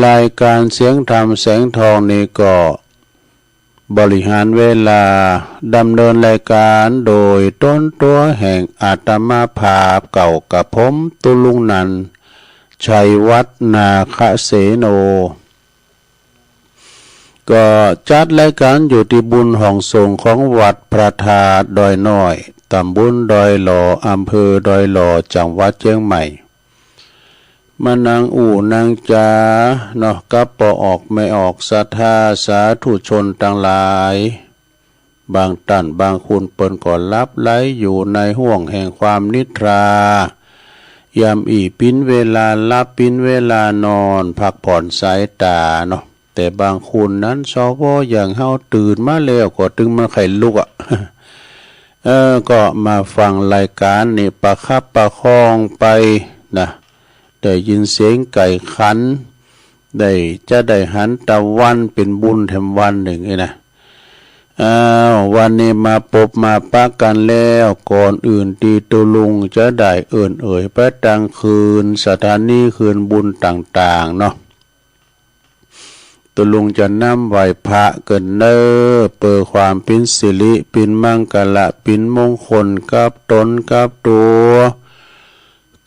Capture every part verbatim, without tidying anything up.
รายการเสียงธรรมแสงทองนี้ก็บริหารเวลาดำเนินรายการโดยต้นตัวแห่งอาตมาภาพเก่ากับผมตุลุงนันท์ ชัยวัฒน์ นาคเสโน ก็จัดรายการอยู่ที่บุญห้องสงฆ์ของวัดพระธาตุดอยน้อย ตำบลดอยหล่อ อำเภอดอยหล่อ จังหวัดเชียงใหม่ มานั่งอู้นั่งจาเนาะ กับป้อออกแม่ออกศรัทธาสาธุชนตังหลาย บางต้านบางคนเปิ้นก็หลับไหลอยู่ในห้วงแห่งความนิทรา ยามอี้ปินเวลาหลับ ปินเวลานอน พักผ่อนสายตาเนาะ แต่บางคนนั้น สว อย่างเฮาตื่นมาแล้วก็ตึงมันใค่ลุกอะ เออ ก็มาฟังรายการนี้ประคับประคองไปนะ ได้ยินเสียงไก่ขัน ได้ จะได้หันตะวันเป็นบุญแถมวันหนึ่งนี่นะ อ้าว วันนี้มาปบมาปะกันแล้ว ก่อนอื่นตี้ตุลุงจะได้เอิ้นเอ่ยไปตังคืนสถานีคืนบุญต่างๆ เนาะ ตุลุงจะนำไหว้พระเกินเน้อ เปื้อความเป๋นสิริ เป๋นมังคละ เป๋นมงคลกับตนกับตัว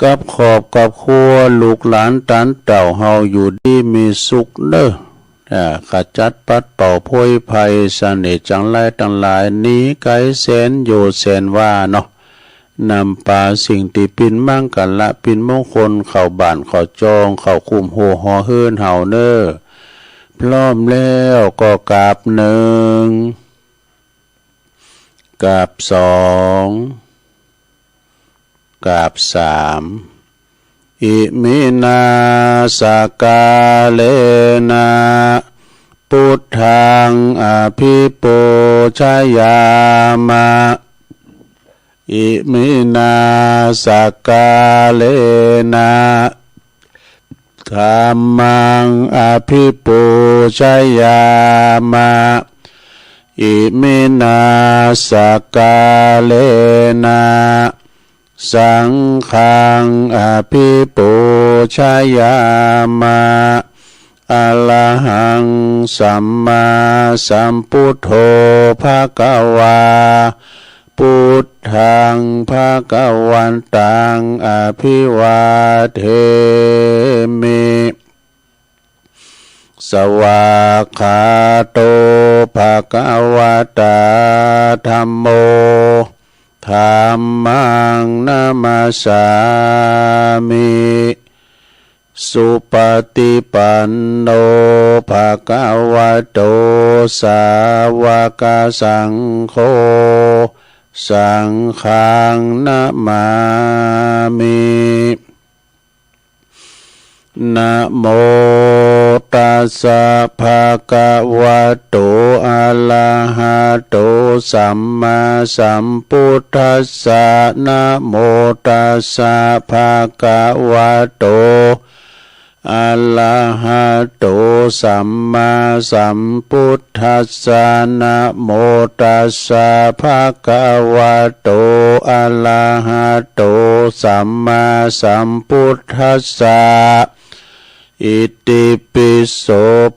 กับครอบกับครัว ลูกหลานตานเต้าเฮาอยู่ดีมีสุขเน้อ อ่า ขจัดปัดเป่าโพยภัย เสน่ห์จังไรตังหลาย หนีไกลแสนโยชน์แสนวาเนาะ นำปาสิ่งตี้เป๋นมังคละ เป๋นมงคล เข้าบ้านเข้าจอง เข้าคุ้มหัวหอเฮือนเฮาเน้อ พร้อมแล้วก็กราบหนึ่ง กราบสอง กราบสาม อิมินา สกาเลนะ ปุทธัง อภิปูชยามะ อิมินา สกาเลนะ ธัมมัง อภิปูชยามะ อิมินา สกาเลนะ สังฆัง อภิปูชยามะ อะระหัง สัมมาสัมพุทโธ ภะคะวา พุทธัง ภะคะวันตัง อะภิวาเทมิ สวากขาโต ภะคะวะตา ธัมโม ธัมมัง นะมัสสามิ สุปะติปันโน ภะคะวะโต สาวะกะสังโฆ สังฆัง นะมามิ นะโมตัสสะ ภะคะวะโต อะระหะโต สัมมาสัมพุทธัสสะ นะโมตัสสะ ภะคะวะโต อะระหะโต สัมมาสัมพุทธัสสะ นะโมตัสสะ ภะคะวะโต อะระหะโต สัมมาสัมพุทธัสสะ อิติปิโส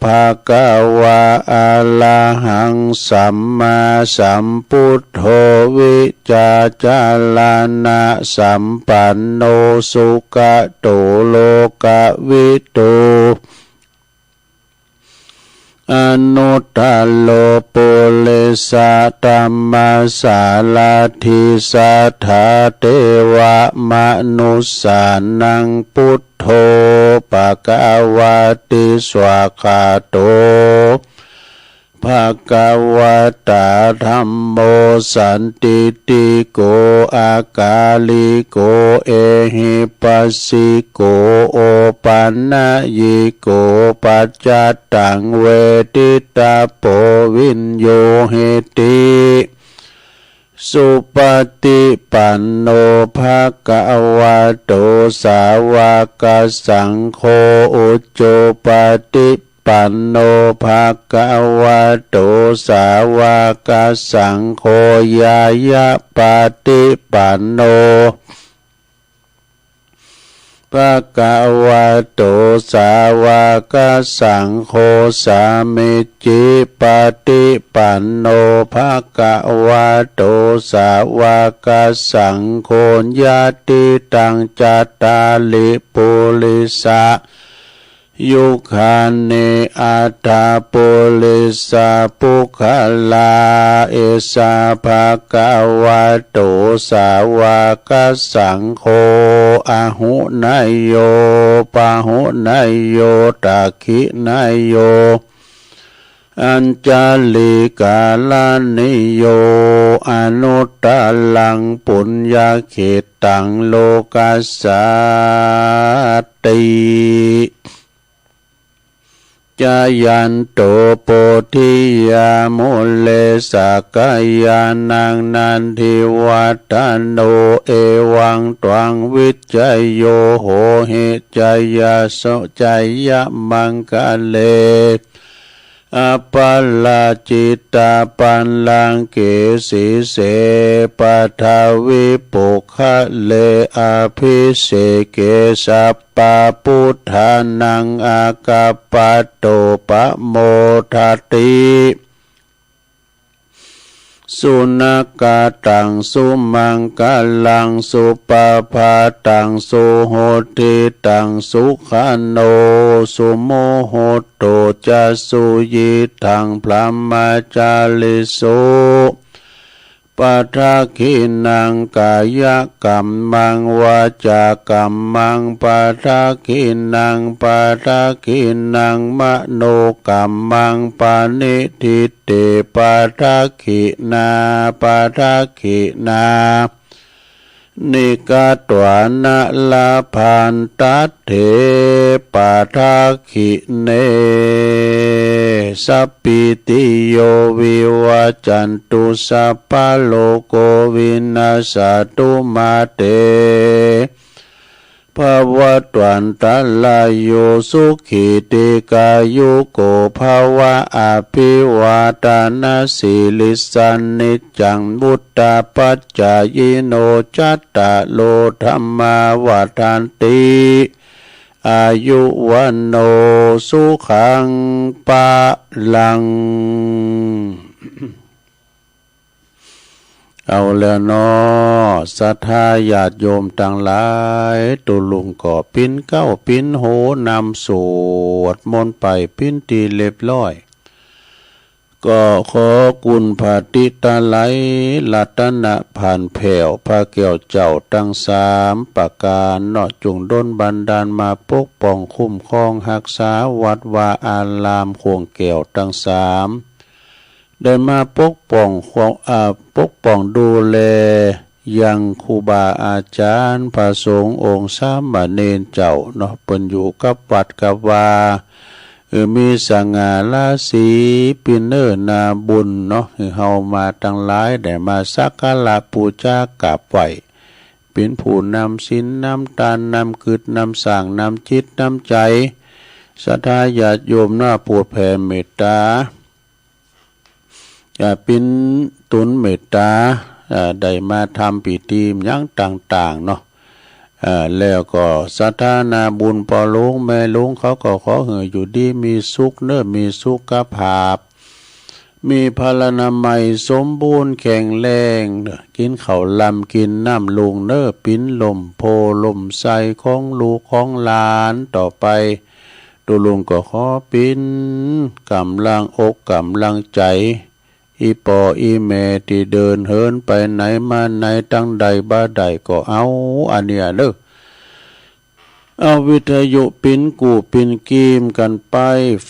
ภะคะวะ อะระหัง สัมมาสัมพุทโธ วิชาจารณะสัมปันโน สุขะโต โลกะวิทู อนุตตโร ปุริสะธัมมะสารถิ สัทธาเทวะมนุสสานัง พุทโธ ภะคะวะติ สวากขาโต ภะคะวะตา ธัมโม สันทิฏฐิโก อากาลิโก เอหิปัสสิโก โอปันนยิโก ปัจจัตตัง เวทิตาโป วิญญูหิติ สุปะติปันโน ภะคะวะโต สาวะกะสังโฆ อุจุปะติปันโน ภะคะวะโต สาวะกะสังโฆ ญาญะปะติปันโน ภะคะวะโต สาวะกะสังโฆ สามิจฉิปะติปันโน ภะคะวะโต สาวะกะสังโฆ ยะติตัง จัตตาริ ปุริสะ ยุคคานิ อัตถะ ปุริสะ ปุคคลา เอสะ ภะคะวะโต สาวะกะสังโฆ อะหุเนยโย ปะหุเนยโย ตักขิเนยโย อัญชะลีกะรณีโย อนุตตะรัง ปุญญะเขตตัง โลกัสสาติ จายันโต โพธิยา มูเล สักกายานัง นันทิวัฏฐะโน เอวังตวัง วิจโย โหหิ จายะโส จายะมังคะเล อะปะราจิตะปัลลังเก สีเส ปะทะวิปุคคะเล อะภิเสเก สัพพะปุทธานัง อะกัปปะโต ปะโมทะติ สุนักขะตัง สุมังคะลัง สุปะภาตัง สุโหติตัง สุขะโน สุมุหุตโต จะ สุยิตถัง พรหมจาริสุ ปะทักขิณัง กายะกัมมัง วาจากัมมัง ปะทักขิณัง ปะทักขิณัง มโนกัมมัง ปะนิฏฐิเต ปะทักขิณา ปะทักขิณา นิฆัตวา นะ ลาภันตัตเถ ปะทักขิเณ สัพพีติโย วิวัจจันตุ สัพพะโรโค วินัสสะตุ มาเต ภะวัตวันตะราโย สุขี ทีฆายุโก ภะวะ อะภิวาทะนะสีลิสสะ นิจจัง วุฑฒาปะจายิโน จัตตาโร ธัมมา วัฑฒันติ อายุ วัณโณ สุขัง พะลัง เอาแล้วเนาะ ศรัทธาญาติโยมตังหลาย ตุ๊ลุงก็ปิ้นเก๊าปิ้นโหนำสวดมนต์ไปปิ้นตี้เรียบร้อย ก็ขอคุณพระติตะไลยรัตนพันธ์แผ่วพระแก้วเจ้าตังสามประก๋านเนาะ จุ่งดลบันดาลมาปกป้องคุ้มครองฮักษาวัดวาอารามข่วงแก้วตังสาม ได้มาปกป้องความ อ่า ปกป้องดูแลยังครูบาอาจารย์ พระสงฆ์องค์สามเณรเจ้าเนาะ เปิ้นอยู่กับวัดกับวา เออ มีสง่าราศี ปิ้นเน้อนาบุญเนาะ คือเฮามาตังหลายได้มาสักการะปู๋จากราบไหว้ เป๋นผู้นำศีลนำตานนำกึ๊ดนำสร้างนำจิตนำใจ๋ ศรัทธาญาติโยมเนาะ โผดแผ่เมตต๋า อ่า ปิ้นตุนเมตต๋า อ่า ได้มาทำพิธีหยังต่างๆ เนาะ อ่า แล้วก็ศรัทธานาบุญพ่อหลวงแม่หลวงเขาก็ขอหื้ออยู่ดีมีสุขเน้อ มีสุขภาพ มีพลานามัยสมบูรณ์แข็งแรงเน้อ กินข้าวลำกินน้ำลุงเน้อ ปิ้นล่มโพธิ์ล่มไทรของลูกของหลานต่อไป ตุ๊ลุงก็ขอปิ้นก๋ำลังอกก๋ำลังใจ๋ อี่ป้ออี่แม่ตี้เดินเหินไปไหนมาไหนตังใดบ่าใดก็เอา อันเนี้ยเน้อ เอาวิทยุปิ้นกู้ปิ้นกีมกั๋นไป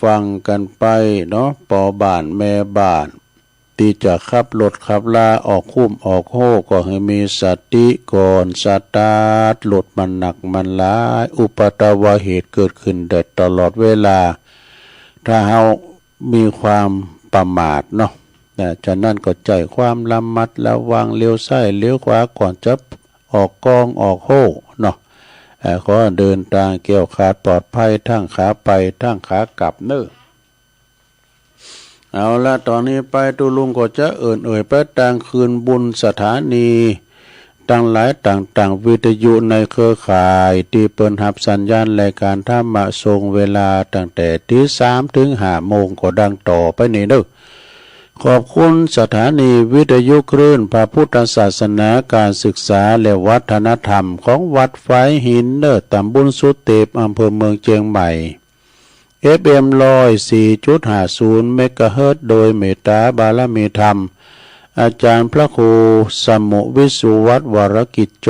ฟังกั๋นไปเนาะ ป้อบ้านแม่บ้าน ตี้จะขับรถขับลาออกคุ้มออกโฮก็หื้อมีสติก่อน สตาร์ทรถมันหนักมันหลาย อุบัติเหตุเกิดขึ้นได้ตลอดเวลา ถ้าเฮามีความประมาทเนาะ นะ ฉะนั้นก็ใจ๊ความระมัดระวัง เหลียวซ้ายเหลียวขวาก่อนจะออกกองออกโฮเนาะ เอ่อ ขอเดินตางแคล้วคลาดปลอดภัย ทั้งขาไป ทั้งขากลับเน้อ เอาละ ต๋อนนี้ไปตุ๊ลุงก็จะเอิ้นเอ่ยไปตางคืนบุญสถานี ตังหลายต่างๆ วิทยุในเครือข่ายตี้เปิ้นฮับสัญญาณรายการธรรมะส่งเวลาตั้งแต่ตีสามถึงห้าโมงก็ดังต่อไปนี้เด้อ ขอบคุณสถานีวิทยุคลื่นพระพุทธศาสนา การศึกษาและวัฒนธรรมของวัดฝายหินเด้อ ตำบลสุเตป อำเภอเมืองเชียงใหม่ เอฟเอ็ม ร้อยสี่จุดห้าศูนย์ เมกะเฮิรตซ์ โดยเมตตาบารมีธรรม อาจารย์พระครูสมุวิสุวัต วรกิจโจ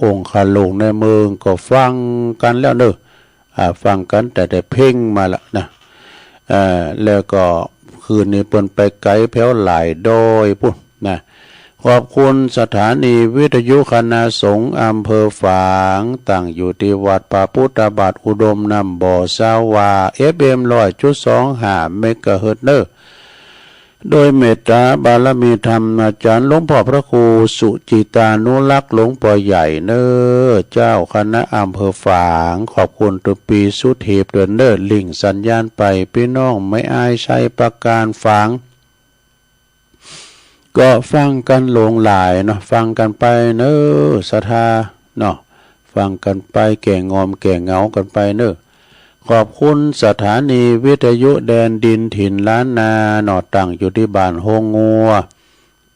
องค์ข้าหลวงในเมืองก็ฟังกันแล้วเนอะ อ่า ฟังกันแต่แต่เพ็งมาละนะ เอ่อ แล้วก็คืนนี้เปิ้นไปไกลแผวหลายดอยพุ้นนะ ขอบคุณสถานีวิทยุคณะสงฆ์อำเภอฝาง ตั้งอยู่ที่วัดพระพุทธบาทอุดมน้ำบ่อ ซาวา เอฟเอ็ม ร้อยจุดสองห้า เมกะเฮิรตซ์ เนอะ โดยเมตตาบารมีธรรมอาจารย์หลวงพ่อพระครูสุจิตานุรักษ์หลวงปอใหญ่เนอะ เจ้าคณะอำเภอฝาง ขอบคุณตุปีสุเทพเดินเนอะ ลิงก์สัญญาณไป พี่น้องไม้อายชัยประการฝาง ก็ฟังกันหลวงหลายเนาะ ฟังกันไปเนอะ ศรัทธาเนาะ ฟังกันไป แก้งอมแก้เหงากันไปเนอะ ขอบคุณสถานีวิทยุแดนดินถิ่นล้านนาเนาะ ตั้งอยู่ที่บ้านโฮงงัว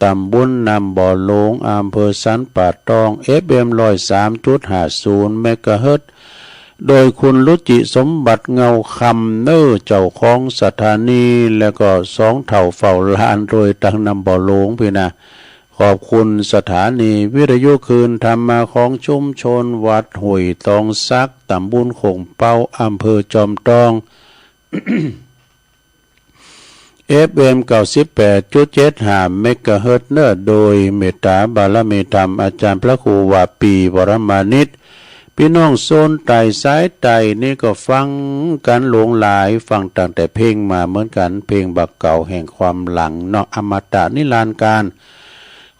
ตำบลน้ำบ่อหลวง อำเภอสันป่าตอง เอฟเอ็ม ร้อยสามจุดห้าศูนย์ เมกะเฮิรตซ์ โดยคุณรุจิสมบัติเงาคำเนอะ เจ้าของสถานี แล้วก็สองเฒ่าเฝ้าลานโดยตังน้ำบ่อหลวงพี่นะ ขอบคุณสถานีวิทยุคลื่นธรรมะของชุมชนวัดห้วยตองสัก ตำบลโขงเปา อำเภอจอมตอง เอฟเอ็ม เก้าสิบแปดจุดเจ็ดห้า เมกะเฮิรตซ์ เนอะ โดยเมตตาบารมีธรรมอาจารย์พระครูวาปี วรมานิต พี่น้องโซนใต้สายใต้นี่ก็ฟังกันหลวงหลาย ฟังตั้งแต่เพลงมาเหมือนกัน เพลงบ่าเก่าแห่งความหลังเนาะ อมตะนิรันดร์กาล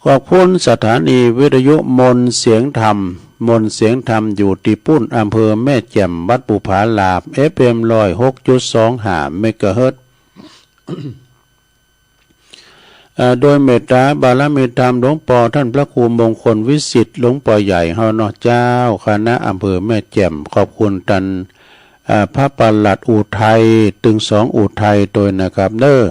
ขอบคุณสถานีวิทยุมนต์เสียงธรรม มนต์เสียงธรรมอยู่ตี้ปุ้น อำเภอแม่แจ่ม วัดภูผาหลาบ เอฟเอ็ม ร้อยหกจุดสองห้า เมกะเฮิรตซ์ เอ่อ โดยเมตตาบารมีธรรมหลวงปอท่านพระครูมงคลวิสิทธิ์หลวงปอใหญ่เฮาเนาะ เจ้าคณะอำเภอแม่แจ่ม ขอบคุณท่าน เอ่อ พระปลัดอุทัย ตึงสองอุทัยโดยนะครับเนอะ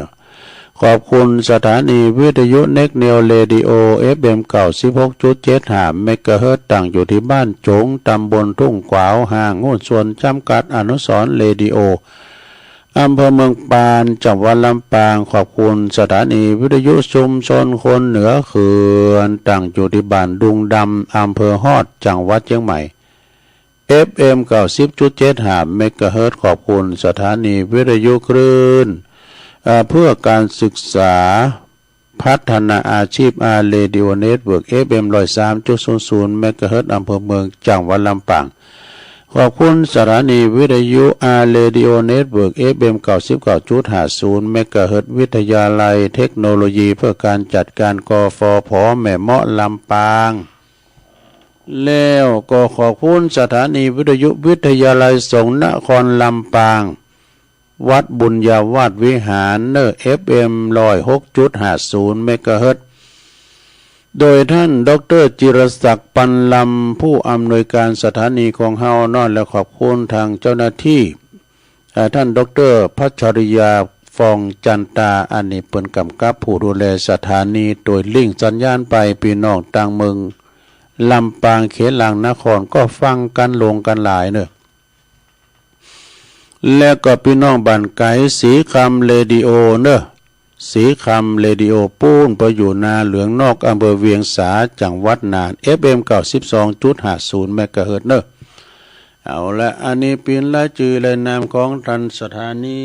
ขอบคุณสถานีวิทยุเน็กเนวเรดิโอ เอฟเอ็ม เก้าสิบหกจุดเจ็ดห้า เมกะเฮิรตซ์ ตั้งอยู่ที่บ้านโจ๋ง ตำบลทุ่งขวาว ห้างหุ้นส่วนจำกัดอนุสรณ์เรดิโอ อำเภอเมืองปาน จังหวัดลำปาง ขอบคุณสถานีวิทยุชุมชนคนเหนือเขื่อน ตั้งอยู่ที่บ้านดุงดำ อำเภอฮอด จังหวัดเชียงใหม่ เอฟเอ็ม เก้าสิบจุดเจ็ดห้า เมกะเฮิรตซ์ ขอบคุณสถานีวิทยุคลื่น เอ่อ เพื่อการศึกษา พัฒนาอาชีพ อาร์ เรดิโอเน็ตเวิร์ก เอฟเอ็ม ร้อยสามจุดศูนย์ศูนย์ เมกะเฮิรตซ์ อำเภอเมือง จังหวัดลำปาง ขอบคุณสถานีวิทยุ อาร์ เรดิโอเน็ตเวิร์ก เอฟเอ็ม เก้าสิบเก้าจุดห้าศูนย์ เมกะเฮิรตซ์ วิทยาลัยเทคโนโลยีเพื่อการจัดการ กฟผ แม่เมาะ ลำปาง แล้วก็ขอบคุณสถานีวิทยุวิทยาลัยสงฆ์นครลำปาง วัดบุญญาวาสวิหารเนอะ เอฟเอ็ม ร้อยหกจุดห้าศูนย์ เมกะเฮิรตซ์ โดยท่านดอกเตอร์จิรศักดิ์ ปันลำ ผู้อำนวยการสถานีของเฮาเนาะ และขอบคุณทางเจ้าหน้าที่ เอ่อ ท่านดอกเตอร์พัชริยา ฟองจันตา อันนี้เปิ้นกำกับผู้ดูแลสถานี โดยลิงก์สัญญาณไป พี่น้องต่างเมืองลำปาง เขตหลังนคร ก็ฟังกันหลวงกันหลายเนอะ และก็พี่น้องบ้านไกล สีคำเรดิโอเนอะ สีคำเรดิโอปูน ไปอยู่นาเหลืองนอก อำเภอเวียงสา จังหวัดน่าน เอฟเอ็ม เก้าสิบสองจุดห้าศูนย์ เมกะเฮิรตซ์ เนอะ เอาละ อันนี้เปิ้นรายจื่อรายนามของท่านสถานี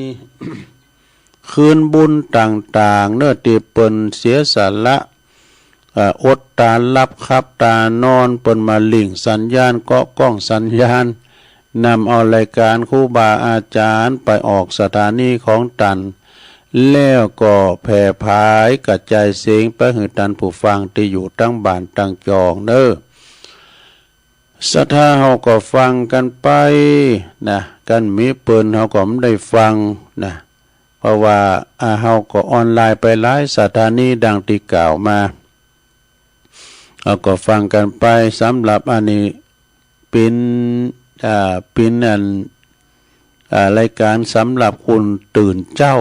คืนบุญต่างๆ เนอะ ตี้เปิ้นเสียสละ เอ่อ อดตาหลับขับตานอน เปิ้นมาลิงก์สัญญาณ เกาะกล้องสัญญาณ นำเอารายการครูบาอาจารย์ไปออกสถานีของตัน แล้วก็แผ่ผายกระจายเสียงไปหื้อตันผู้ฟังตี้อยู่ตังบ้านตังจองเนอะ ศรัทธาเฮาก็ฟังกันไปนะ กันมีเปิ้นเฮาก็บ่ได้ฟังนะ เพราะว่า อ่า เฮาก็ออนไลน์ไปหลายสถานีดังตี้กล่าวมา เอาก็ฟังกันไป สำหรับอันนี้ เป็น อ่า เป็นอัน อ่า รายการสำหรับคนตื่นเช้า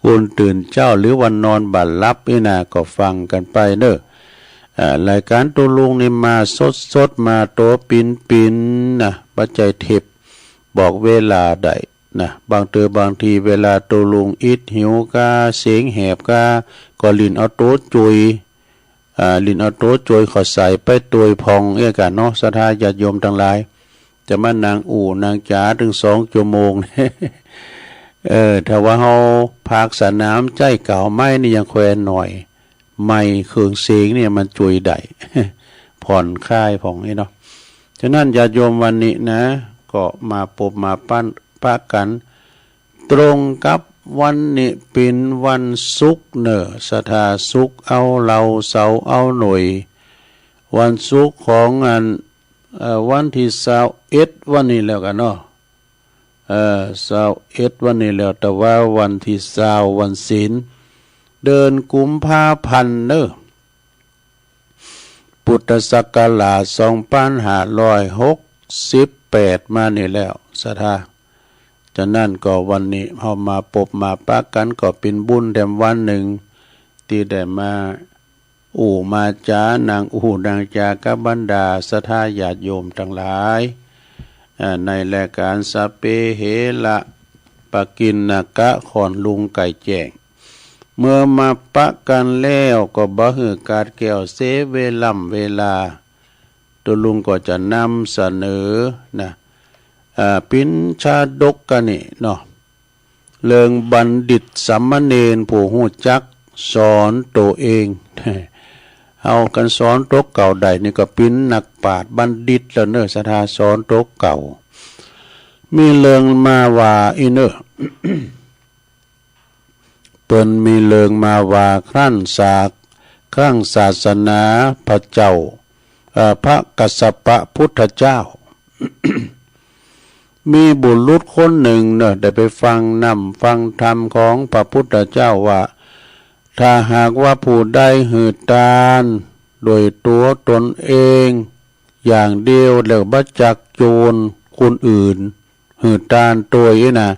คนตื่นเช้า หรือว่านอนบ่หลับนี่นะ ก็ฟังกันไปเนอะ อ่า รายการตุลุงนี่มาสดๆ มาตัวปินๆ นะ บ่ใจ้เทปบอกเวลาได้นะ บางเทื่อบางทีเวลาตุลุงอิดหิวกา เสียงแหบกา ก็หลิ้นเอาตัวจุย อ่า หลิ้นเอาตัวจุยขอใส่ไปตวยพองเอี้ยกันเนาะ ศรัทธาญาติโยมตังหลาย จะมานั่งอู้นั่งจ๋าถึงสองชั่วโมง เออ ถ้าว่าเฮาพากสนามใจ๊เก่าไม้นี่ยังแควนหน่อย ไมค์เครื่องเสียงเนี่ยมันจุยได้ ผ่อนคลายผ่องนี่เนาะ ฉะนั้นญาติโยมวันนี้นะ ก็มาปบมาปั้นปะกัน ตรงกับวันนี้เป็นวันศุกร์เนอะ ศรัทธา ศุกร์เอาเหล้า เสาร์เอาหน่วย วันศุกร์ของอัน เอ่อ วันที่ซาวเอ็ดวันนี้แล้วกันเนาะ เอ่อ ซาวเอ็ดวันนี้แล้ว แต่ว่าวันที่ซาววันศีล เดือนกุมภาพันธ์เนอะ พุทธศักราชสองพันห้าร้อยหกสิบแปดมานี่แล้ว ศรัทธา ฉะนั้นก็วันนี้เฮามาปบมาปะกันก็เป็นบุญแถมวันหนึ่ง ที่ได้มาอู้มาจ๋า นั่งอู้นั่งจ๋ากับบรรดาศรัทธาญาติโยมตังหลาย อ่า ในรายการสัพเพเหระ ปกิณณกะ ขอนลุงไก่แจ้ง เมื่อมาปะกันแล้วก็บ่หื้อขาดแคลนเสียเวล่ำเวลา ตุลุงก็จะนำเสนอนะ อ่า ปิณชาดกกันนี่เนาะ เรื่องบัณฑิตสามเณรผู้ฮู้จักสอนตัวเอง เอากันสอนตัวเก่าได้นี่ก็ปิณนักปราชญ์บัณฑิตแล้วเนอะ ศรัทธา สอนตัวเก่า มีเรื่องมาว่าอี้เนอะ เปิ้นมีเรื่องมาว่าครั้นศาส ครั้งศาสนาพระเจ้า เอ่อ พระกัสสปะพุทธเจ้า มีบุรุษคนหนึ่งเนอะ ได้ไปฟังนำฟังธรรมของพระพุทธเจ้าว่า ถ้าหากว่าผู้ใดหื้อตานโดยตัวตนเองอย่างเดียว แล้วบ่จักชวนคนอื่น หื้อตานโตยอี้นะ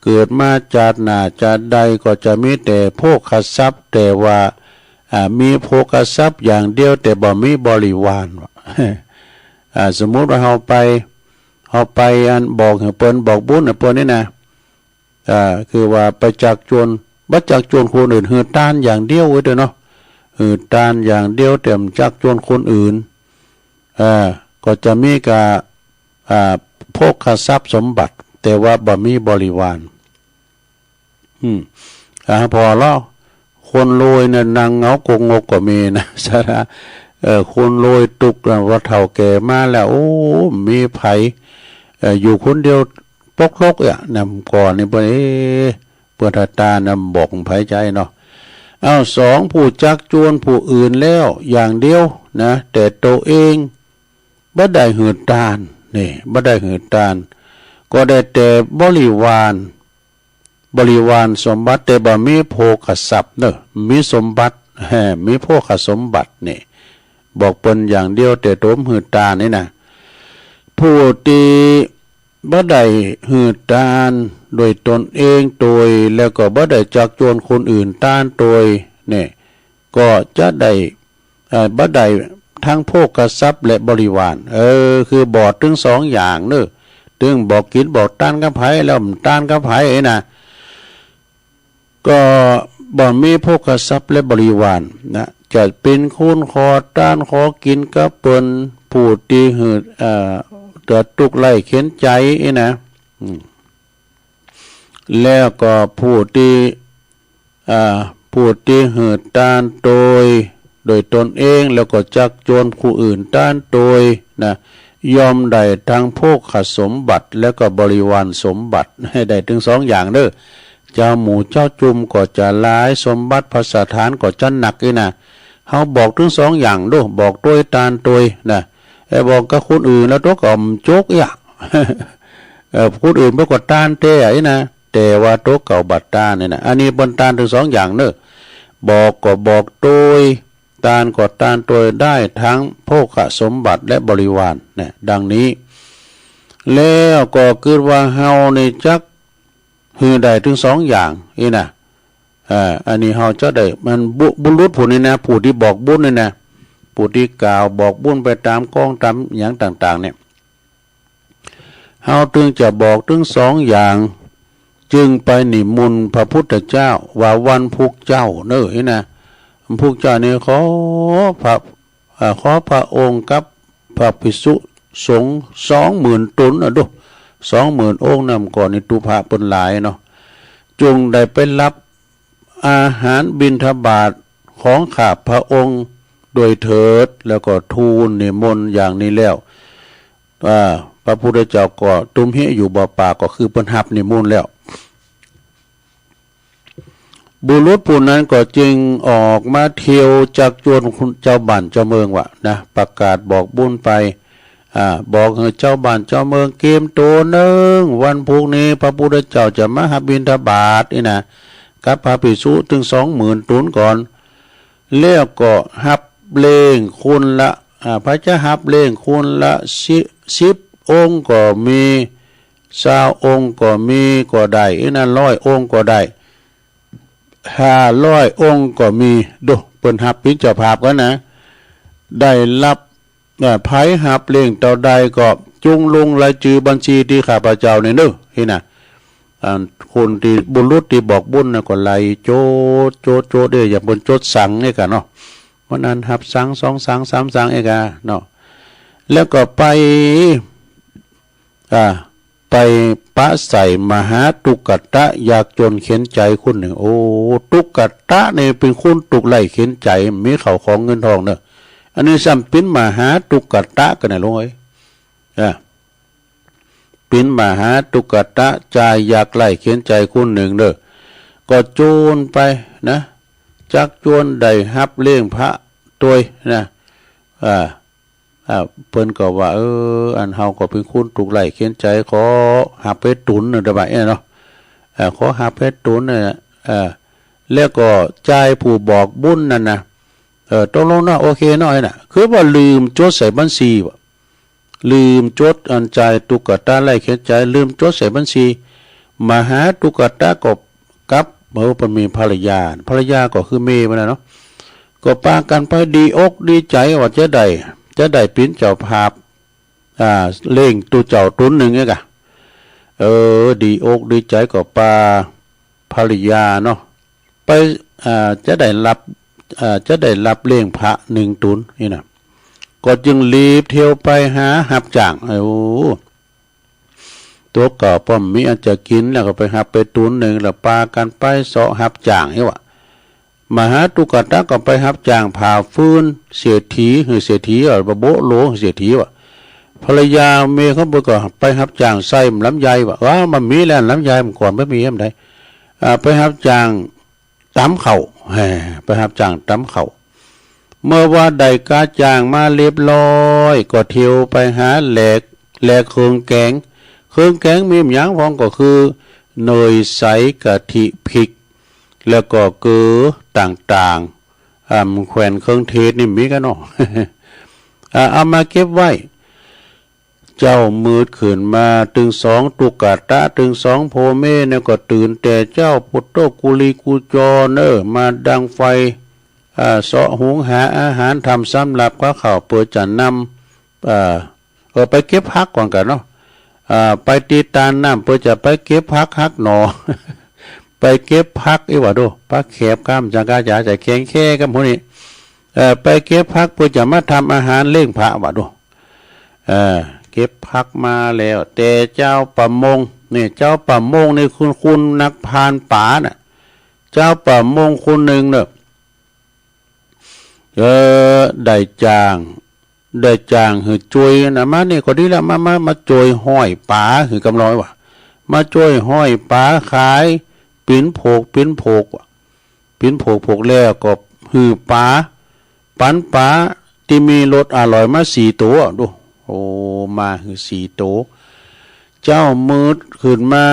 เกิดมาจาติหน้าจาติใดก็จะมีแต่โภคทรัพย์ แต่ว่า อ่า มีโภคทรัพย์อย่างเดียว แต่บ่มีบริวาร อ่า สมมุติว่าเฮาไป เฮาไปอันบอกหื้อเปิ้น บอกบุญหื้อเปิ้นนี่นะ อ่า คือว่าไปจักชวน บ่จักชวนคนอื่น หื้อตานอย่างเดียวไว้เด้อเนาะ หื้อตานอย่างเดียว แต่บ่จักชวนคนอื่น อ่า ก็จะมีกะ อ่า โภคทรัพย์สมบัติ แต่ว่าบ่มีบริวาร อืม อ่า พอแล้ว คนรวยเนี่ยนั่งเหงาโกงกก็มีนะ ศรัทธา เอ่อ คนรวยตุ๊กข์นะ ว่าเฒ่าแก่มาแล้ว โอ้ มีไผ เอ่อ อยู่คนเดียวปกลกเนี่ย นำก่อนนี่เปิ้น เอ๊ะ เปิ้นถ้าตานำบอกไผใจ้เนาะ เอา สอง ผู้จักชวนผู้อื่นแล้วอย่างเดียวนะ แต่ตัวเอง บ่ได้หื้อตาน นี่ บ่ได้หื้อตาน ก็ได้แต่บริวาร บริวารสมบัติ แต่บ่มีโภคทรัพย์เนอะ มีสมบัติ แฮ่ มีโภคสมบัตินี่ บอกเปิ้นอย่างเดียว แต่ตัวบ่หื้อตานนี่นะ ผู้ที่บ่ได้หื้อตานโดยตนเองโตย แล้วก็บ่ได้จักชวนคนอื่นตานโตย นี่ ก็จะได้ เอ่อ บ่ได้ทั้งโภคทรัพย์และบริวาร เออ คือบ่ตึงสองอย่างเนอะ ตึงบ่กินบ่ตานกับไผ แล้วบ่ตานกับไผนะ ก็บ่มีโภคทรัพย์และบริวารนะ จะเป็นคนขอตานขอกินกับเปิ้น ผู้ที่หื้อ เอ่อ เกิดทุกข์ไร้เข็ญใจ๋อี้นะ อืม แล้วก็ผู้ที่ อ่า ผู้ที่หื้อตานโตยโดยตนเอง แล้วก็จักชวนผู้อื่นตานโตยนะ ย่อมได้ทั้งโภคสมบัติ แล้วก็บริวารสมบัติ ให้ได้ตึงสองอย่างเด้อ เจ้าหมู่เจ้าจุมก็จะหลาย สมบัติภัสสถานก็จะหนักอี้นะ เฮาบอกตึงสองอย่างโด บอกโตยตานโตยนะ ไอ้บอกกับคนอื่นแล้วตัวก็บ่จกอี้อะ เอ่อ คนอื่นเปิ้นก็ตานแต๊อี้นะ แต่ว่าตัวเก่าบ่ตานนี่นะ อันนี้เปิ้นตานตึงสองอย่างเนอะ บอกก็บอกโตย ตานก็ตานโตยได้ทั้งโภคสมบัติและบริวารเนี่ย ดังนี้ แล้วก็กึ๊ดว่าเฮานี่จักหื้อได้ตึงสองอย่างอี้นะ เอ่อ อันนี้เฮาจะได้ มันบุ บุรุษผู้นี้นะ ผู้ที่บอกบุญนี่นะ ผู้ที่กล่าวบอกบุญไปตามกองตามหยังต่างๆ เนี่ย เฮาตึงจะบอกตึงสองอย่าง จึงไปนิมนต์พระพุทธเจ้า ว่าวันพุธเจ้าเนอะ นี่นะ วันพุธเจ้านี่ขอพระ อ่า ขอพระองค์กับพระภิกษุสงฆ์สองหมื่นตนนะดู สองหมื่นองค์นำก่อนนี่ ตุพระเปิ้นหลายเนาะ จงได้ไปรับอาหารบิณฑบาตของข้าพระองค์โดยเถิด แล้วก็ทูลนิมนต์อย่างนี้แล้ว อ่า พระพุทธเจ้าก็ตุ้มเฮะอยู่บ่ปาก ก็คือเปิ้นฮับนิมนต์แล้ว บุรุษผู้นั้นก็จึงออกมาเที่ยวจักจวนเจ้าบ้านเจ้าเมืองว่านะ ประกาศบอกบุญไป อ่า บอกหื้อเจ้าบ้านเจ้าเมืองเกียมโตเนิ่ง วันพุธนี้พระพุทธเจ้าจะมาฮับบิณฑบาตนี่นะ กับพระภิกษุตึงสองหมื่นตนก่อน แล้วก็ฮับเลี้ยงคนละ อ่า ไผจะฮับเลี้ยงคนละสิบ สิบองค์ก็มี ซาวองค์ก็มีก็ได้ อี้นะ ร้อยองค์ก็ได้ ห้าร้อยองค์ก็มี ดู เปิ้นฮับเป๋นเจ้าภาพกั๋นนะ ได้รับ เอ่อ ไผฮับเลี้ยงเต้าใดก็จุ่งลงรายจื้อบัญชีตี้ข้าพเจ้านี่เน่อ อี้นะ อ่า คนตี้ บุรุษตี้บอกบุญนะก็ไล่โจ๊ด โจ๊ด โจ๊ด เด้อ อย่างเปิ้นจดสังนี่กะเนาะ วันนั้นฮับสัง สองสัง สามสัง อี้กะเนาะ แล้วก็ไป อ่า ไปปะใส่มหาตุกตะ ยากจนเข็ญใจ๋คนนึ่ง โอ้ ตุกตะนี่เป๋นคนตุ๊กข์ไร้เข็ญใจ๋ มีข้าวของเงินทองเน่อ อันนี้ซ้ำเป๋นมหาตุกตะกั๋นนะลุงเอ้ย อ่า เป๋นมหาตุกตะ จายยากไร้เข็ญใจ๋คนนึ่งเน่อ ก็โจนไปนะ จักจวนได้ฮับเลี้ยงพระตวยนะ อ่า อ่า เปิ้นก็ว่า เออ อันเฮาก็เป๋นคนตุ๊กข์ไร้เข็ญใจ๋ ขอฮับไปตุนเน่อ เด้อบ่าเอ้ยเนาะ เอ่อ ขอฮับไปตุนเน่อ เอ่อ แล้วก็จ่ายผู้บอกบุญนั่นนะ เออ ตกลงเนาะ โอเคเนาะ ไอ้น่ะ คือว่าลืมจดใส่บัญชีว่ะ ลืมจด อันจ่ายตุกตะไร้เข็ญใจ๋ ลืมจดใส่บัญชี มหาตุกตะก็กลับ เออ เปิ้นมีภรรยา ภรรยาก็คือเมียเปิ้นน่ะเนาะ ก็ปากั๋นไปดีอกดีใจ๋ว่าจะได้ จะได้เป๋นเจ้าภาพ อ่า เลี้ยงตุ๊เจ้าตุนนึ่งไงกะ เออ ดีอกดีใจ๋ก็ปาภรรยาเนาะ ไป อ่า จะได้รับ อ่า จะได้รับเลี้ยงพระนึ่งตุนนี่นะ ก็จึงรีบเที่ยวไปหาฮับจ้าง โอ้ ตั๋วเก่าป้อมมีอันจะกิ๋น แล้วก็ไปฮับไปตุนนึ่ง แล้วปากั๋นไปเซาะฮับจ้างนี่ว่ะ มหาตุกตะก็ไปฮับจ้างผ่าฟืนเศรษฐี หื้อเศรษฐี อ่ะ บ่โบะโลหื้อเศรษฐีว่ะ ภรรยาเมียเขาเปิ้นก็ไปฮับจ้างใส่ลำไยว่ะ ว้า มันมีแล้วลำไย มันก่อนบ่มีลำไย อ่า ไปฮับจ้างตำข้าว แหม ไปฮับจ้างตำข้าว เมื่อว่าได้ค่าจ้างมาเรียบร้อย ก็เที่ยวไปหาแลก แลกเครื่องแกง เครื่องแกงมีหยังพ่องก็คือ เนยใส กะทิ พริก แล้วก็เกลือต่างๆ อ่า แคว่นเครื่องเทศนี่มีกั๋นเนาะ อ่า เอามาเก็บไว้ เจ๊ามืดขึ้นมา ตึงสองตุ๊กตะ ตึงสองผัวเมียเนี่ยก็ตื่นแต่เจ๊า ปุตโตกุลีกุจอเน่อ มาดังไฟ อ่า เซาะหุงหาอาหาร ทำสำรับกับข้าว เปื้อจะนำ อ่า เออ ไปเก็บผักก่อนกั๋นเนาะ อ่า ไปตีตานน้ำ เปื้อจะไปเก็บผักฮักหน่อ ไปเก็บผัก อี้หว่าดู ผักแขบกำ จังกาจ๋า จะแข็งแค่กำหัวนี่ เอ่อ ไปเก็บผักเปื้อจะมาทำอาหารเลี้ยงพระหว่าดู เอ่อ เก็บผักมาแล้ว แต่เจ้าประมง นี่ เจ้าประมงนี่คุ้นๆ นักพรานป๋าน่ะ เจ้าประมงคนนึ่งเน่อ เออ ได้จ้าง ได้จ้างหื้อจ้วยนะ มานี่ก็ดีละ มา มา มาจ้วยฮ้อยป๋าหื้อกำลอยหว่า มาจ้วยฮ้อยป๋าขาย เป๋นโผก เป๋นโผกหว่า เป๋นโผก โผกแล้วก็หื้อป๋า ปั๋นป๋าตี้มีรสอร่อยมาสี่ตั๋ว ดู โอ้ มาหื้อสี่ตั๋ว เจ๊ามืดขึ้นมา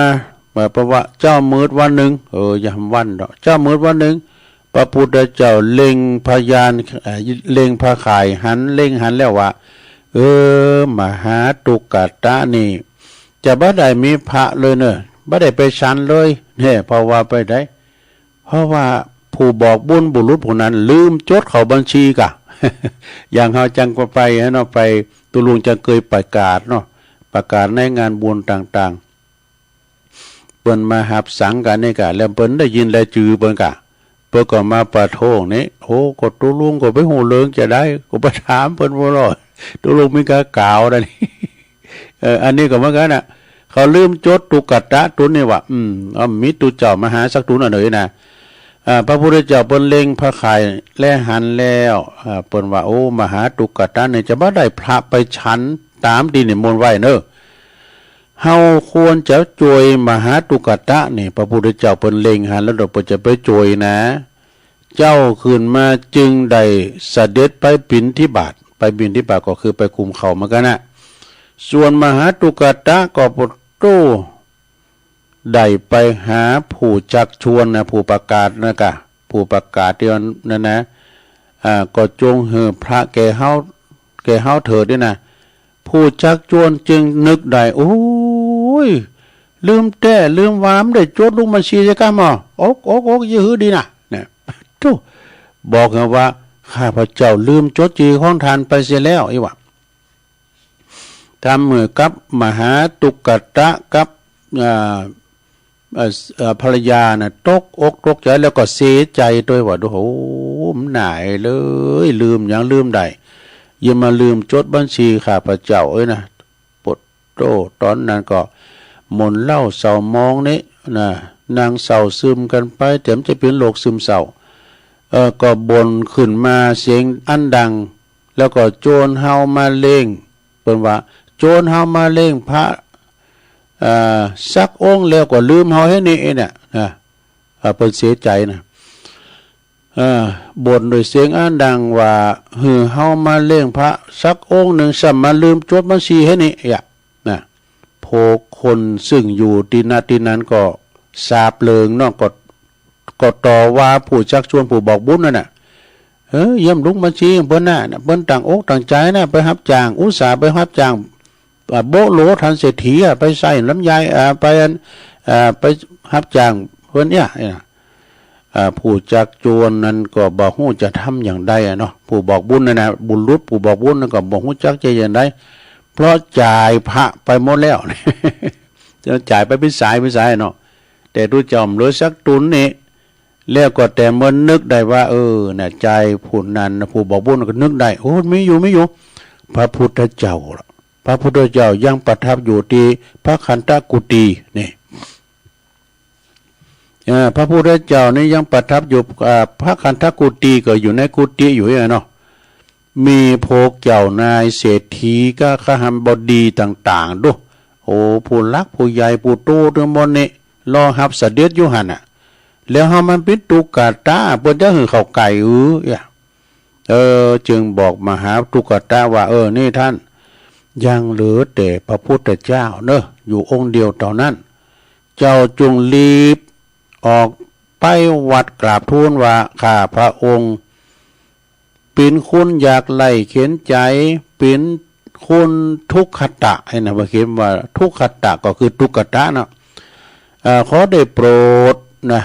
หมายความว่าเจ๊ามืดวันนึ่ง เออ อย่าวันเนาะ เจ๊ามืดวันนึ่ง พระพุทธเจ้าเล็งพยาน เอ่อ เล็งพระข่ายหัน เล็งหันแล้วว่า เออ มหาตุกตะนี่ จะบ่ได้มีพระเลยเนอะ บ่ได้ไปฉันเลย เนี่ย เพราะว่าไปได้ เพราะว่าผู้บอกบุญบุรุษผู้นั้นลืมจดเข้าบัญชีกะ อย่างเฮาจังก็ไปเนาะ ไป ตุ๊ลุงจังเคยประกาศเนาะ ประกาศในงานบุญต่างๆ เปิ้นมาฮับสังกันนี่กะ แล้วเปิ้นได้ยินรายจื่อเปิ้นกะ เปิ้นก็มาประท้วงนี่ โอ้ ก็ตุ๊ลุงก็ไปฮู้เรื่องจะได้ ก็ไปถามเปิ้นบ่รอด ตุ๊ลุงมีกะกาวนั่น เออ อันนี้ก็เหมือนกันน่ะ เขาลืมจดตุกตะตุ๊นนี่ว่า อืม เอ้า มีตุ๊เจ้ามาหาสักตุ๊นอันเดยนะ อ่า พระพุทธเจ้าเปิ้นเล็งพระข่ายและหันแล้ว อ่า เปิ้นว่า โอ้ มหาตุกตะนี่จะบ่ได้พระไปฉันตามที่นิมนต์ไว้เนอะ เฮาควรจะจ่วยมหาตุกตะนี่ พระพุทธเจ้าเปิ้นเล็งหันแล้วเปิ้นจะไปจ่วยนะ เจ้าขึ้นมาจึงได้เสด็จไปบิณฑบาต ไปบิณฑบาตก็คือไปกุมข้าวเหมือนกันนะ ส่วนมหาตุกตะก็ปะโต้ ได้ไปหาผู้ชักชวนนะ ผู้ประกาศนะกะ ผู้ประกาศที่นั่นนะ อ่า ก็จงหื้อพระแก่เฮา แก่เฮาเถิดนี่นะ ผู้ชักชวนจึงนึกได้ โอ้ย ลืมแต๊ ลืมว่าบ่ได้จดลงบัญชีเสียกำ อก อก อก จะหื้อดีนะ เนี่ย ตุ๊ บอกว่า ข้าพเจ้าลืมจดจื่อของท่านไปเสียแล้ว อีหว่า ทำหื้อกับมหาตุกตะกับ อ่า เอ่อ เอ่อ ภรรยาน่ะตกอกตกใจ แล้วก็เสียใจด้วยว่า โอ้โห มันหนายเลย ลืมหยังลืมได้ ยังมาลืมจดบัญชีข้าพเจ้าเอ้ยนะ ปะโต้ ตอนนั้นก็หม่นเหล้าเศร้าหมองนี่นะ นั่งเศร้าซึมกันไป แถมจะเป็นโรคซึมเศร้า เอ่อ ก็บ่นขึ้นมาเสียงอันดัง แล้วก็โจรเฮามาเล่ง เปิ้นว่า โจรเฮามาเล่งพระ เอ่อ สักองค์แล้วก็ลืมเฮาแฮ่นี้เองเนี่ยนะ เอ่อ เปิ้นเสียใจนะ เอ่อ บ่นด้วยเสียงอันดังว่า หื้อเฮามาเล่งพระสักองค์หนึ่ง ซ้ำมาลืมจดบัญชีแฮ่นี้ เอียะ นะ พวกคนซึ่งอยู่ที่ณ ที่นั้นก็สาบเลิงเนาะ ก็ ก็ต่อว่าผู้ชักชวนผู้บอกบุญนั่นน่ะ เออ เยี่ยมลงบัญชีเปิ้นน่ะ เปิ้นตั้งอกตั้งใจนะ ไปฮับจ้าง อุตส่าห์ไปฮับจ้าง อ่า โบะโหลท่านเศรษฐีอะ ไปใส่ลำไย อ่า ไปอัน อ่า ไปฮับจ้างเปิ้นเนี่ย อ่า ผู้ชักชวนนั้นก็บ่ฮู้จะทำอย่างใดอะเนาะ ผู้บอกบุญนั่นน่ะ บุรุษผู้บอกบุญนั่นก็บ่ฮู้จักจะอย่างใด เพราะจ่ายพระไปหมดแล้ว จ่ายไปเป็นสายเป็นสายเนาะ แต่ตุ๊เจ้าเหลือสักตุ๊นนี่ แล้วก็แต่เมื่อนึกได้ว่า เออ น่ะ จ่ายผู้นั้น ผู้บอกบุญก็นึกได้ โอ้ มีอยู่ มีอยู่ พระพุทธเจ้าล่ะ พระพุทธเจ้ายังประทับอยู่ที่พระคันธกุฏี นี่ เอ่อ พระพุทธเจ้านี่ยังประทับอยู่ อ่า พระคันธกุฏีก็อยู่ในกุฏิอยู่เนี่ยเนาะ มีพวกเจ้านายเศรษฐีกับคฤหบดีต่างๆ ดู โอ้ ผู้หลักผู้ใหญ่ผู้โตทั้งหมดนี่ รอฮับเสด็จอยู่หั่นน่ะ แล้วเฮามันเป็นตุ๊กตา เปิ้นจะหื้อเข้าใกล้อือ เออ จึงบอกมหาตุ๊กตาว่า เออ นี่ท่าน ยังเหลือแต่พระพุทธเจ้าเนอะ อยู่องค์เดียวเท่านั้น เจ้าจงรีบออกไปวัดกราบทูลว่า ข้าพระองค์เป็นคนยากไร้เข็ญใจ เป็นคนทุกขตะ ไอ้นะ เพิ่นเขียนว่าทุกขตะก็คือตุ๊กตาเนาะ เอ่อ ขอได้โปรดนะ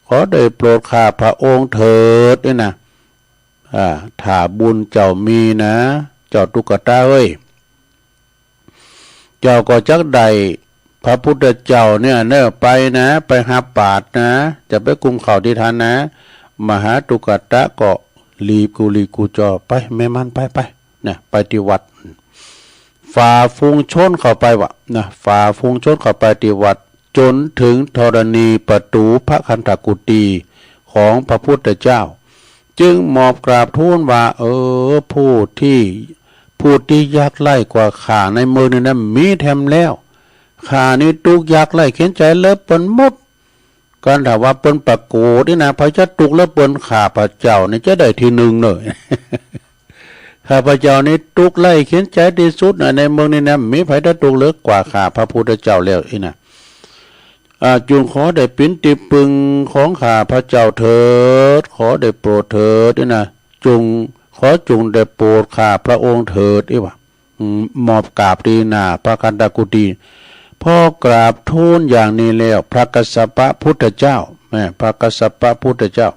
ขอได้โปรดข้าพระองค์เถิด นี่นะ อ่า ถ้าบุญเจ้ามีนะ เจ้าตุ๊กตาเอ้ย เจ้าก็จักได้พระพุทธเจ้าเนี่ยเนอะ ไปนะ ไปฮับบาตรนะ จะไปกุมข้าวที่ท่านนะ มหาตุ๊กตาก็รีบกู้หลีกู้จ่อ ไป แม่มัน ไป ไป นะ ไปที่วัด ฝ่าฝูงชนเข้าไปวะ นะ ฝ่าฝูงชนเข้าไปที่วัด จนถึงธรณีประตูพระคันธกุฏีของพระพุทธเจ้า จึงมอบกราบทูลว่า เออ ผู้ที่ ผู้ที่ยากไร้กว่าข้าในเมืองนี้นะ มีแถมแล้ว ข้านี่ตุ๊กข์ยากไร้เข็ญใจเหลือเปิ้นหมด กันถ้าว่าเปิ้นประกวดนี่นะ ไผจะตุ๊กข์เหลือเปิ้น ข้าพระเจ้านี่จะได้ที่หนึ่งเนอะ ข้าพระเจ้านี่ตุ๊กข์ไร้เข็ญใจที่สุดนะ ในเมืองนี้นะ มีไผจะตุ๊กข์เหลือกว่าข้าพระพุทธเจ้าแล้วอี้นะ อ่า จุ่งขอได้ปิ้นตี้ปึงของข้าพระเจ้าเถิด ขอได้โปรดเถิดนี่นะ จุ่ง ขอจุ่งได้โปรดข้าพระองค์เถิด อีกว่า อืม หมอบกราบตี้หน้าพระคันธกุฏิ พอกราบทูลอย่างนี้แล้ว พระกัสสปะพุทธเจ้า แม่ พระกัสสปะพุทธเจ้า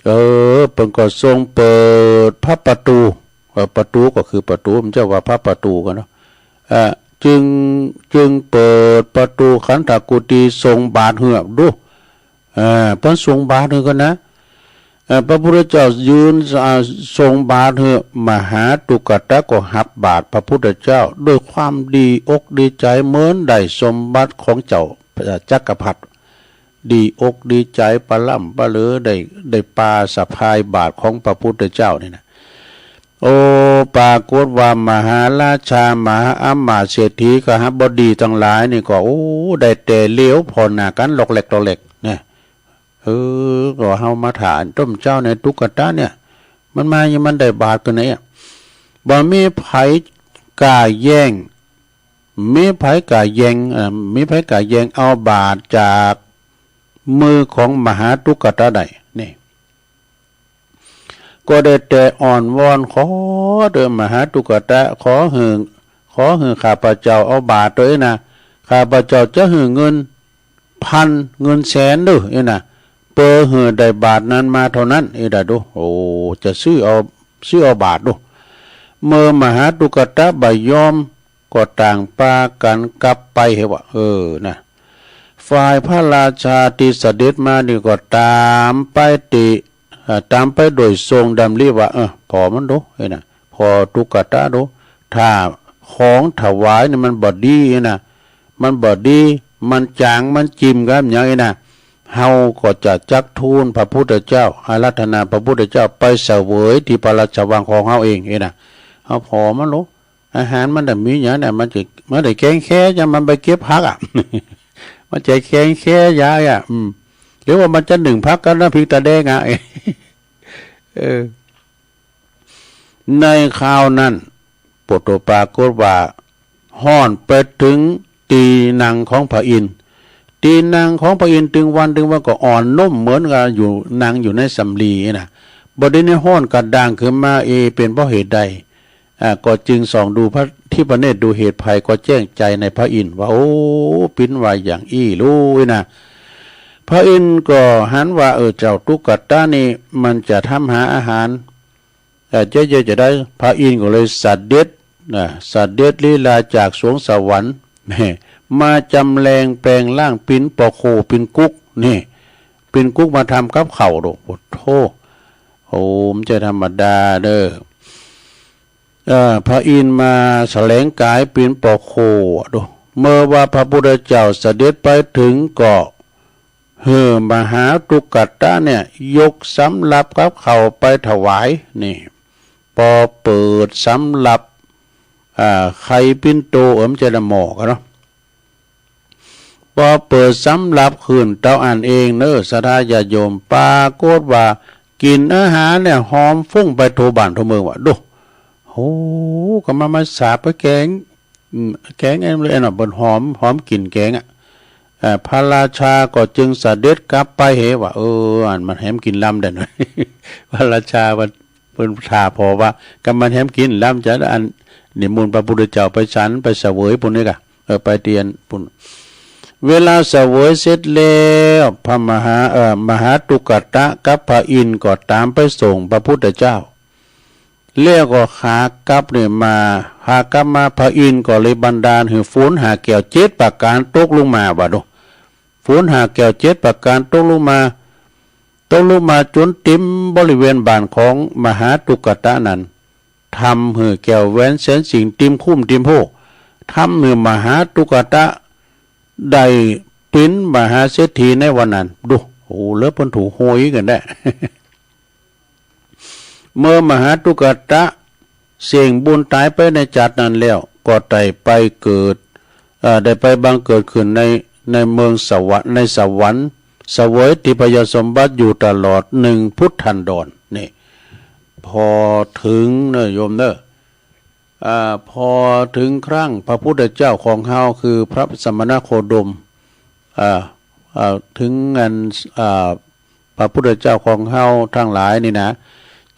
เออ เปิ้นก็ทรงเปิดพระประตู เอ่อ ประตูก็คือประตู มันจะว่าพระประตูกันเนาะ เอ่อ จึง จึงเปิดประตูคันธกุฏิ ส่งบาตรหื้อ ดู เอ่อ เปิ้นส่งบาตรหื้อกันนะ เอ่อ พระพุทธเจ้ายืน อ่า ส่งบาตรหื้อ มหาตุกัตตะก็ฮับบาตรพระพุทธเจ้า ด้วยความดีอกดีใจเหมือนได้สมบัติของเจ้า เอ่อ จักรพรรดิ ดีอกดีใจปะล่ำปะเหลือ ได้ ได้ปาสะพายบาตรของพระพุทธเจ้านี่นะ โอ้ ปรากฏว่ามหาราชา มหาอำมาตย์ เศรษฐี คหบดีทั้งหลายนี่ก็ โอ้ ได้แต่เหลียวผ่อหน้ากันหลอกแหลกหลอกแหลกนะ เออ ก็เฮามาถามต้มเจ้าในตุกกะตะเนี่ย มันมาอย่างมันได้บาตรกันไหนอะ บ่มีไผกล้าแย่ง มีไผกล้าแย่ง เอ่อ มีไผกล้าแย่งเอาบาตรจากมือของมหาตุกกะตะได้ นี่ ก็ได้แต่อ้อนวอนขอเด้อมหาตุกกะตะ ขอหื้อ ขอหื้อข้าพเจ้าเอาบาตรเด้อนะ ข้าพเจ้าจะหื้อเงินพัน เงินแสนเด้อ เอ้ยนะ เปื้อหื้อได้บาตรนั้นมาเท่านั้น เอ้ยดาดู โอ้ จะซื้อเอา ซื้อเอาบาตรดู เมื่อมหาตุกกะตะบ่ยอม ก็ต่างปากันกลับไปเหว่า เออ นะ ฝ่ายพระราชาตี้เสด็จมานี่ก็ตามไปติ เอ่อ ตามไปโดยทรงดำริว่า เออ ผ่อมันดู เอ้ยนะ ผ่อตุกกะตะดู ถ้าของถวายนี่มันบ่ดีนะ มันบ่ดี มันจ๋าง มันจิมกับหยัง เอ้ยนะ เฮาก็จะจักทูลพระพุทธเจ้า อาราธนาพระพุทธเจ้าไปเสวยที่พระราชวังของเฮาเอง เอ้ยนะ เฮาผ่อมันดู อาหารมันจะมีอย่างนั้นน่ะ มันจะ มันจะแกงแค่จะมันไปเก็บผักอ่ะ มันจะแกงแค่ยายอ่ะ อืม หรือว่ามันจะนึ่งผักกับน้ำพริกตาแดงอ่ะ เออ ในคราวนั้น ปรากฏว่า ฮอดไปถึงตี้นั่งของพระอินทร์ ตี้นั่งของพระอินทร์ ตึงวันตึงวันก็อ่อนนุ่มเหมือนกับอยู่ นั่งอยู่ในสำลีนะ บัดนี้ฮ้อนกระด้างขึ้นมา เอ เป็นเพราะเหตุใด อ่า ก็จึงส่องดูพระทิพเนตร ดูเหตุภัย ก็แจ้งใจในพระอินทร์ว่า โอ้ ปิ้นว่าอย่างอี้ลูกนะ พระอินทร์ก็หันว่า เออ เจ้าตุกกะตะนี่ มันจะทำหาอาหาร เอ่อ เยอะๆ จะได้ พระอินทร์ก็เลยเสด็จนะ เสด็จลีลาจากสวงสวรรค์ แหม มาจำแรงแปลงร่างปิ้นปอโคปิ้นกุ๊ก นี่ ปิ้นกุ๊กมาทำกับข้าวดู โอ้โธ่ โอ้ มันจะธรรมดาเด้อ เอ่อ พระอินทร์มาแสดงกายปิ้นปอโคดู เมื่อว่าพระพุทธเจ้าเสด็จไปถึงก็ หื้อมหาตุกกะตะเนี่ย ยกสำรับกับข้าวไปถวาย นี่ ปอเปิดสำรับ อ่า ไข่ปิ้นโต เออ มันจะได้หม้อกันเนาะ ปอเปิดสำรับขึ้นเต้าอั้นเองเนอะ ศรัทธาญาติโยม ปรากฏว่า กลิ่นอาหารเนี่ย หอมฟุ้งไปทั่วบ้านทั่วเมืองว่ะ ดู โอ้ ก็มา มาสาบไปแกง อืม แกงแอมเลยเนาะ เปิ้นหอม หอมกลิ่นแกงอะ เอ่อ พระราชาก็จึงเสด็จกลับไปเหว่า เออ อันมันแหมกินลำได้หน่อย พระราชามัน เปิ้นถ่าผ่อว่า กำมันแหมกินลำจะอัน นิมนต์พระพุทธเจ้าไปฉัน ไปเสวยปุ้นนี่กะ เออ ไปเตียนปุ้น เวลาเสวยเสร็จแล้ว พระมหา เอ่อ มหาตุกกะตะกับพระอินทร์ก็ตามไปส่งพระพุทธเจ้า แล้วก็ขากลับเนี่ยมา ขากลับมาพระอินทร์ก็เลยบันดาลหื้อฝนห้าแก้วเจ็ดประการตกลงมาว่าดู ฝนห้าแก้วเจ็ดประการตกลงมา ตกลงมาจนเต็มบริเวณบ้านของมหาตุกกะตะนั้น ทำหื้อแก้วแหวนแสนสิ่งเต็มคุ้มเต็มโพ ทำหื้อมหาตุกกะตะได้เป็นมหาเศรษฐีในวันนั้น ดู โอ้ แล้วเปิ้นถูกหวยกันแด้ เมื่อมหาตุกกะตะเส้งบุญตายไปในจัดนั้นแล้ว ก็ได้ไปเกิด เอ่อ ได้ไปบังเกิดขึ้นใน ในเมืองสวรรค์ ในสวรรค์ เสวยทิพยสมบัติอยู่ตลอดหนึ่งพุทธันดร นี่ พอถึงเนอะโยมเนอะ อ่า พอถึงครั้งพระพุทธเจ้าของเฮาคือพระสมณโคดม อ่า อ่า ถึงอัน อ่า พระพุทธเจ้าของเฮาทั้งหลายนี่นะ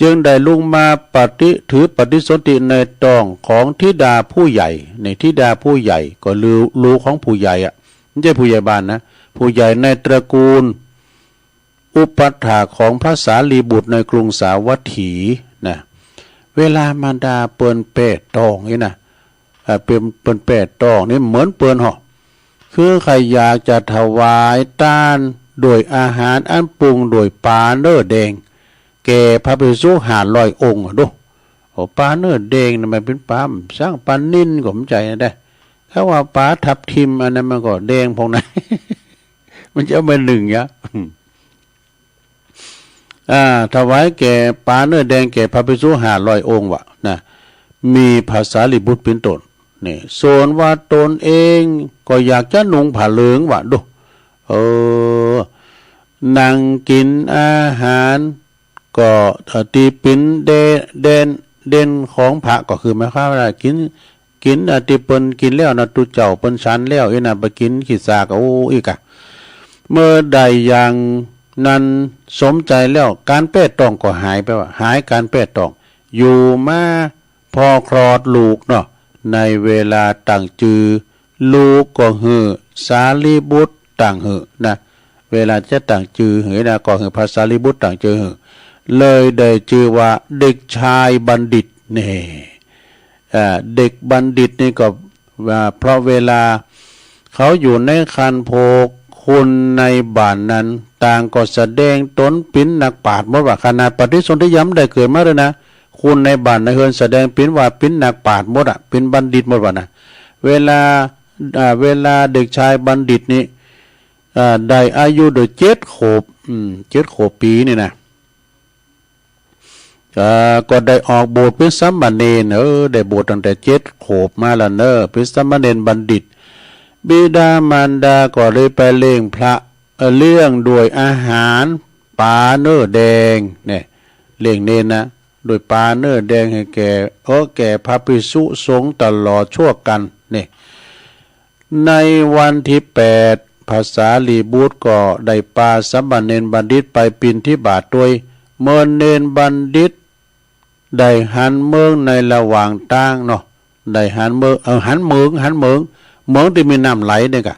จึงได้ลุกมาปฏิ ถือปฏิสนธิในท้องของธิดาผู้ใหญ่ ในธิดาผู้ใหญ่ก็ลูก ลูกของผู้ใหญ่อะ ไม่ใช่ผู้ใหญ่บ้านนะ ผู้ใหญ่ในตระกูล อุปัฏฐากของพระสารีบุตรในกรุงสาวัตถีนะ เวลามารดาเปิ้นแป้ท้องนี่นะ อ่า เปิ้น เปิ้นแป้ท้องนี่เหมือนเปิ้นเหาะ คือใครอยากจะถวายทานโดยอาหารอันปรุงโดยปลาเนื้อแดง แก่พระภิกษุห้าร้อยองค์อะดู โอ้ ปลาเนื้อแดงนี่มันเป็นปลาช่างปลานิลก็ไม่ใช่นะเด้ ถ้าว่าปลาทับทิมอันนั้นมันก็แดงพวกนั้น มันจะเอามานึ่งยะ อ่า ถวายแก่ปลาเนื้อแดงแก่พระภิกษุห้าร้อยองค์วะนะ มีพระสารีบุตรเป็นต้น นี่ ส่วนว่าตนเองก็อยากจะนุ่งผ้าเหลืองวะดู เออ นั่งกินอาหาร ก็ เอ่อ ที่เป็นเด- เด่น เด่นของพระก็คือหมายความว่ากิน กิน อ่ะ ที่เปิ้นกินแล้วนะ ตุ๊เจ้าเปิ้นฉันแล้ว อีน่ะ ไปกินขี้สาก โอ้ อีกอะ เมื่อได้อย่างนั้นสมใจแล้ว การแป้ท้องก็หายไปวะ หายการแป้ท้อง อยู่มาพอคลอดลูกเนาะ ในเวลาตั้งจื่อ ลูกก็หื้อสารีบุตรตั้งหื้อนะ เวลาจะตั้งจื่อหื้อนะ ก็หื้อพระสารีบุตรตั้งจื่อหื้อ เลยได้จื่อว่าเด็กชายบัณฑิต นี่ อ่า เด็กบัณฑิตนี่ก็ว่า เพราะเวลาเขาอยู่ในครรภ์ พวกคนในบ้านนั้น ต่างก็แสดงตนเป็นนักปราชญ์หมดว่า ขนาดปฏิสนธิยังบ่ได้เกิดมาเลยนะ คนในบ้านในเฮือนแสดงเป็นว่าเป็นนักปราชญ์หมดอะ เป็นบัณฑิตหมดว่านะ เวลา อ่า เวลาเด็กชายบัณฑิตนี่ อ่า ได้อายุได้เจ็ดขวบ อืม เจ็ดขวบปีนี่นะ อ่า ก็ได้ออกบวชเป็นสามเณร เออ ได้บวชตั้งแต่เจ็ดขวบมาแล้วเนอะ เป็นสามเณรบัณฑิต บิดามารดาก็เลยไปเลี้ยงพระ เอ่อ เลี้ยงด้วยอาหารปลาเนื้อแดง เนี่ย เลี้ยงเณรนะ ด้วยปลาเนื้อแดงให้แก่ เออ แก่พระภิกษุสงฆ์ตลอดชั่วกัน เนี่ย ในวันที่แปด พระสารีบุตรก็ได้ปาสามเณรบัณฑิตไปบิณฑบาตด้วย เมื่อเณรบัณฑิตได้หันเมิงในระหว่างตางเนาะ ได้หันเมิง เออ หันเมิง หันเมิง เมิงตี้มีน้ำไหลเนี่ยกะ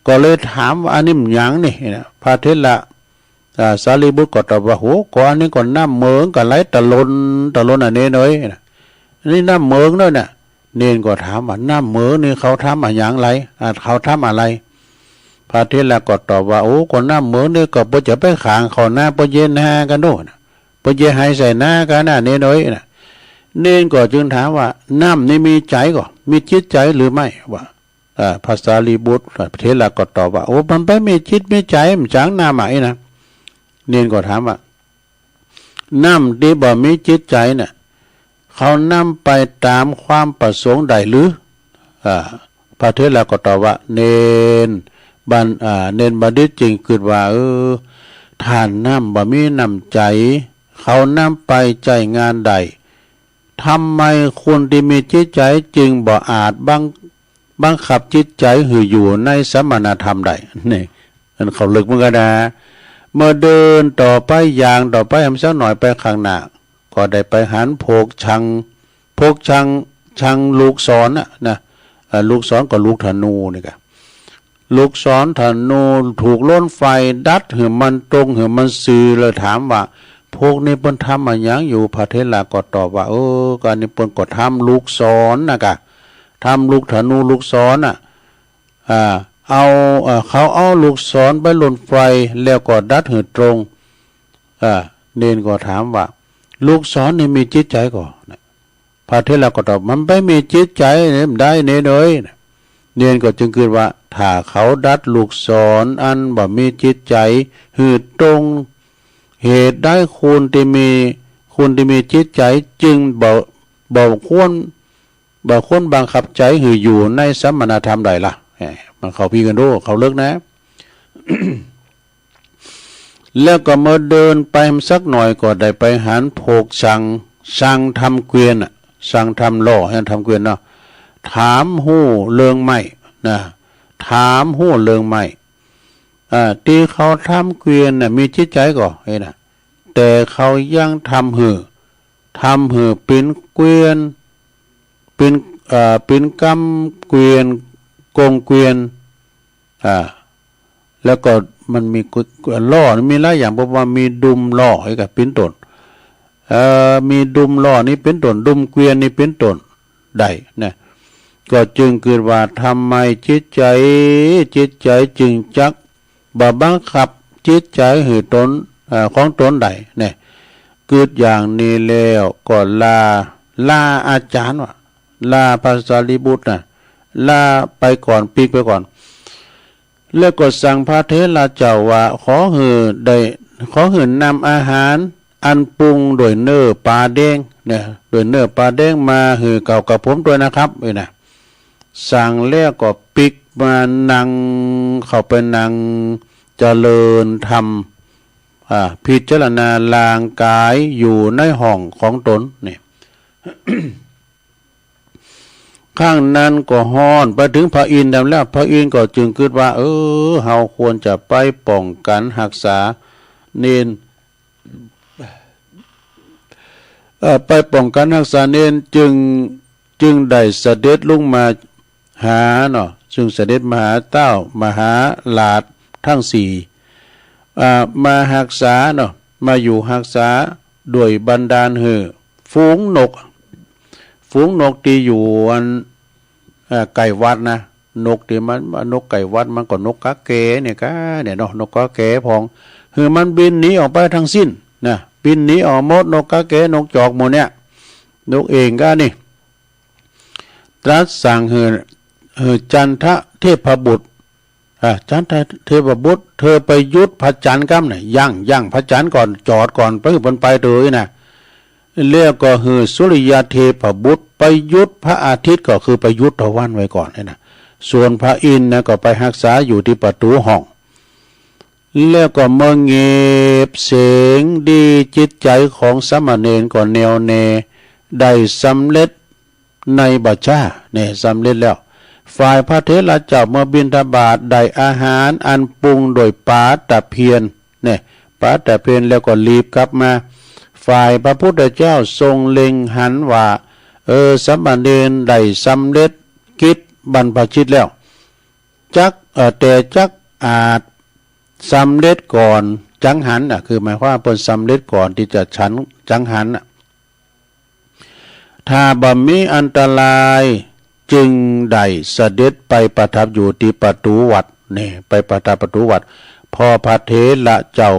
ก็เลยถามว่า อันนี้มันหยังนี่นะ พระเถระ อ่า สารีบุตรก็ตอบว่า โห ก็อันนี้ก็น้ำเมิงก็ไหลตะลอน ตะลอนอะเณรเอ้ยนะ อันนี้น้ำเมิงเนาะนะ เณรก็ถามว่า น้ำเมิงนี่เขาทำอะหยังไหล อ่า เขาทำอะไร พระเถระก็ตอบว่า โอ้ ก็น้ำเมิงนี่ก็เปิ้นจะไปขังเขานา เปิ้นเยียะนากั๋นโน่นนะ เปิ้นเยียะไหใส่นากั๋นนะ เณรเอ้ยนะ เณรก็จึงถามว่า น้ำนี่มีใจก่อ มีจิตใจหรือไม่ ว่า อ่า พระสารีบุตร เถระก็ตอบว่า โอ้ มันไปมีจิตมีใจ มันจังน้ำอะนะ เณรก็ถามว่า น้ำตี้บ่มีจิตใจน่ะ เขานำไปตามความประสงค์ได้หรือ อ่า พระเถระก็ตอบว่า เณรบัณ- อ่า เณรบัณฑิตจึงกึ๊ดว่า เออ ถ้าน้ำบ่มีน้ำใจ เขานำไปใจ๊งานได้ ทำไมคนที่มีจิตใจจึงบ่อาจบัง- บังคับจิตใจหื้ออยู่ในสมณธรรมได้ นี่ อันเขาลึกเหมือนกันนะ เมื่อเดินต่อไป ย่างต่อไป แหมสักหน่อยไปข้างหน้า ก็ได้ไปหันพวกชัง พวกชัง ชังลูกศรน่ะนะ เอ่อ ลูกศรก็ลูกธนูนี่กะ ลูกศรธนูถูกโล้นไฟดัดหื้อมันตรงหื้อมันซื่อ แล้วถามว่า พวกนี้เปิ้นทำอะหยังอยู่ พระเถระก็ตอบว่า เออ ก็อันนี้เปิ้นก็ทำลูกศรน่ะกะ ทำลูกธนูลูกศรน่ะ อ่า เอา เอ่อ เขาเอาลูกศรไปโล้นไฟ แล้วก็ดัดหื้อตรง อ่า เณรก็ถามว่า ลูกศรนี่มีจิตใจก่อ พระเถระก็ตอบ มันไปมีจิตใจเนี่ยมันได้เณรเอ้ย เณรก็จึงกึ๊ดว่า ถ้าเขาดัดลูกศรอันบ่มีจิตใจหื้อตรง เหตุใดคนที่มี คนที่มีจิตใจจึงบ่ บ่ควร บ่ควรบังคับใจหื้ออยู่ในสมณธรรมได้ล่ะ แหม มันเข้าพีกันโด เข้าลึกนะ แล้วก็เมื่อเดินไปสักหน่อยก็ได้ไปหันพวกชัง ชังทำเกวียนน่ะ สังธรรมหล่อ ยังทำเกวียนเนาะ ถามฮู้เรื่องไม้นะ ถามฮู้เรื่องไม้ อ่า ตี้เขาทำเกวียนน่ะ มีจิตใจก่อ เอ้ยนะ แต่เขายังทำหื้อ ทำหื้อเป็นเกวียน เป็น อ่า เป็นกำเกวียน กงเกวียน อ่า แล้วก็มันมีกุ หล่อนี่มีหลายอย่าง เพราะว่ามีดุมหล่อ เอ้ย ก็เป็นต้น เอ่อ มีดุมหล่อนี่เป็นต้น ดุมเกวียนนี่เป็นต้น ได้นะ ก็จึงเกิดว่าทำไมจิตใจ จิตใจจึงจักบ่บังคับจิตใจหื้อตน เอ่อ ของตนได้เนี่ย กึ๊ดอย่างนี้แล้วก็ลา ลาอาจารย์ว่า ลาพระสารีบุตรนะ ลาไปก่อน ปีกไปก่อน แล้วก็สั่งพระเถระเจ้าว่า ขอหื้อได้ ขอหื้อนำอาหารอันปรุงด้วยเนื้อปลาแดงเนี่ย ด้วยเนื้อปลาแดงมาหื้อเก่ากับผมด้วยนะครับ เอ้ยนะ สั่งแล้วก็ปีกมานั่ง เข้าไปนั่งเจริญธรรม อ่า พิจารณาร่างกายอยู่ในห้องของตนเนี่ย ครั้งนั้นก็ฮ้อน ไปถึงพระอินทร์แล้ว พระอินทร์ก็จึงกึ๊ดว่า เออ เฮาควรจะไปป้องกันฮักษาเณร เอ่อ ไปป้องกันฮักษาเณร จึง จึงได้เสด็จลงมาหาเนาะ จึงเสด็จมาหาเต้ามหาราชทั้งสี่ อ่า มาฮักษาเนาะ มาอยู่ฮักษาด้วยบันดาลหื้อฝูงนก ฝูงนกตี้อยู่อัน เอ่อ ใกล้วัดนะ นกตี้มัน นกใกล้วัดมันก็นกกาแกเนี่ยกาเนี่ยเนาะ นกกาแกพอง หื้อมันบินหนีออกไปทั้งสิ้นนะ บินหนีออกหมด นกกาแก นกจอกหมู่เนี่ย นกเองกานี่ ตรัสสั่งหื้อ หื้อจันทะเทพบุตร อ่า จันทะเทพบุตร เธอไปหยุดพระจันทร์กำเนี่ย ยั้ง ยั้งพระจันทร์ก่อน จอดก่อน ไปหื้อมันไปเถอะนะ แล้วก็หื้อสุริยะเทพบุตรไปหยุดพระอาทิตย์ ก็คือไปหยุดตะวันไว้ก่อนเนี่ยนะ ส่วนพระอินทร์นะก็ไปฮักษาอยู่ที่ประตูห้อง แล้วก็เมื่อเงียบเสียงดี จิตใจของสามเณรก็แน่วแน่ ได้สำเร็จในบัดจ้าเนี่ย สำเร็จแล้ว ฝ่ายพระเถระเจ้าเมื่อบิณฑบาตได้อาหารอันปรุงโดยปลาตะเพียนเนี่ย ปลาตะเพียนแล้วก็รีบกลับมา ฝ่ายพระพุทธเจ้าทรงเล็งหันว่า เออ สามเณรได้สำเร็จกิจบรรพชิตแล้ว จัก เอ่อ แต่จักอาจสำเร็จก่อนจังหันน่ะ คือหมายความว่าเปิ้นสำเร็จก่อนที่จะฉันจังหันน่ะ ถ้าบ่มีอันตรายจึงได้เสด็จไปประทับอยู่ที่ประตูวัด นี่ ไปประทับประตูวัด พอพระเถระเจ้า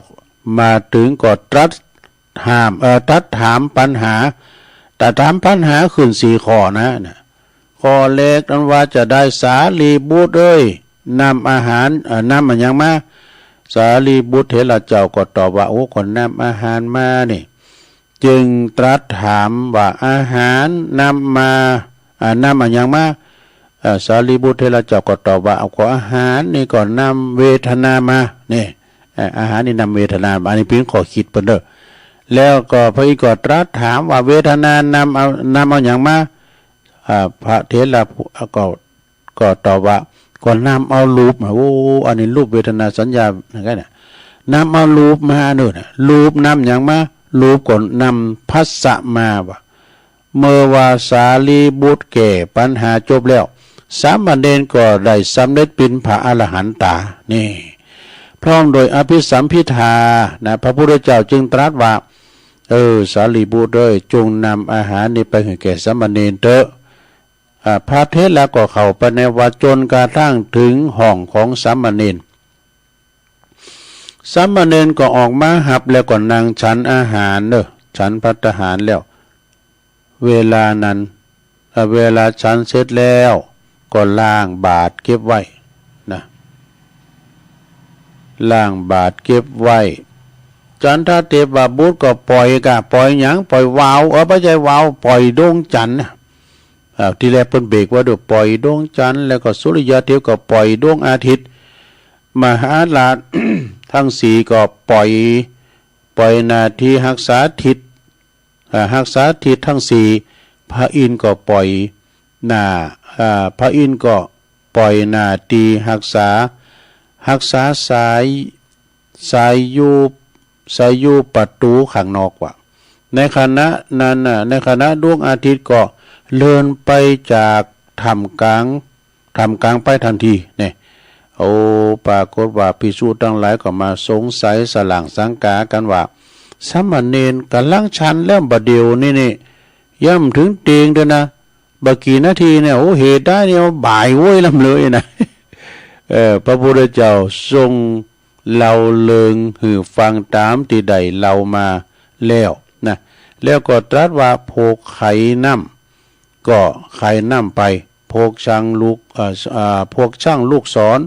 มาถึงก็ตรัส ถาม เอ่อ ตรัสถามปัญหา ตรัสถามปัญหาขึ้นสี่ข้อนะ นะ ข้อแรกนั้นว่าจะได้ สารีบุตรเอ้ย นำอาหาร เอ่อ นำอะหยังมา สารีบุตรเถระเจ้าก็ตอบว่า โอ้ ก็นำอาหารมานี่ จึงตรัสถามว่า อาหารนำมา อ่า นำอะหยังมา เอ่อ สารีบุตรเถระเจ้าก็ตอบว่า เอา ก็อาหารนี่ก็นำเวทนามา นี่ เอ่อ อาหารนี่นำเวทนามา อันนี้เปิ้นข้อคิดเปิ้นเด้อ แล้วก็พระอินทร์ก็ตรัสถามว่า เวทนานำเอา นำเอาหยังมา อ่า พระเถระผู้ ก็ ก็ตอบว่า ก็นำเอารูปมา โอ้ อันนี้รูปเวทนาสัญญา นั่นไงน่ะ นำเอารูปมาเนาะ รูปนำหยังมา รูปก็นำผัสสะมาว่า เมื่อว่าสารีบุตรแก้ปัญหาจบแล้ว สามเณรก็ได้สำเร็จเป็นพระอรหันตา นี่ พร้อมโดยอภิสัมภิทา นะ พระพุทธเจ้าจึงตรัสว่า เออ สารีบุตรเอ้ย จงนำอาหารนี้ไปให้แก่สามเณรเถอะ อ่า พระเถระก็เข้าไปในวัดจนกระทั่งถึงห้องของสามเณร สามเณรก็ออกมาฮับแล้วก็นั่งฉันอาหารเนอะ ฉันภัตตาหารแล้ว เวลานั้น อ่า เวลาฉันเสร็จแล้วก็ล้างบาตรเก็บไว้นะ ล้างบาตรเก็บไว้ จันทะเทพบุตรก็ปล่อยกะ ปล่อยหยัง ปล่อยวาว เออ บ่ใจ้วาว ปล่อยดวงจันทร์นะ อ่า ทีแรกเปิ้นเบรกไว้ด้วยปล่อยดวงจันทร์ แล้วก็สุริยะเทพก็ปล่อยดวงอาทิตย์ มหาราช ทั้งสี่ก็ปล่อย ปล่อยหน้าที่ฮักษาทิศ อ่า ฮักษาทิศทั้งสี่ พระอินทร์ก็ปล่อยหน้า อ่า พระอินทร์ก็ปล่อยหน้าตีฮักษา ฮักษาสาย สายอยู่ สายอยู่ประตูข้างนอกว่า ในขณะนั้นน่ะ ในขณะดวงอาทิตย์ก็เลือนไปจากท่ามกลาง ท่ามกลางไปทันทีเนี่ย โอ้ ปรากฏว่าภิกษุตังหลายก็มาสงสัยสลางสังกากันว่า สามเณรกำลังฉันแล้วบ่าเดี่ยวนี้นี่ ยังบ่ถึงเตียงเตื้อนะ บ่ากี่นาทีเนี่ย โอ้ เหตุได้เนี่ยบ่ายโว้ยลำเลยนะ เออ พระพุทธเจ้าทรงเล่าเรื่องหื้อฟังตามที่ได้เล่ามาแล้วนะ แล้วก็ตรัสว่าพวกไขน้ำ ก็ไขน้ำไป พวกช้างลูก เอ่อ เอ่อ พวกช่างลูกศร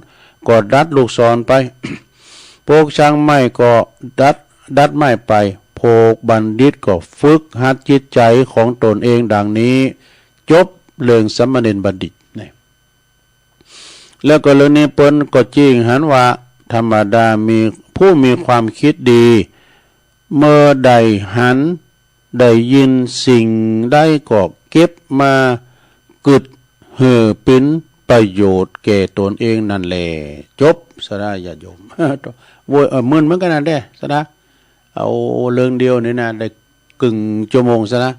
ก็ดัดลูกศรไป พวกช่างไม้ก็ดัด ดัดไม้ไป พวกบัณฑิตก็ฝึกหัดจิตใจของตนเองดังนี้ จบเรื่องสามเณรบัณฑิตนี่ แล้วก็เรื่องนี้เปิ้นก็เจ้งหันว่า ธรรมดามี ผู้มีความคิดดี เมื่อได้หัน ได้ยินสิ่งใดก็เก็บมา กึ๊ดหื้อเป็นประโยชน์แก่ตนเองนั่นแหละ จบ สาระญาติโยม โว้ย เออ มึนเหมือนกันนะเด้ สาระ เอาเรื่องเดียวนี่นะ ได้ครึ่งชั่วโมงซะนะ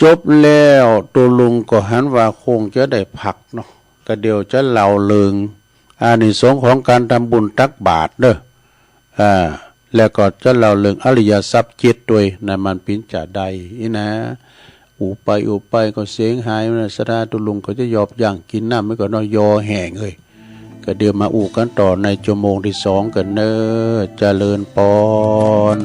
จบแล้ว ตัวลุงก็หันว่าคงจะได้พักเนาะ ก็เดี๋ยวจะเล่าเรื่องอานิสงส์ของการทำบุญตักบาตรเด้อ อ่า แล้วก็จะเล่าเรื่องอริยทรัพย์เจ็ดด้วยนะ มันเป๋นจาใดอี้นะ อู้ไปอู้ไปก็เสียงหายนะ สาระ ตัวลุงก็จะหยอบย่างกินน้ำไว้ก่อนเนาะ ยอแห้งเอ้ย ก็เดี๋ยวมาอู้กันต่อในชั่วโมงที่สองกันเนอะ เจริญปอน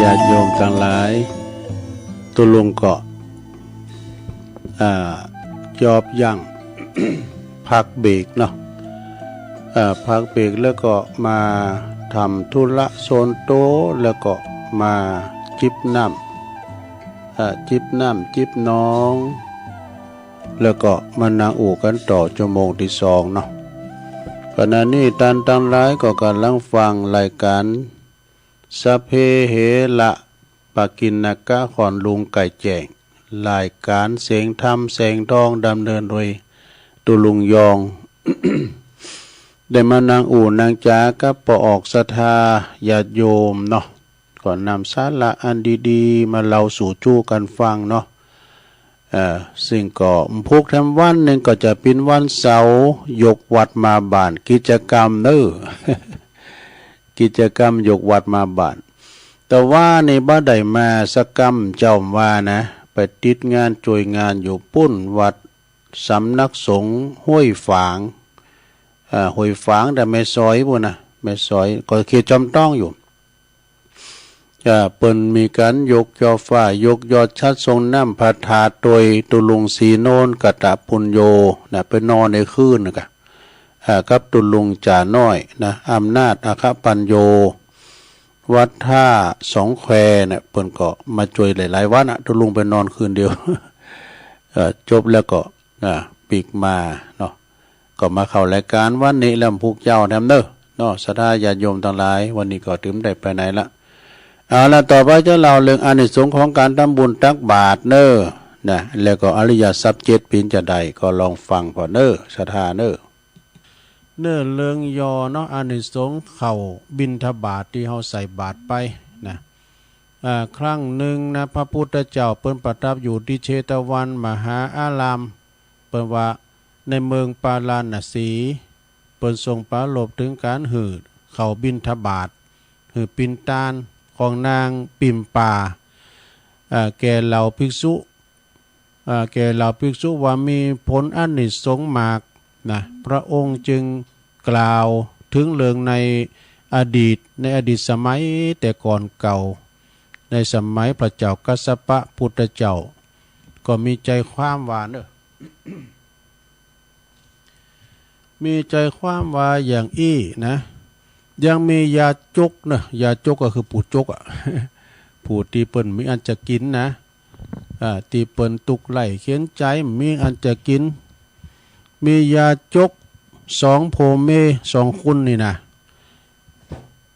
ญาติโยมตังหลาย ตุ๊ลุงก็ อ่า จอบยัง พักเบรกเนาะ อ่า พักเบรกแล้วก็มาทำธุระส่วนตัว แล้วก็มาจิบน้ำ อ่า จิบน้ำจิบหนอง แล้วก็มานั่งอู้กันต่อชั่วโมงที่สองเนาะ ขณะนี้ท่านตังหลายก็กำลังฟังรายการ สัพเพเหระ ปกิณณกะ ของลุงไก่แจ้ง รายการเสียงธรรมแสงทองดำเนินโดยตุ๊ลุงยอง ได้มานั่งอู้นั่งจากับป้อออกศรัทธาญาติโยมเนาะ ก็นำสาระอันดีๆ มาเล่าสู่จู้กันฟังเนาะ เอ่อ ซึ่งก็พุกแถมวันหนึ่งก็จะเป็นวันเสาร์ ยกวัดมาบ้าน กิจกรรมเนอะ กิจกรรมยกวัดมาบ้าน แต่ว่านี่บ่ได้มาสักกำ เจ้าว่านะ ไปติดงานช่วยงานอยู่ปุ้นวัดสำนักสงฆ์ห้วยฝาง อ่า ห้วยฝางแต่แม่สอยปุ้นนะ แม่สอยก็เขตจอมต้องอยู่ อ่า เปิ้นมีการยกจ่อฟ้า ยกยอดฉัตรส่งน้ำพระธาตุโดยตุ๊ลุงศรีโนนกตปุญโญนะ ไปนอนในคืนนะกะ อ่า กับตุ๊ลุงจ่าน้อยนะ อำนาจอัคคปัญโญ วัดท่าสองแควนะ เปิ้นก็มาช่วยหลายๆ วันนะ ตุ๊ลุงไปนอนคืนเดียว เอ่อ จบแล้วก็ อ่า ปีกมาเนาะ ก็มาเข้ารายการวันนี้แล้วพุกเจ้าแถมเนอะ เนาะ ศรัทธาญาติโยมตังหลาย วันนี้ก็ถึงได้ไปไหนละ เอาละ ต่อไปจะเล่าเรื่องอานิสงส์ของการทำบุญตักบาตรเนอะ นะ แล้วก็อริยทรัพย์เจ็ดเป๋นจะใด ก็ลองฟังพอเนอะ ศรัทธาเนอะ เนอะ เรื่องย่อเนาะ อานิสงส์ข้าวบิณฑบาตที่เฮาใส่บาตรไปนะ อ่า ครั้งหนึ่งนะ พระพุทธเจ้าเปิ้นประทับอยู่ที่เชตวันมหาอาราม เปิ้นว่าในเมืองปาราณสี เปิ้นทรงปรารภถึงการหื้อข้าวบิณฑบาต หื้อเป๋นตานของนางปิมปา อ่า แก่เหล่าภิกษุ อ่า แก่เหล่าภิกษุว่ามีผลอานิสงส์มากนะ พระองค์จึงกล่าวถึงเรื่องในอดีต ในอดีตสมัยแต่ก่อนเก่า ในสมัยพระเจ้ากัสสปะพุทธเจ้า ก็มีใจความว่าเนอะ มีใจความว่าอย่างอี้นะ ยังมียาจกนะ ยาจกก็คือผู้จกอะ ผู้ที่เปิ้นมีอันจะกินนะ อ่า ที่เปิ้นทุกข์ไร้เข็ญใจ มีอันจะกิน มียาจกสองผัวเมียสองคนนี่นะ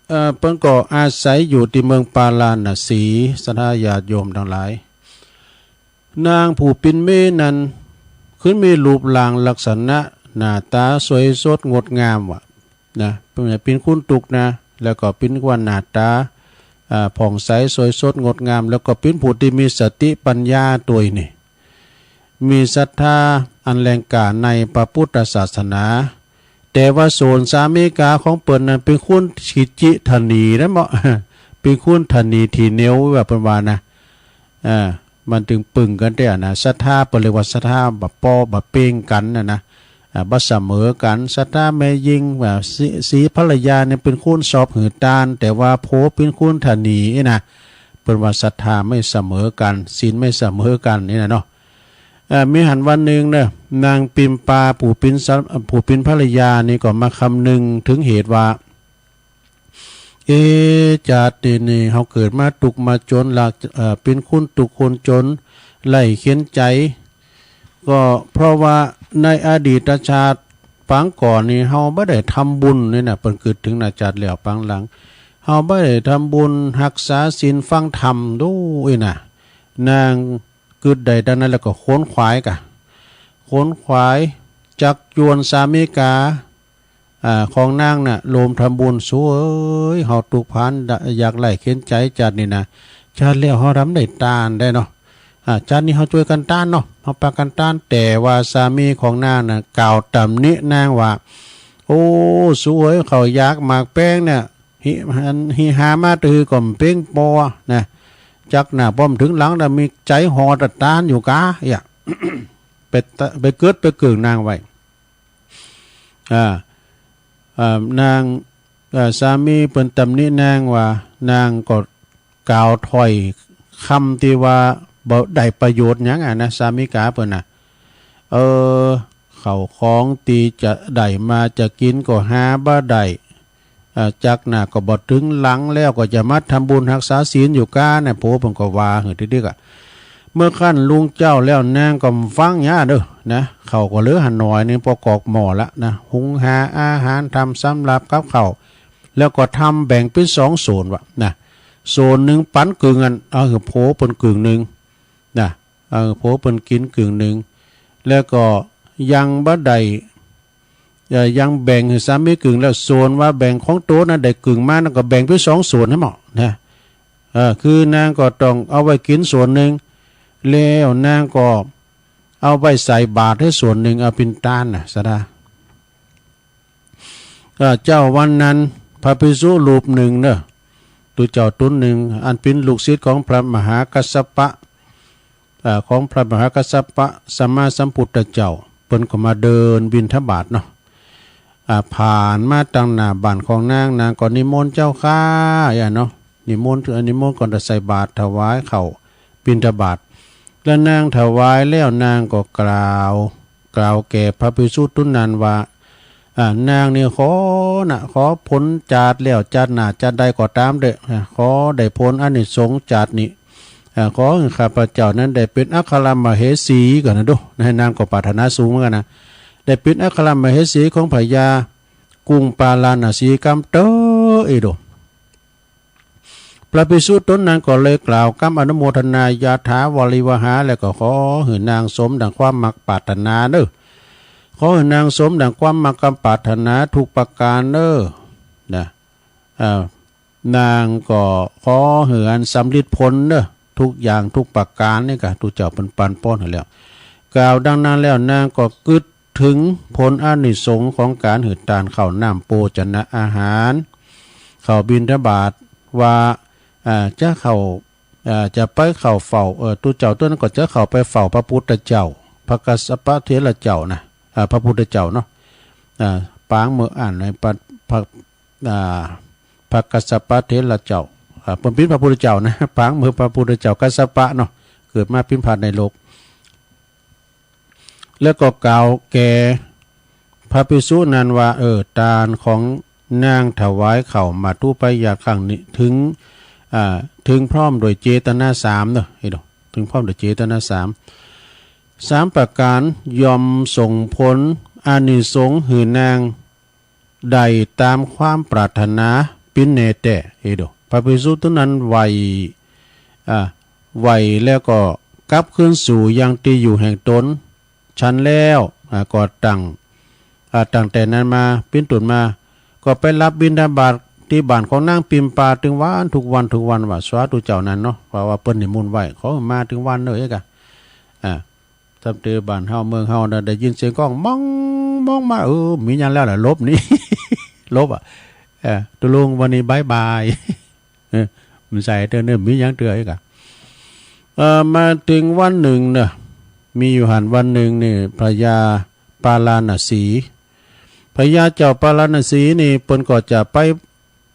เอ่อ เปิ้นก็อาศัยอยู่ที่เมืองปาราณสี ศรัทธาญาติโยมทั้งหลาย นางผู้เป๋นเมียนั้น คือมีรูปร่างลักษณะหน้าตาสวยสดงดงามว่ะ นะ เป๋น เป๋นคนทุกข์นะ แล้วก็เป๋นว่าหน้าตา อ่า ผ่องใสสวยสดงดงาม แล้วก็เป๋นผู้ที่มีสติปัญญาตวยนี่ มีศรัทธาอันแรงกล้าในพระพุทธศาสนา แต่ว่าส่วนสามีกาของเปิ้นนั้นเป๋นคนขี้จิถนีนะเมาะ เป๋นคนถนีถี่เหนียวว่าเปิ้นว่านะ อ่า มันจึงปึงกันแต๊อะนะ ศรัทธาเปิ้นเรียกว่าศรัทธาบ่ป้อบ่เป่งกันนะนะ อ่า บ่เสมอกัน ศรัทธาแม่ญิงว่าสี สีภรรยาเนี่ยเป๋นคนชอบหื้อตาน แต่ว่าผัวเป๋นคนถนีนะ เปิ้นว่าศรัทธาไม่เสมอกัน ศีลไม่เสมอกันนี่นะเนาะ เอ่อ มีหั้นวันหนึ่งเนอะ นางปิมปาผู้เป๋นสา ผู้เป๋นภรรยานี่ก็มาคำนึงถึงเหตุว่า เอ๊ะ ชาตินี้นี่เฮาเกิดมาทุกข์มาจน ลาก เอ่อ เป๋นคนทุกข์คนจน ไร้เข็ญใจ ก็เพราะว่าในอดีตชาติปางก่อนนี่เฮาบ่ได้ทำบุญนี่นะ เปิ้นกึ๊ดถึงหน้าชาติแล้วปางหลัง เฮาบ่ได้ทำบุญ รักษาศีล ฟังธรรม ดูอี้นะ นางกึ๊ดได้ดังนั้นแล้วก็ขวนขวายกะ ขวนขวายจักจวนสามีกา อ่า ของนางน่ะ รวมทำบุญ สูเอ้ย เฮาทุกข์พาน ยากไร้เข็ญใจ ชาตินี้นะ ชาติแล้วเฮาทำได้ตานได้เนาะ อ่า ชาตินี้เฮาช่วยกันตานเนาะ เฮาปากันตาน แต่ว่าสามีของนางน่ะ กล่าวตำหนินางว่า โอ้ สูเอ้ย ข้าวยากหมากแพงเนี่ย หิ หัน หิหามาแต่หื้อก็บ่เพียงปอนะ จักหน้าป้อมถึงหลังแล้วมีใจห่อแต่ตานอยู่กา เอี้ย ไปตะ ไปเกิดไปเกิงนางไว้ อ่า อ่า นาง อ่า สามีเปิ้นตำหนินางว่า นางก็ กล่าวถ้อยคำตี้ว่าบ่ได้ประโยชน์หยังอะนะ สามิกาเปิ้นน่ะ เออ ข้าวของตี้จะได้มาจะกินก็หาบ่ได้ เอ่อ จักหน้าก็บ่ตึงหลัง แล้วก็จะมาทำบุญฮักษาศีลอยู่ก้านะ ผัวเปิ้นก็ว่าหื้อติ๊กๆ อะ เมื่อครั้นลุงเจ้าแล้วนางก็ฟังหยังเด้อนะ ข้าวก็เหลือหั้นหน่อยหนึ่ง ปอกอกหม้อละนะ หุงหาอาหาร ทำสำรับกับข้าว แล้วก็ทำแบ่งเป็นสองส่วนวะนะ ส่วนหนึ่งปันกึ่งอัน เอาหื้อผัวเปิ้นกึ่งหนึ่งนะ เอาหื้อผัวเปิ้นกินกึ่งหนึ่ง แล้วก็ยังบ่ได้ เอ่อ ยังแบ่งหื้อสามีกึ่ง แล้วส่วนว่าแบ่งของโตนั้นได้กึ่งมานั้นก็แบ่งเป็นสองส่วนหั้นหมอนะ เออ คือนางก็ต้องเอาไว้กินส่วนหนึ่ง แล้วนางก็เอาไว้ใส่บาตรหื้อส่วนหนึ่ง เอาเป๋นตานน่ะ สะดา เอ่อ เจ๊าวันนั้นพระภิกษุรูปหนึ่งเนอะ ตุ๊เจ้าตุ๊นหนึ่ง อันเป๋นลูกศิษย์ของพระมหากัสสปะ เอ่อ ของพระมหากัสสปะสัมมาสัมพุทธเจ้า เปิ้นก็มาเดินบิณฑบาตเนาะ อ่า ผ่านมาตังหน้าบ้านของนาง นางก็นิมนต์เจ้าข้า อย่างเนาะ นิมนต์ นิมนต์ก่อนจะใส่บาตรถวายข้าวบิณฑบาต แล้วนางถวายแล้วนางก็กล่าว กล่าวแก่พระภิกษุตุ๊นนั้นว่า อ่า นางนี่ขอนะ ขอผลจาติแล้วจาติหน้าจาติใดก็ตามเต๊อะ อ่า ขอได้ผลอานิสงส์จาตินี้ อ่า ขอหื้อข้าพเจ้านั้นได้เป๋นอัครมเหสีก่อนนะดู นางก็ปรารถนาสูงเหมือนกันนะ ได้เป๋นอัครมเหสีของพญากรุงปาราณสีกำเต๊อะ เอโด พระภิกษุตุ๊นนั้นก็เลยกล่าวกำอนุโมทนายาถาวาริวหา แล้วก็ขอหื้อนางสมดังความมักปรารถนาเนอะ ขอหื้อนางสมดังความมักความปรารถนาทุกประการเนอะ นะ เอ่อ นางก็ขอหื้ออันสำเร็จผลเนอะ ทุกอย่างทุกประการนี่ก็ตุ๊เจ้าเปิ้นปันป้อนหื้อแล้ว กล่าวดังนั้นแล้วนางก็กึ๊ด ถึงผลอานิสงส์ของก๋านหื้อตานข้าวน้ำโภชนะอาหาร ข้าวบิณฑบาตว่า อ่า จะเข้า อ่า จะไปเข้าเฝ้า เอ่อ ตุ๊เจ้าตุ๊นนั้นก็จะเข้าไปเฝ้าพระพุทธเจ้า พระกัสสปะเถระเจ้านะ อ่า พระพุทธเจ้าเนาะ อ่า ปางเมื่ออ่านในพระ พระ อ่า พระกัสสปะเถระเจ้า อ่า เปิ้นเป๋นพระพุทธเจ้านะ ปางเมื่อพระพุทธเจ้ากัสสปะเนาะ เกิดมาเป๋นพระในโลก แล้วก็กล่าวแก่พระภิกษุนั้นว่า เออ ตานของนางถวายข้าวมัตถุปายาตครั้งนี้ ถึง อ่า ถึงพร้อมโดยเจตนาสามเนอะ เห็นบ่ ถึงพร้อมโดยเจตนาสาม สามประการ ย่อมส่งผลอานิสงส์หื้อนาง ได้ตามความปรารถนาปิ้นแน่แต๊ เอโด พระภิกษุตุ๊นนั้นไหว้ อ่า ไหว้แล้วก็กลับคืนสู่ยังตี้อยู่แห่งตน ฉันแล้ว อ่า ก็ตั้ง อ่า ตั้งแต่นั้นมา ปิ้นตุนมา ก็ไปรับบิณฑบาตตี้บ้านของนางปิมปาตึงวัน ทุกวัน ทุกวัน ว่าสาธุเจ้านั้นเนาะ เพราะว่าเปิ้นนิมนต์ไว้ ขอมาตึงวันเนอะ เอ๊ะกะ อ่า ตำเตอบ้านเฮาเมืองเฮานะ ได้ยินเสียงก้อง ม้อง ม้องมา เออ มีหยังแล้วล่ะ หลบหนี หลบอะ เออ ตกลงวันนี้บ๊ายบาย เออ มันใส่เตื้อเนอะ มีหยังเตื้ออีกอะ เอ่อ มาถึงวันหนึ่งเนอะ มีอยู่หั้นวันหนึ่งนี่ พญาปาราณสี พญาเจ้าปาราณสีนี่ เปิ้นก็จะไป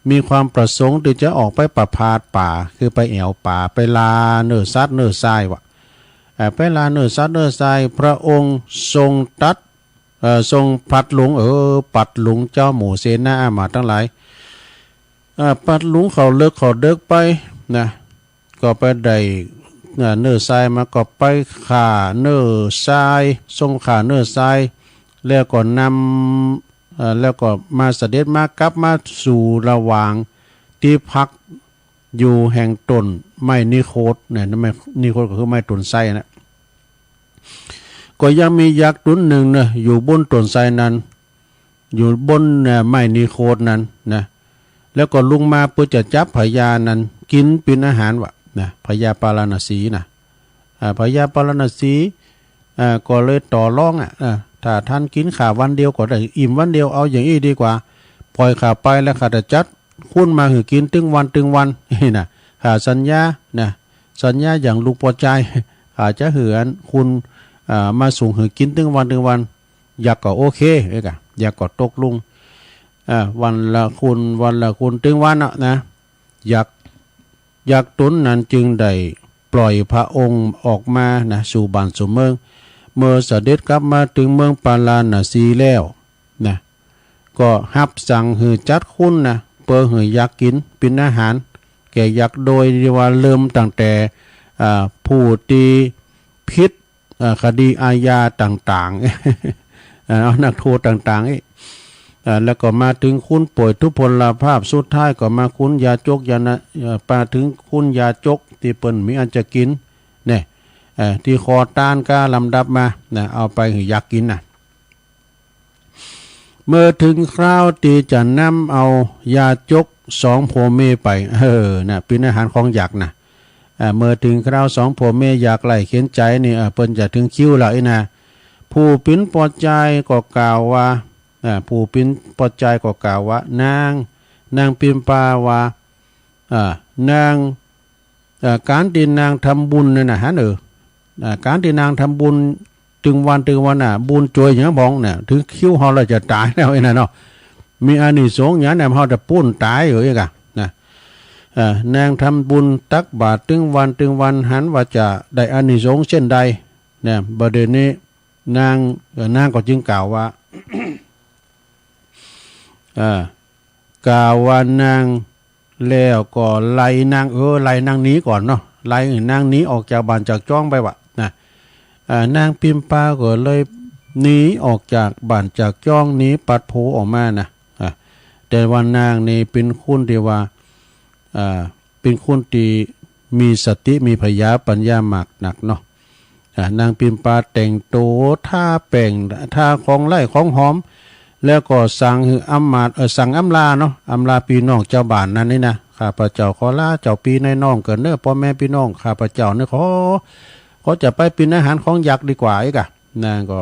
มีความประสงค์ตี้จะออกไปประพาสป่า คือไปแอ่วป่า ไปล่าเนื้อสัตว์เนื้อทรายว่ะ เอ่อ ไปล่าเนื้อสัตว์เนื้อทราย พระองค์ทรงตรัส เอ่อ ทรงพัดหลวง เออ พัดหลวงเจ้าหมู่เสนาอามาตย์ตังหลาย เอ่อ พัดหลวงเข้าเลิกเข้าเดิกไปนะ ก็ไปได้ เอ่อ เนื้อทรายมา ก็ไปฆ่าเนื้อทราย ทรงฆ่าเนื้อทราย แล้วก็นำ เอ่อ แล้วก็มาเสด็จมากลับมาสู่ระหว่างตี้พักอยู่แห่งต้นไม้นิโคธเนี่ย ไม้นิโคธก็คือไม้ต้นไทรนะ ก็ยังมียักษ์ตนหนึ่งเนอะ อยู่บนต้นไทรนั้น อยู่บน เอ่อ ไม้นิโคธนั้นนะ แล้วก็ลงมาเพื่อจะจับพญานั้นกินเป็นอาหารว่ะนะ พญาปาราณสีนะ อ่า พญาปาราณสี อ่า ก็เลยต่อรองอะ อ่า ถ้าท่านกินข้าวันเดียวก็ได้ อิ่มวันเดียว เอาอย่างอี้ดีกว่า ปล่อยข้าไปแล้วข้าจะจัดคุณมาหื้อกินตึงวันตึงวัน นี่นะ ข้าสัญญานะ สัญญาอย่างลูกพ่อจาย ข้าจะหื้ออันคุณ อ่า มาส่งหื้อกินตึงวันตึงวัน ยักษ์ก็โอเค เอ้ยกะ ยักษ์ก็ตกลง อ่า วันละคุณ วันละคุณ ตึงวันน่ะนะ ยักษ์ ยักษ์ตนนั้นจึงได้ปล่อยพระองค์ออกมานะ สู่บ้านสู่เมือง เมื่อเสด็จกลับมาถึงเมืองปาราณสีแล้วนะ ก็ฮับสั่งหื้อจัดคุณนะ เปื้อหื้อยักษ์กิน เป็นอาหารแก่ยักษ์ โดยที่ว่าเริ่มตั้งแต่ อ่า ผู้ที่ผิด อ่า คดีอาญาต่างๆ อ่า เอานักโทษต่างๆ อีก อ่า แล้วก็มาถึงคุณป่วยทุพพลภาพ สุดท้ายก็มาคุณยาจกยานะ เอ่อ มาถึงคุณยาจกที่เปิ้นมีอันจะกิน เนี่ย เอ่อ ที่ขอตานก้าลำดับมา นะ เอาไปหื้อยักษ์กินนะ เมื่อถึงคราวที่จะนำเอายาจกสองผัวเมียไป เออ นะ เป็นอาหารของยักษ์นะ อ่า เมื่อถึงคราวสองผัวเมียอยากไล่เข็นใจนี่ อ่า เปิ้นจะถึงคิวแล้วอี้นะ ผู้ปิ้นปอดใจก็กล่าวว่า อ่า ผู้ปิ้นปอดใจก็กล่าวว่า นาง นางปิมปาว่า อ่า นาง อ่า การที่นางทำบุญนั่นนะฮะ เออ อ่า การที่นางทำบุญตึงวันตึงวันน่ะ บุญจวยอย่างบ้องเนี่ย ถึงคิวเฮาแล้วจะตายแล้วไอ้นั่นเนาะ มีอานิสงส์อย่างนั้นเฮาจะปู้นตายอยู่อีกอะนะ เอ่อ นางทำบุญตักบาตรตึงวันตึงวัน หันว่าจะได้อานิสงส์เช่นใด เนี่ย บัดเดี๋ยวนี้นาง เอ่อ นางก็จึงกล่าวว่า เอ่อ กล่าวว่านาง แล้วก็ไล่นาง เออ ไล่นางหนีก่อนเนาะ ไล่นางหนีออกจากบ้านจากจ้องไปวะนะ อ่า นางปิมปาก็เลยหนีออกจากบ้านจากจ้อง หนีปัดโผออกมานะ อ่า แต่ว่านางนี่เป็นคนที่ว่า อ่า เป็นคนที่มีสติ มีผญาปัญญามากนักเนาะ อ่า นางปิมปาแต่งตัวทาแป้ง ทาของไล่ของหอม แล้วก็สั่งหื้ออำมาตย์ เอ่อ สั่งอำลาเนาะ อำลาพี่น้องเจ้าบ้านนั้นนี่นะ ข้าพเจ้าขอลาเจ้าพี่นายน้องเกินเด้อ พ่อแม่พี่น้อง ข้าพเจ้าเนี่ยขอ ขอจะไปเป็นอาหารของยักษ์ดีกว่าอีกอะ นางก็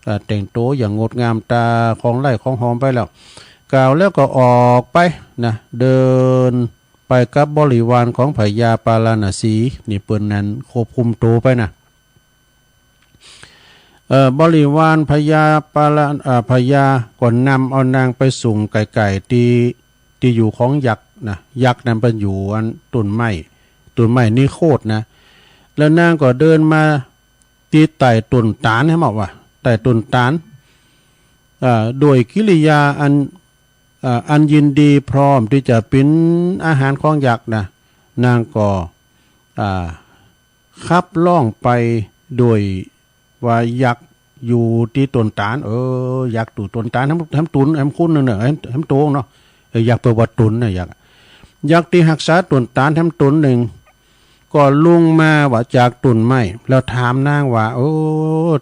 เอ่อ แต่งตัวอย่างงดงาม ทาของไล่ของหอมไปแล้ว กล่าวแล้วก็ออกไปนะ เดินไปกับบริวารของพญาปาราณสี นี่เปิ้นนั้นควบคุมตัวไปนะ เอ่อ บริวารพญาปารา เอ่อ พญาก็นำเอานางไปส่งไกลๆ ที่ ที่อยู่ของยักษ์นะ ยักษ์นั้นเปิ้นอยู่อันต้นไม้ ต้นไม้นิโคธนะ แล้วนางก็เดินมาที่ใต้ต้นตาล หันบ่ว่า ใต้ต้นตาล เอ่อ ด้วยกิริยาอัน เอ่อ อันยินดีพร้อมที่จะเป็นอาหารของยักษ์นะ นางก็ อ่า ขับร้องไปโดยว่ายักษ์อยู่ที่ต้นตาล เออ ยักษ์อยู่ต้นตาล แหม แหมตุน แหมคุณนั่นน่ะ แหม แหมโตงเนาะ เออ ยักษ์แปลว่าตุนนะ ยักษ์ ยักษ์ที่ฮักษาต้นตาลแหมตนหนึ่ง ก็ลงมาว่าจากต้นไม้ แล้วถามนางว่า โอ้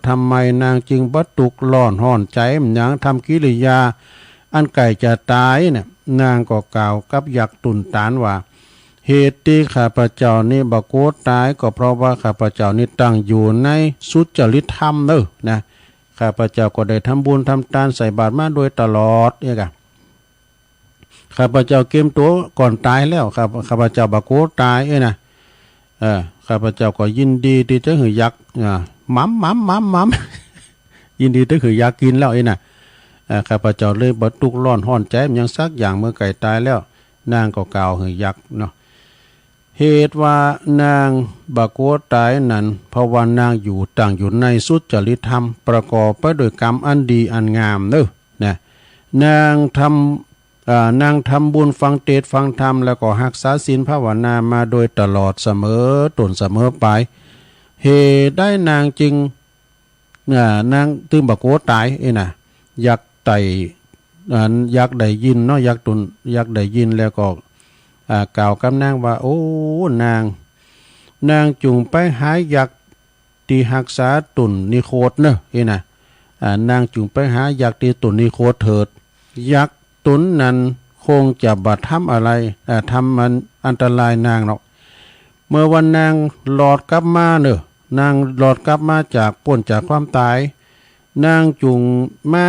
ทำไมนางจึงบ่ทุกข์ร้อนฮ้อนใจ หยังทำกิริยาอันใกล้จะตายเนี่ย นางก็กล่าวกับยักษ์ต้นตาลว่า เหตุที่ข้าพเจ้านี้บ่กลัวตาย ก็เพราะว่าข้าพเจ้านี้ตั้งอยู่ในสุจริตธรรมเนอะนะ ข้าพเจ้าก็ได้ทำบุญทำทานใส่บาตรมาโดยตลอดเนี่ยกะ ข้าพเจ้าเกมตัวก่อนตายแล้ว ข้า ข้าพเจ้าบ่กลัวตายเอ้ยนะ เออ ข้าพเจ้าก็ยินดีที่จะหื้อยักษ์ อ่า หม่ำ หม่ำ หม่ำ หม่ำ ยินดีที่หื้อยักษ์กินแล้วเอ้ยนะ เออ ข้าพเจ้าเลยบ่ทุกข์ร้อนฮ้อนใจหยังสักอย่างเมื่อใกล้ตายแล้ว นางก็กล่าวหื้อยักษ์เนาะ เหตุว่านางบ่กลัวตายนั้น เพราะว่านางอยู่ ตั้งอยู่ในสุจริตธรรม ประกอบไปด้วยกรรมอันดีอันงามเนอะนะ นางทำ อ่า นางทำบุญฟังเทศน์ฟังธรรม แล้วก็ฮักษาศีลภาวนามาโดยตลอดเสมอต้นเสมอปลาย เหตุใดนางจึง อ่า นางจึงบ่กลัวตายเอ้ยนะ ยักษ์ได้ อ่า ยักษ์ได้ยินเนาะ ยักษ์ตน ยักษ์ได้ยินแล้วก็ อ่า กล่าวกับนางว่า โอ้ นาง นางจงไปหายักษ์ ที่ฮักษาต้นนิโคธเนอะเอ้ยนะ อ่า นางจงไปหายักษ์ที่ต้นนิโคธเถิด ยักษ์ตนนั้นคงจะบ่ทำอะไร อ่า ทำมันอันตรายนางหรอก เมื่อวันนางรอดกลับมาเนอะ นางรอดกลับมาจาก ป๊นจากความตาย นางจงมา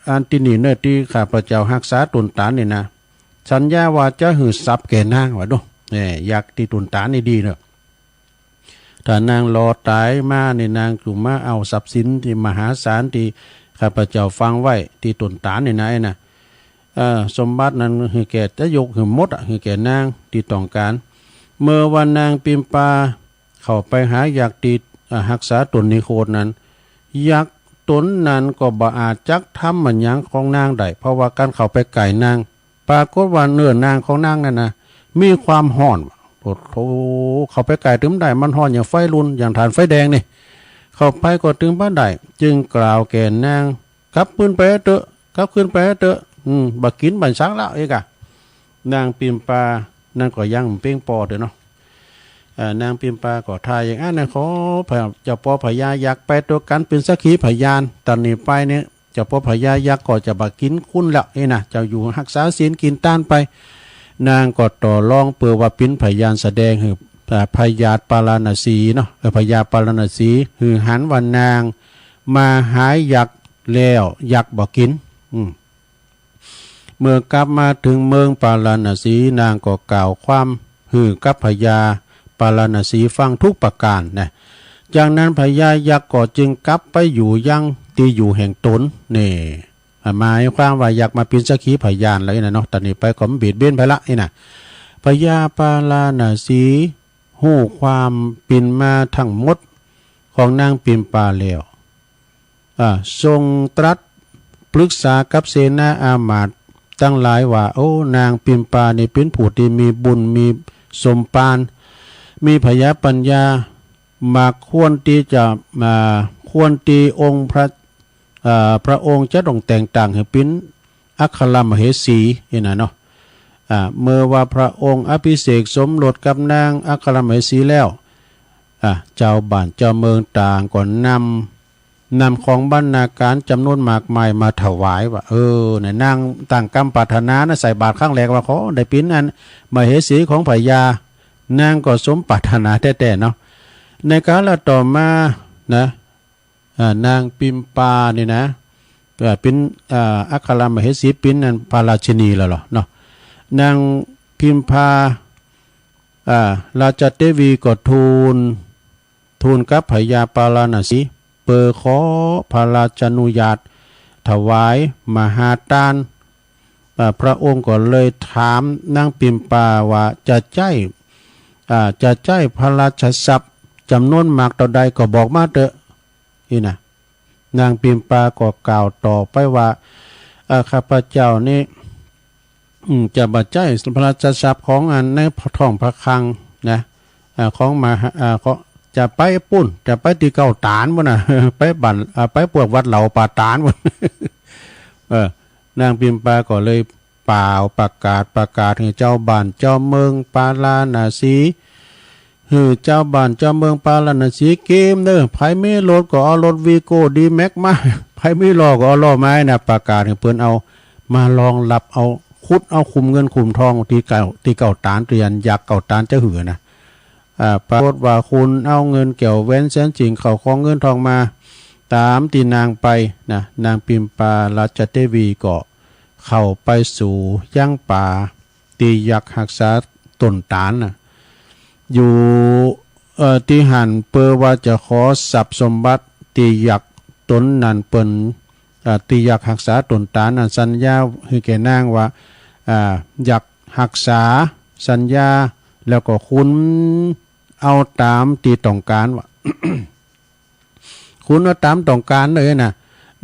อันที่นี่เนอะ ที่ข้าพเจ้าฮักษาต้นตาลนี่นะ สัญญาว่าจะหื้อทรัพย์แก่นาง ว่าดู แหม ยักษ์ที่ต้นตาลนี่ดีเนอะ ถ้านางรอดตายมานี่ นางจุ่มมาเอาทรัพย์สินที่มหาศาลที่ข้าพเจ้าฝังไว้ที่ต้นตาลนี่นะ ไอ้นะ เอ่อ สมบัตินั้นหื้อแก่ จะยกหื้อหมดอะ หื้อแก่นางที่ต้องการ เมื่อวันนางปิมปาเข้าไปหายักษ์ที่ อ่า ฮักษาตนในโคตรนั้น ยักษ์ตนนั้นก็บ่อาจจักทำมันหยังของนางได้ เพราะว่าการเข้าไปใกล้นาง ปรากฏว่าเนื้อนางของนางนั่นนะ มีความร้อน โอ้โห เข้าไปใกล้ตึงได้ มันร้อนอย่างไฟลุน อย่างถ่านไฟแดงนี่ เข้าไปก็ตึงบ่ได้ จึงกล่าวแก่นาง กลับคืนไปเถอะ กลับคืนไปเถอะ อืม บ่กินบ่สังแล้วเอกอะ นางปิมปานั่นก็ยังเป้งปอเถอะเนาะ เอ่อ นางปิมปาก็ทาอย่างอั้นนะ ขอพระเจ้าป้อพญายักษ์ไปตัวกันเป็นสักขีพยาน ตอนนี้ไปเนี่ย เจ้าป้อพญายักษ์ก็จะบ่กินคุณแล้วเอ้นะ เจ้าอยู่ฮักษาศีลกินทานไป นางก็ต่อรองเปื้อว่าเป็นพยานแสดงหื้อ อ่า พญาปาราณสีเนาะ เออ พญาปาราณสีหื้อหันว่านางมาหายักษ์แล้ว ยักษ์บ่กิน อืม เมื่อกลับมาถึงเมืองปาราณสี นางก็กล่าวความหื้อกับพญาปาราณสีฟังทุกประการนะ จากนั้นพญายักษ์ก็จึงกลับไปอยู่ยังที่อยู่แห่งตน นี่ อ่า หมายความว่ายักษ์มาเป็นสักขีพยานแล้วนี่นะเนาะ ตอนนี้ไปก็บ่เบียดเบียนไผละนี่นะ พญาปาราณสีฮู้ความเป็นมาทั้งหมดของนางปิมปาแล้ว อ่า ทรงตรัสปรึกษากับเสนาอามาตย์ทั้งหลายว่า โอ้ นางปิมปานี่เป็นผู้ที่มีบุญมีสมภาร มีผญาปัญญา มาควรที่จะ อ่า ควรที่องค์พระ อ่า พระองค์จะต้องแต่งตั้งให้เป็นอัครมเหสีนี่นะเนาะ อ่า เมื่อว่าพระองค์อภิเษกสมรสกับนางอัครมเหสีแล้ว อ่า เจ้าบ้านเจ้าเมืองต่างก็นำ นำของบรรณาการจำนวนมากมายมาถวายว่า เออ เนี่ย นางตั้งกำปรารถนานะ ใส่บาตรครั้งแรกว่าขอได้เป็นอันมเหสีของพญา นางก็สมปรารถนาแท้ๆ เนาะ ในกาลต่อมานะ อ่า นางปิมปานี่นะ อ่า เป็น อ่า อัครมเหสี เป็นอันพระราชินีแล้วเหรอเนาะ นางปิมปา อ่า ราชเทวีก็ทูล ทูลกับพญาปาราณสี เปื้อขอพระราชานุญาตถวายมหาทาน อ่า พระองค์ก็เลยถามนางปิมปาว่าจะใจ๊ อ่า จะใจ๊พระราชทรัพย์จำนวนมากเท่าใดก็บอกมาเถอะ นี่นะ นางปิมปาก็กล่าวต่อไปว่า เอ่อ ข้าพเจ้านี่ อืม จะบ่ใจ๊พระราชทรัพย์ของอันในท้องพระคลังนะ เอ่อ ของมหา เอ่อ ก็จะไปปู้น จะไปตี้เก๊าตานปู้นนะ ไปบ้าน เอ่อ ไปพวกวัดเหล่าป่าตานปู้น เออ นางปิมปาก็เลย ป่าวประกาศ ประกาศหื้อเจ้าบ้านเจ้าเมืองปาราณสี หื้อเจ้าบ้านเจ้าเมืองปาราณสีเกมเด้อ ไผมีรถก็เอารถวีโก้ดีแม็กมา ไผมีล้อก็เอาล้อมานะ ประกาศหื้อเปิ้นเอามารองรับ เอาขุดเอาคุ้มเงินคุ้มทองตี้เก๊า ตี้เก๊าตาน ตี้อันยักษ์เก๊าตานจะหื้อนะ อ่า ปรากฏว่าคนเอาเงินแก้วแหวนแสนสิ่งเข้าของเงินทองมา ตามตี้นางไปนะ นางปิมปาราชเทวีก็เข้าไปสู่ยังป่าตี้ยักษ์ฮักษาต้นตาลน่ะ อยู่ เอ่อ ตี้หั้นเปื้อว่าจะขอทรัพย์สมบัติตี้ยักษ์ตนนั้นเปิ้น เอ่อ ตี้ยักษ์ฮักษาต้นตาลนั้นสัญญาหื้อแก่นางว่า อ่า ยักษ์ฮักษาสัญญา แล้วก็คุณเอาตามตี้ต้องการว่า คุณเอาตามต้องการเลยนะ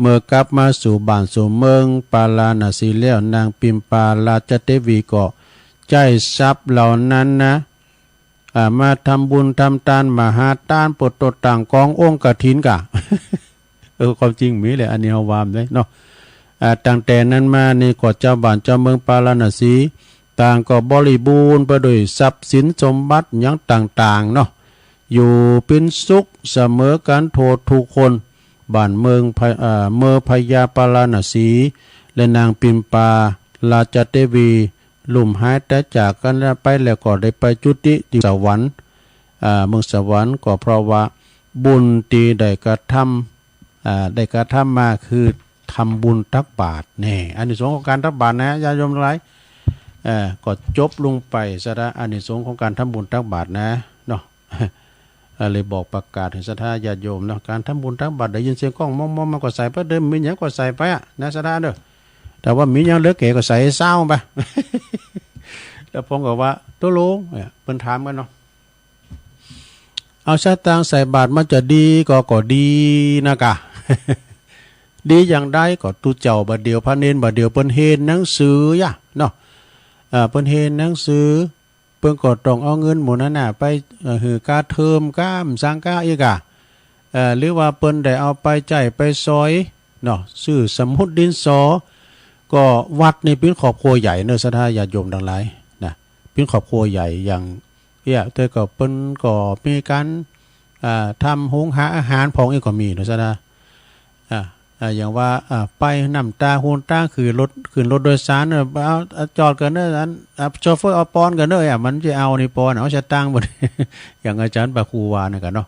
เมื่อกลับมาสู่บ้านสู่เมืองปาราณสีแล้ว นางปิมปาราชเทวีก็ใจ๊ทรัพย์เหล่านั้นนะ อ่า มาทำบุญทำตาน มหาตาน ปวดตดต่างกององค์กฐินก่า เออ ความจริงมีแหละ อันนี้เฮาว่าได้เนาะ อ่า ตั้งแต่นั้นมานี่ก็เจ้าบ้านเจ้าเมืองปาราณสี ต่างก็บริบูรณ์ไปด้วยทรัพย์สินสมบัติหยังต่างๆ เนาะ อยู่เป็นสุขเสมอกันทั่วทุกคน บ้านเมืองพะ อ่า เมืองพญาปาราณสี และนางปิมปาราชเทวี ลุ่มหายตายจากกันไปแล้วก็ได้ไปจุติตี้สวรรค์ อ่า เมืองสวรรค์ ก็เพราะว่าบุญตี้ได้กระทำ อ่า ได้กระทำมาคือทำบุญตักบาตร นี่ อานิสงส์ของการตักบาตรนะ ญาติโยมทั้งหลาย เอ่อ ก็จบลงไปซะละ อานิสงส์ของการทำบุญตักบาตรนะ เนาะ เอ่อ เลยบอกประกาศให้ศรัทธาญาติโยมเนาะ การทำบุญตักบาตรได้ยินเสียงก้องมองๆ มันก็ใส่ไปเด้อ มีหยังก็ใส่ไปอะนะ ศรัทธาเด้อ แต่ว่ามีหยังเหลือแก่ก็ใส่ซาวไป แล้วผมก็ว่า ตกลง เนี่ย เปิ้นถามกันเนาะ เอาสตางค์ใส่บาตรมันจะดีก็ ก็ดีนะกะ ดีอย่างใดก็ ตุ๊เจ้าบ่าเดี่ยว พระเณรบ่าเดี่ยว เปิ้นเฮียนหนังสือ ยะ เนาะ เอ่อ เปิ้นเฮียนหนังสือ เปิ้นก็ต้องเอาเงินหมู่นั้นน่ะ ไป เอ่อ หื้อค่าเทอม ค่าหยัง ค่าอีกอะ เอ่อ หรือว่าเปิ้นได้เอาไปใจ๊ไปสอย เนาะ ซื้อสมุดดินสอ ก็วัดนี่เปิ้นครอบครัวใหญ่เนอะ ศรัทธาญาติโยมตังหลาย นะ เปิ้นครอบครัวใหญ่ อย่าง เนี่ย แต่ก็เปิ้นก็มีการ อ่า ทำหุงหาอาหารพองอีกก็มีเนอะ ศรัทธา อ่า อ่า อย่างว่า อ่า ไปน้ำตา ฮูนตา ขึ้นรถ ขึ้นรถโดยสารเนอะ เอา เอาจอดก่อนเนอะ อัน อ่า โชเฟอร์เอาปอนก่อนเนอะ อ่ะ มันจะเอานี่ปอน เอาสตางค์บ่ อย่างอาจารย์พระครูว่านั่นกะเนาะ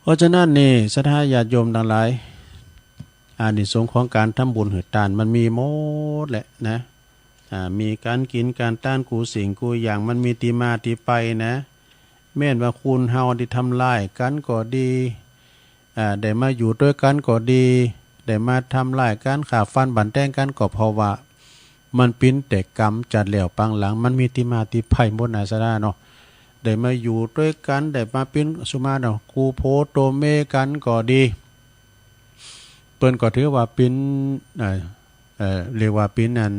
เพราะฉะนั้นนี่ ศรัทธาญาติโยมตังหลาย อานิสงส์ของการทำบุญหื้อตานมันมีหมดแหละนะ อ่า มีการกิ๋นการตานกู้สิ่งกู้อย่าง มันมีตี้มาตี้ไปนะ แม้นว่าคนเฮาได้ทำร้ายกันก็ดี อ่า ได้มาอยู่ด้วยกันก็ดี ได้มาทำร้ายกัน ฆ่าฟันบั่นแตงกัน ก็เพราะว่ามันเป๋นแต่กรรมจัดแล้วปางหลัง มันมีตี้มาตี้ไปหมดนะ ศรัทธาเนาะ ได้มาอยู่ด้วยกัน ได้มาเป๋นสุมาเนาะ คู่ผัวตัวเมียกันก็ดี เปิ้นก็ถือว่าเป๋น เอ่อ เอ่อ เรียกว่าเป๋นอัน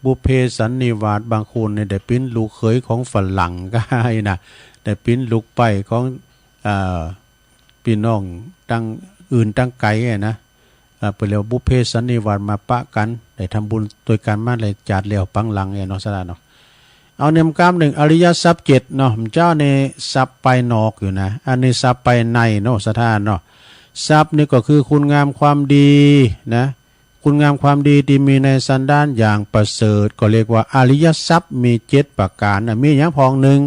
บุพเพสันนิวาส บางคนเนี่ยได้เป๋นลูกเขยของฝรั่งก็ได้นะ ได้เป๋นลูกใป๊ของ เอ่อ พี่น้องตังอื่นตังไกลอะนะ เอ่อ เปิ้นเรียกว่าบุพเพสันนิวาส มาปะกัน ได้ทำบุญตวยกันมาหลายจัดแล้วปางหลังเนี่ยเนาะ ศรัทธาเนาะ เอาเน่มกำนึ่ง อริยทรัพย์เจ็ดเนาะ เจ้าในทรัพย์ภายนอกอยู่นะ อันนี้ทรัพย์ภายในเนาะ ศรัทธาเนาะ ทรัพย์นี่ก็คือคุณงามความดีนะ คุณงามความดีที่มีในสันดานอย่างประเสริฐ ก็เรียกว่าอริยทรัพย์มีเจ็ดประการนะ มีอย่างพอง หนึ่ง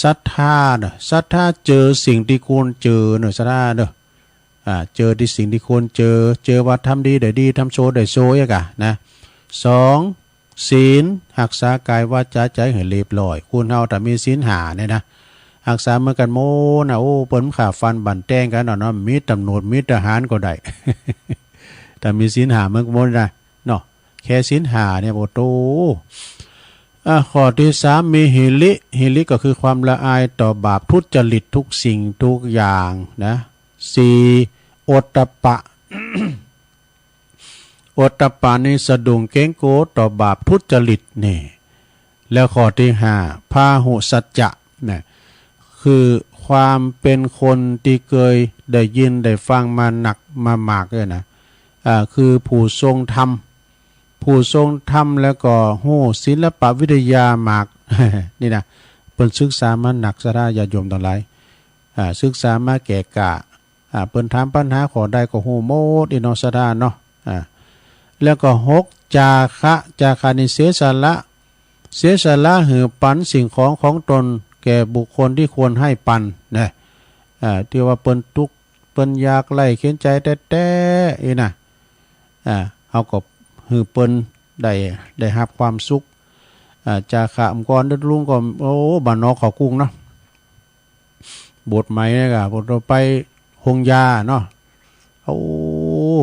ศรัทธาเนาะ ศรัทธาเจอสิ่งที่ควรเจอเนาะ ศรัทธาเนาะ อ่า เจอที่สิ่งที่ควรเจอ เจอว่าทำดีได้ดี ทำชั่วได้ชั่วอย่างกะนะ สอง ศีล ฮักษากายวาจาใจ๋หื้อเรียบร้อย คนเฮาถ้ามีศีลห้าเนี่ยนะ ฮักษาเหมือนกันหมดนะ โอ้ เปิ้นฆ่าฟันบั่นแตงกันเนาะ มีตำรวจมีทหารก็ได้ ถ้ามีศีลห้าเหมือนกันหมดนะ เนาะ แค่ศีลห้าเนี่ย โอ้โต อ่ะ ข้อที่สาม มีหิริ หิริก็คือความละอายต่อบาปทุจริตทุกสิ่งทุกอย่างนะ สี่ โอตตัปปะ โอตตัปปะนี่สะดุ้งเกรงกลัวต่อบาปทุจริตนี่ แล้วข้อที่ห้า พาหุสัจจะนะ คือความเป็นคนที่เคยได้ยินได้ฟังมานักมามากเนี่ยนะ อ่า คือผู้ทรงธรรม ผู้ทรงธรรมแล้วก็ฮู้ศิลปวิทยามาก นี่นะ เปิ้นศึกษามานัก ศรัทธาญาติโยมตังหลาย อ่า ศึกษามาแก่กล้า อ่า เปิ้นถามปัญหาข้อใดก็ฮู้หมดอีเนาะ ศรัทธาเนาะ อ่า แล้วก็หก จาคะ จาคะนี่เสียสละ เสียสละหื้อปันสิ่งของของตนแก่บุคคลที่ควรให้ปันนะ อ่า ที่ว่าเปิ้นตุ๊กข์เปิ้นยากไร้เข็ญใจแต๊ๆ อีนะ อ่า เฮาก็หื้อเปิ้นได้ ได้ฮับความสุข อ่า จาคะ เมื่อก่อนลุงก็ โอ้ บ้านนอกเขากุ้งเนาะ บวชใหม่เนี่ยก็ บวชไปโฮงยาเนาะ โอ้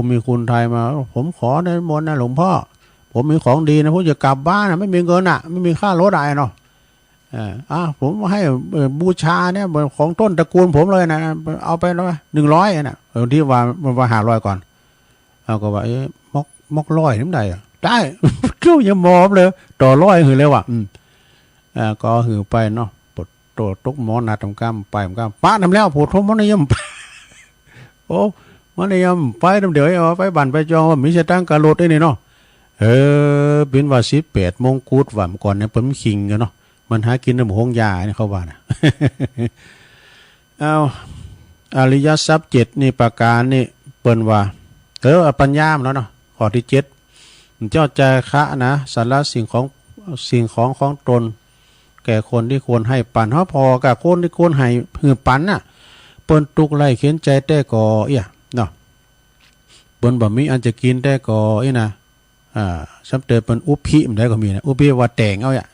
มีคนไทยมา ผมขอนิมนต์นะหลวงพ่อ ผมมีของดีนะ ผมจะกลับบ้านนะ ไม่มีเงินอ่ะ ไม่มีค่ารถอะเนาะ เออ อ่ะ ผมให้ เอ่อ บูชาเนี่ย ของต้นตระกูลผมเลยนะ เอาไปเลย หนึ่งร้อย นะ เออ ที่ว่า มันว่า ห้าร้อย ก่อน เอาก็ว่า เอ๊ะ มอก มอกร้อยนี่มันได้อะ ได้ เจ้ายังมอบเลย ต่อร้อยหื้อเลยว่ะ อืม อ่า ก็หื้อไปเนาะ ปวดตัวตกหมอนัดตำกำไปตำกำ ปะนำแล้ว ปวดหัวมันยัง โอ้ มันยังไปนำเดียว เอาไปบั่นไปจองว่ามีสตางค์กะโหลดไอ้นี่เนาะ เออ เปิ้นว่าสิบแปดมงกุฎว่า เมื่อก่อนเนี่ยเปิ้นมันคิงกันเนาะ มันหากินนำโฮงยาเนี่ยเขาว่านะ เอา อริยทรัพย์เจ็ดนี่ประการนี่เปิ้นว่า เออ เอาปัญญามาแล้วเนาะ ข้อที่เจ็ด เจ้าจาคะนะ สละสิ่งของ สิ่งของของตน แก่คนที่ควรให้ปัน เฮาพอกับคนที่ควรให้หื้อปันน่ะ เปิ้นตุ๊กข์ไร้เข็ญใจแต๊ก่อเอี้ยเนาะ เปิ้นบ่มีอันจะกิ๋นแต๊ก่ออี้นะ อ่า ซ้ำเติมเปิ้นอุปภิ มันได้ก็มีนะ อุปภิว่าแต่งเอาอะ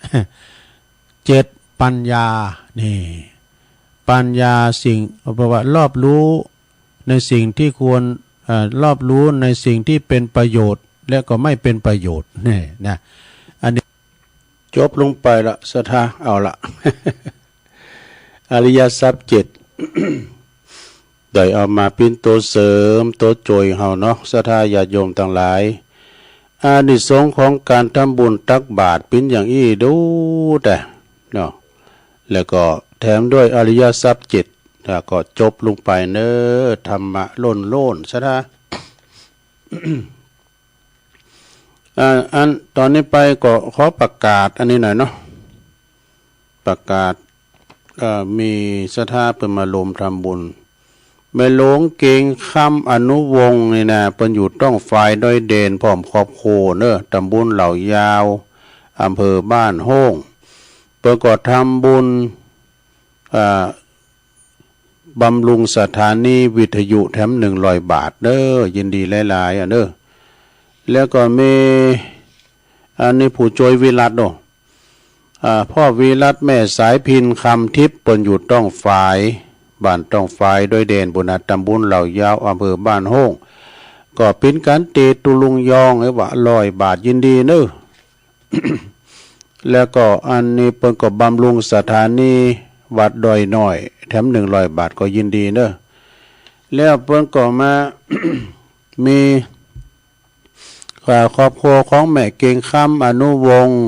เจ็ด ปัญญา นี่ ปัญญาสิ่ง แปลว่ารอบรู้ในสิ่งที่ควร เอ่อ รอบรู้ในสิ่งที่เป็นประโยชน์ และก็ไม่เป็นประโยชน์ นี่นะ อันนี้ จบลงไปละ ศรัทธา เอาละ อริยทรัพย์เจ็ด ได้เอามาปิ้นตัวเสริมตัวจ่อยเฮาเนาะ ศรัทธาญาติโยมตังหลาย อานิสงส์ของการทำบุญตักบาตรปิ้นอย่างอี้ดูแต่เนาะ แล้วก็แถมด้วยอริยทรัพย์เจ็ด แล้วก็จบลงไปเน้อ ธรรมะล้นๆ ศรัทธา อ่า อัน ตอนนี้ไปก็ขอประกาศอันนี้หน่อยเนาะ ประกาศ เอ่อ มีศรัทธาเปิ้นมาลมทำบุญ แม่หลวงเกงคำอนุวงศ์นี่นะ เปิ้นอยู่ต้องฝายดอยเด่นพร้อมครอบครัวเน้อ ตำบลเหล่ายาว อำเภอบ้านโฮ่ง เปิ้นก็ทำบุญ อ่า บำรุงสถานีวิทยุแถมหนึ่งร้อยบาทเด้อ ยินดีหลายๆ อ่ะเด้อ แล้วก็มี อันนี้ผู้ช่วยวิรัตน์เนาะ อ่า พ่อวิรัตน์แม่สายพินคำทิพย์ เปิ้นอยู่ต้องฝาย บ้านต้องฝายดอยเด่นปุ้นนะ ตำบลเหล่ายาว อำเภอบ้านโฮ่ง ก็ปิ้นกันเตตุลุงยอง ไอ้ว่าร้อยบาท ยินดีเน้อ แล้วก็อันนี้เปิ้นก็บำรุงสถานีวัดดอยน้อย แถมหนึ่งร้อยบาท ก็ยินดีเน้อ แล้วเปิ้นก็มา มี อ่า ครอบครัวของแม่เกงคำอนุวงศ์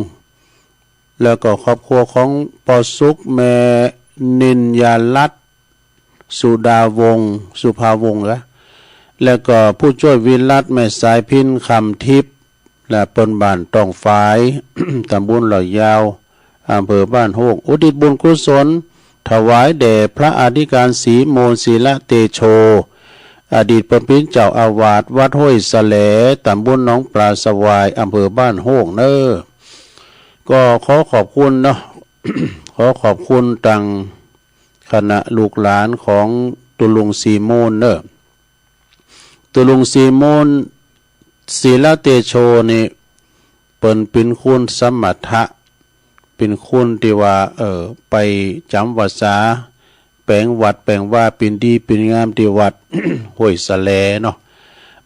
แล้วก็ครอบครัวของปอสุข แม่นินยาลัตน์ สุดาวงศ์ สุภาวงศ์เหรอ แล้วก็ผู้ช่วยวิรัตน์ แม่สายพินคำทิพย์ และเปิ้นบ้านต้องฝาย ตำบลเหล่ายาว อำเภอบ้านโฮ่ง อุทิศบุญกุศล ถวายแด่พระอธิการศรีโมนศิระเตโช อดีตเปิ้นปิ้นเจ้าอาวาสวัดห้วยสะแหล ตำบลหนองปลาสวาย อำเภอบ้านโฮ่งเน้อ ก็ขอขอบคุณเนาะ ขอขอบคุณตังคณะลูกหลานของตุลุงศรีโมนเน้อ ตุลุงศรีโมน ศิระเตโชนี่ เปิ้นปิ้นคนสมถะ ปิ้นคนตี้ว่า เอ่อ ไปจ๋ำวัตรสา แปลงวัดแปลงวา ปิ้นดีปิ้นงามตี้วัด ห้วยสะแหลเนาะ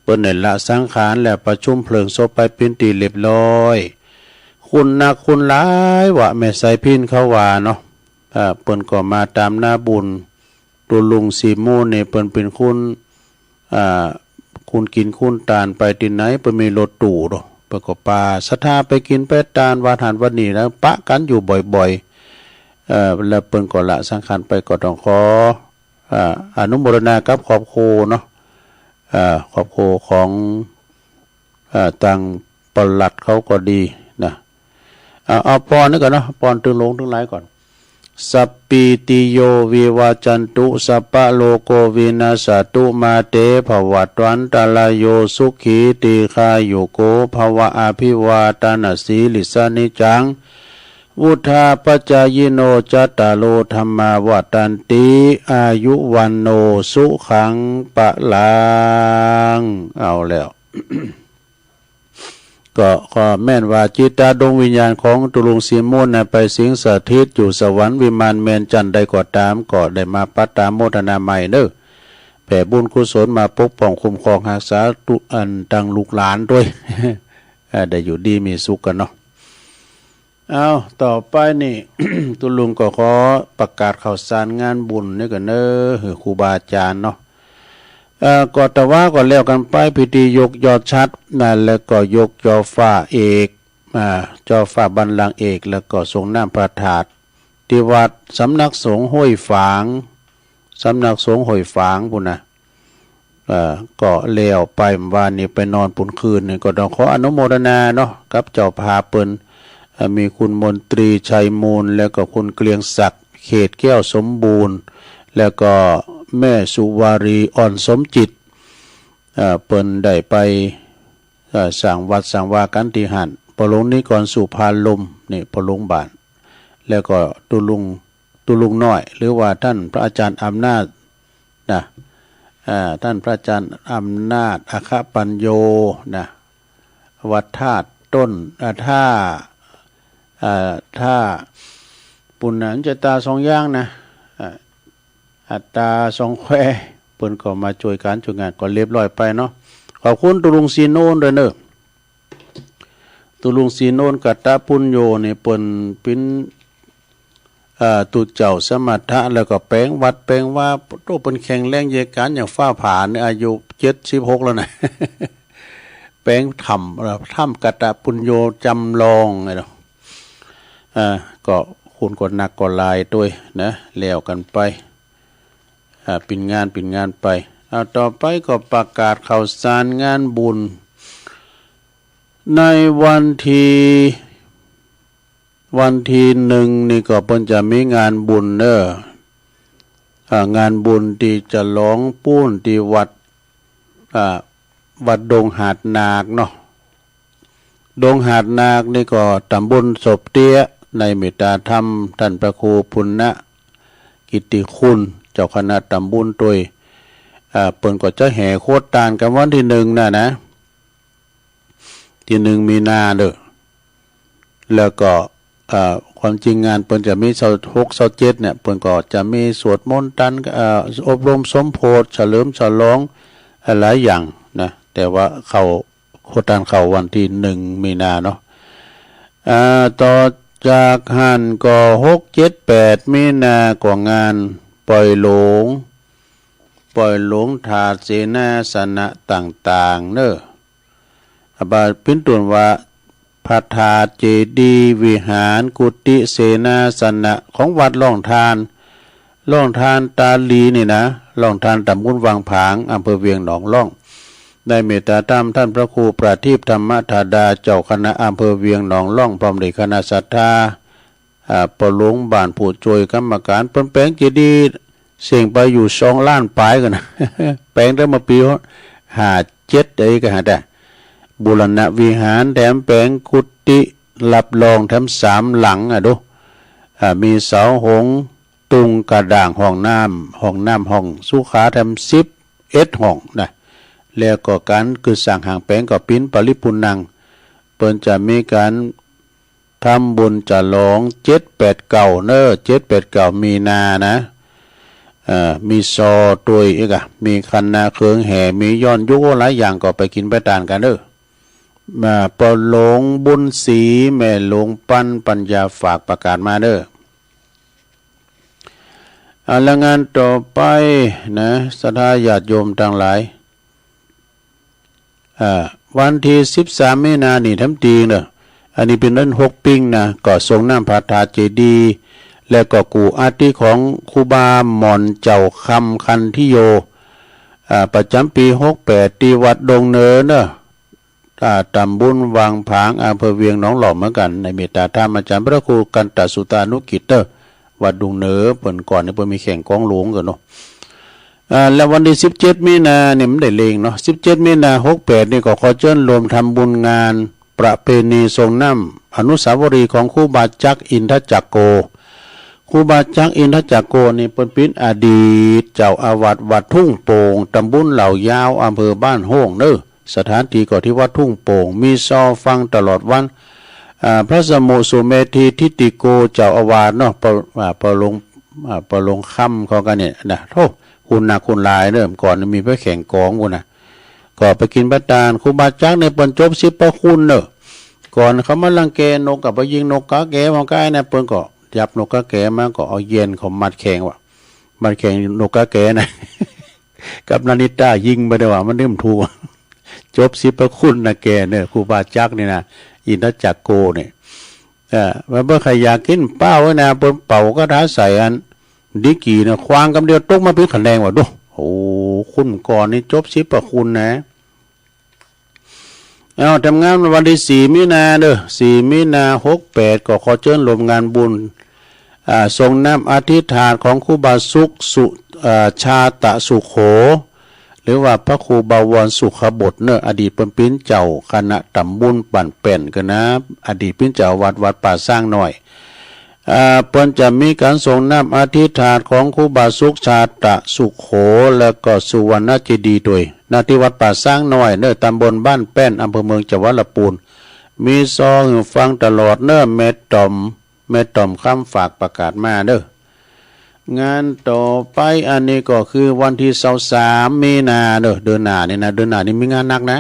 เปิ้นได้ละสังขารแล้วประชุมเพลิงศพไปเป๋นตี้เรียบร้อย คนนักคนหลายว่าแม่สายพินเขาว่าเนาะ อ่า เปิ้นก็มาตามนาบุญ ตุลุงศรีโมนนี่เปิ้นปิ้นคน อ่า คนกิ๋นคนตานไปตี้ไหน เปิ้นมีรถตู้เนาะ เปิ้นก็ปาศรัทธาไปกิ๋นไปตานวัดหั้นวัดนี้แล้วปะกั๋นอยู่บ่อยๆ เอ่อ แล้วเปิ้นก็ละสังขารไป ก็ต้องขอ อ่า อนุโมทนากับครอบครัวเนาะ อ่า ครอบครัวของ อ่า ตังปลัดเขาก็ดีนะ เอา เอาปอนนี้ก่อนเนาะ ปอนตึงหลวงตึงหลายก่อน สัพพีติโยวิวัชชันตุ สัพพะโรโควินัสสะตุ มาเตภวัตวันตะราโย สุขีทีฆายุโกภวะ อะภิวาทะนะสีลิสสะ นิจจัง วุฑฒาปะจายิโน จัตตาโรธัมมา วัฑฒันติ อายุ วัณโณ สุขัง พะลัง เอาแล้ว ก็ ก็แม่นว่าจิตตาดวงวิญญาณของตุลุงศรีโมนนะ ไปสิงสถิตอยู่สวรรค์วิมานแมนจันทร์ใดก็ตาม ก็ได้มาปะตาโมทนาใหม่เน้อ แผ่บุญกุศลมาปกป้องคุ้มครองฮักษาตุอันตังลูกหลานด้วย อ่า ได้อยู่ดีมีสุขกั๋นเนาะ เอา ต่อไปนี่ ตุลุงก็ขอประกาศข่าวสารงานบุญนี่ก่อนเน้อ หื้อครูบาอาจ๋ารย์เนาะ เอ่อ ก็แต่ว่าก็แล้วกั๋นไป พิธียกยอดฉัตรนะ แล้วก็ยกจอฟ้าเอก อ่า จอฟ้าบัลลังก์เอก แล้วก็สรงน้ำพระธาตุ ตี้วัดสำนักสงฆ์ห้วยฝาง สำนักสงฆ์ห้วยฝางพู้นนะ เอ่อ ก็แล้วไป วานนี้ไปนอนปูนคืนนี่ ก็ต้องขออนุโมทนาเนาะ กับเจ้าภาพเปิ้น เอ่อ มีคุณมนตรีชัยมูล แล้วก็คุณเกรียงศักดิ์ เขตแก้วสมบูรณ์ แล้วก็แม่สุวารีอ่อนสมจิต เอ่อ เปิ้นได้ไป เอ่อ สร้างวัดสร้างวากั๋นตี้หั้น พ่อหลวงนิกรสุภาลม นี่พ่อหลวงบ้าน แล้วก็ตุลุง ตุลุงน้อย หรือว่าท่านพระอาจารย์อำนาจนะ อ่า ท่านพระอาจารย์อำนาจ อัคคปัญโญนะ วัดท่าต้น อ่า ท่า อ่า ท่า ปูนนะ จะตาสองอย่างนะ อ่า อัตตาสองแคว เปิ้นก็มาช่วยก๋านช่วยงาน ก็เรียบร้อยไปเนาะ ขอบคุณตุลุงศรีโมนด้วยเน้อ ตุ๊ลุงศรีนนท์ กัตตปุญโญ นี่เปิ้นปิ้น เอ่อ ตุ๊เจ้าสมถะ แล้วก็แป๋งวัดแป๋งวา โต้เปิ้นแข็งแรงเยอะก๋านอย่างฟ้าผ่าเนี่ย อายุเจ็ดสิบหกแล้วนะ แป๋งถ้ำ เอ่อ ถ้ำกัตตปุญโญจำลองไงเนาะ เอ่อ ก็คนก็นักก็หลายตวยนะ แล้วกันไป อ่า เป๋นงานเป๋นงานไป อ่า ต่อไปก็ประกาศข่าวสารงานบุญ ในวันที่ วันที่หนึ่งนี่ก็เปิ้นจะมีงานบุญเนอะ อ่า งานบุญตี้จะหลองปู้นตี้วัด อ่า วัดดงหาดหนากเนาะ ดงหาดหนากนี่ก็ตำบลศพเตี้ย ในเมตตาธรรมท่านพระครูปุณณกิตติคุณ เจ้าคณะตำบลตวย อ่า เปิ้นก็จะแห่โคตานกันวันที่หนึ่งน่ะนะ ที่หนึ่งมีนาเด้อ แล้วก็ เอ่อ ความจริงงานเปิ้นจะมีซาวหก ซาวเจ็ดเนี่ย เปิ้นก็จะมีสวดมนต์ตัน เอ่อ อบรมสมโภช เฉลิมฉลอง หลายอย่างนะ แต่ว่าเข้า โคตานเข้าวันที่หนึ่งมีนาเนาะ อ่า ต่อจากหั้นก็หก เจ็ด แปด มีนาก็งานปล่อยหลวง ปล่อยหลวงธาตุเสนาสนะต่างๆ เนอะ อาบาปิ้นตวนว่า พระธาตุเจดีย์ วิหาร กุฏิ เสนาสนะของวัดร่องธาน ร่องธานตาลีนี่นะ ร่องธานตำบลวังผาง อำเภอเวียงหนองล่อง ได้เมตตาธรรมท่านพระครูประทีปธรรมธาดา เจ้าคณะอำเภอเวียงหนองล่อง พร้อมด้วยคณะศรัทธา อ่า ปอหลวงบ้านผู้ช่วยกรรมการ เปิ้นแป๋งเจดีย์เสี้ยงไปอยู่สองล้านปลายกันนะ แป๋งตั้งมาปีห้าเจ็ด ไอ้ก็หาได้ บูรณะวิหาร แถมแป๋งกุฏิรับรองแถมสามหลังอะดู อ่า มีเสาหงส์ ตุงกระด้าง ห้องน้ำ ห้องน้ำ ห้องสุขา แถมสิบเอ็ดห้องนะ แล้วก็การก่อสร้างหางแป๋งก็ปิ้นปริปูรณ์นัง เปิ้นจะมีการ ทำบุญฉลองเจ็ดแปดเก้าเนอะ เจ็ดแปดเก้ามีนานะ เอ่อ มีซอตวยอีกอะ มีคณะเครื่องแห่ มีย้อนยุคหลายอย่าง ก็ไปกินไปตานกันเนอะ มาปอหลวงบุญศรี แม่หลวงปันปัญญาฝากประกาศมาเนอะ อ่ะ แล้วงานต่อไปนะ ศรัทธาญาติโยมทั้งหลาย อ่า วันที่สิบสามมีนานี่ทำจริงเนอะ อันนี้เป๋นวันฮกปิ้งนะ ก็ส่งน้ำพระธาตุเจดีย์ แล้วก็กู้อัฐิของครูบาหม่อนเจ้าคำคันธิโย อ่า ประจำปีหกแปด ที่วัดดงเนินเนอะ อ่า ตำบลวังผาง อำเภอเวียงหนองล่องเหมือนกัน ในเมตตาธรรมอาจารย์พระครูกันตสุตานุกิจเนอะ วัดดงเนิน เปิ้นก่อนนี่เปิ้นมีแข่งกลองหลวงกันเนาะ อ่า แล้ววันที่สิบเจ็ดมีนาเนี่ยมันได้เล็งเนาะ สิบเจ็ดมีนาหกแปดนี่ก็ขอเจิญรวมทำบุญงานประเพณีส่งน้ำอนุสาวรีย์ของครูบาจักรอินทจักรโก ครูบาจักรอินทจักรโกนี่เปิ้นเป๋นอดีตเจ้าอาวาสวัดทุ่งโป่ง ตำบลเหล่ายาว อำเภอบ้านโฮ่งเนอะ สถานที่ก็ที่วัดทุ่งโป่ง มีซอฟังตลอดวัน อ่า พระสมุสุเมธีทิติโก เจ้าอาวาสเนาะ ปอ อ่า ปอหลวง อ่า ปอหลวงคำเขากันเนี่ยนะ โธ่ คุณหนักคุณหลายเนอะ ก่อนมีไปแข่งกลองพู้นนะ ก็ไปกินไปตาน ครูบาจักรเนี่ยเปิ้นจบสิบพระคุณเนอะ ก่อนเขามารังแกนกกับไปยิงนกกาแกมาใกล้นะ เปิ้นก็จับนกกาแกมาก็เอาเย็นเขามัดแข่งว่ะ มัดแข่งนกกาแกนะ กับนาริตายิงไปได้ว่ามันนึ่มถูก จบสิบพระคุณนะแกเนี่ย ครูบาจักรนี่นะ อินทจักรโกเนี่ย เออ มันเปิ้นใครอยากกินเป้าไว้นะ เปิ้นเป่าคาถาใส่อัน ดีกี่นะ ขวางกำเดียวตกมาเป็นคะแนนว่ะดู โอ้ คุณก่อนนี่จบสิบพระคุณนะ เอา ทำงานวันที่สี่มีนาเด้อ สี่มีนาหกแปด ก็ขอเจิญรวมงานบุญ อ่า ส่งน้ำอธิษฐานของครูบาสุข สุ อ่า ชาตะสุโข หรือว่าพระครูบวรสุขบดเนอะ อดีตเปิ้นเป๋นเจ้าคณะตำบลบ้านแป้นกันนะ อดีตเป๋นเจ้าวัด วัดป่าช้างน้อย อ่า เปิ้นจะมีการส่งน้ำอธิษฐานของครูบาสุข ชาตะสุโข แล้วก็สุวรรณเจดีย์ด้วย ณ ที่วัดป่าช้างน้อยเนอะ ตำบลบ้านแป้น อำเภอเมือง จังหวัดลำพูน มีซองหื้อฟังตลอดเนอะ แม่ต่อม แม่ต่อมคำฝากประกาศมาเนอะ งานต่อไปอันนี้ก็คือวันที่ซาวสามมีนาเนอะ เดือนหน้านี่นะ เดือนหน้านี่มีงานหนักนะ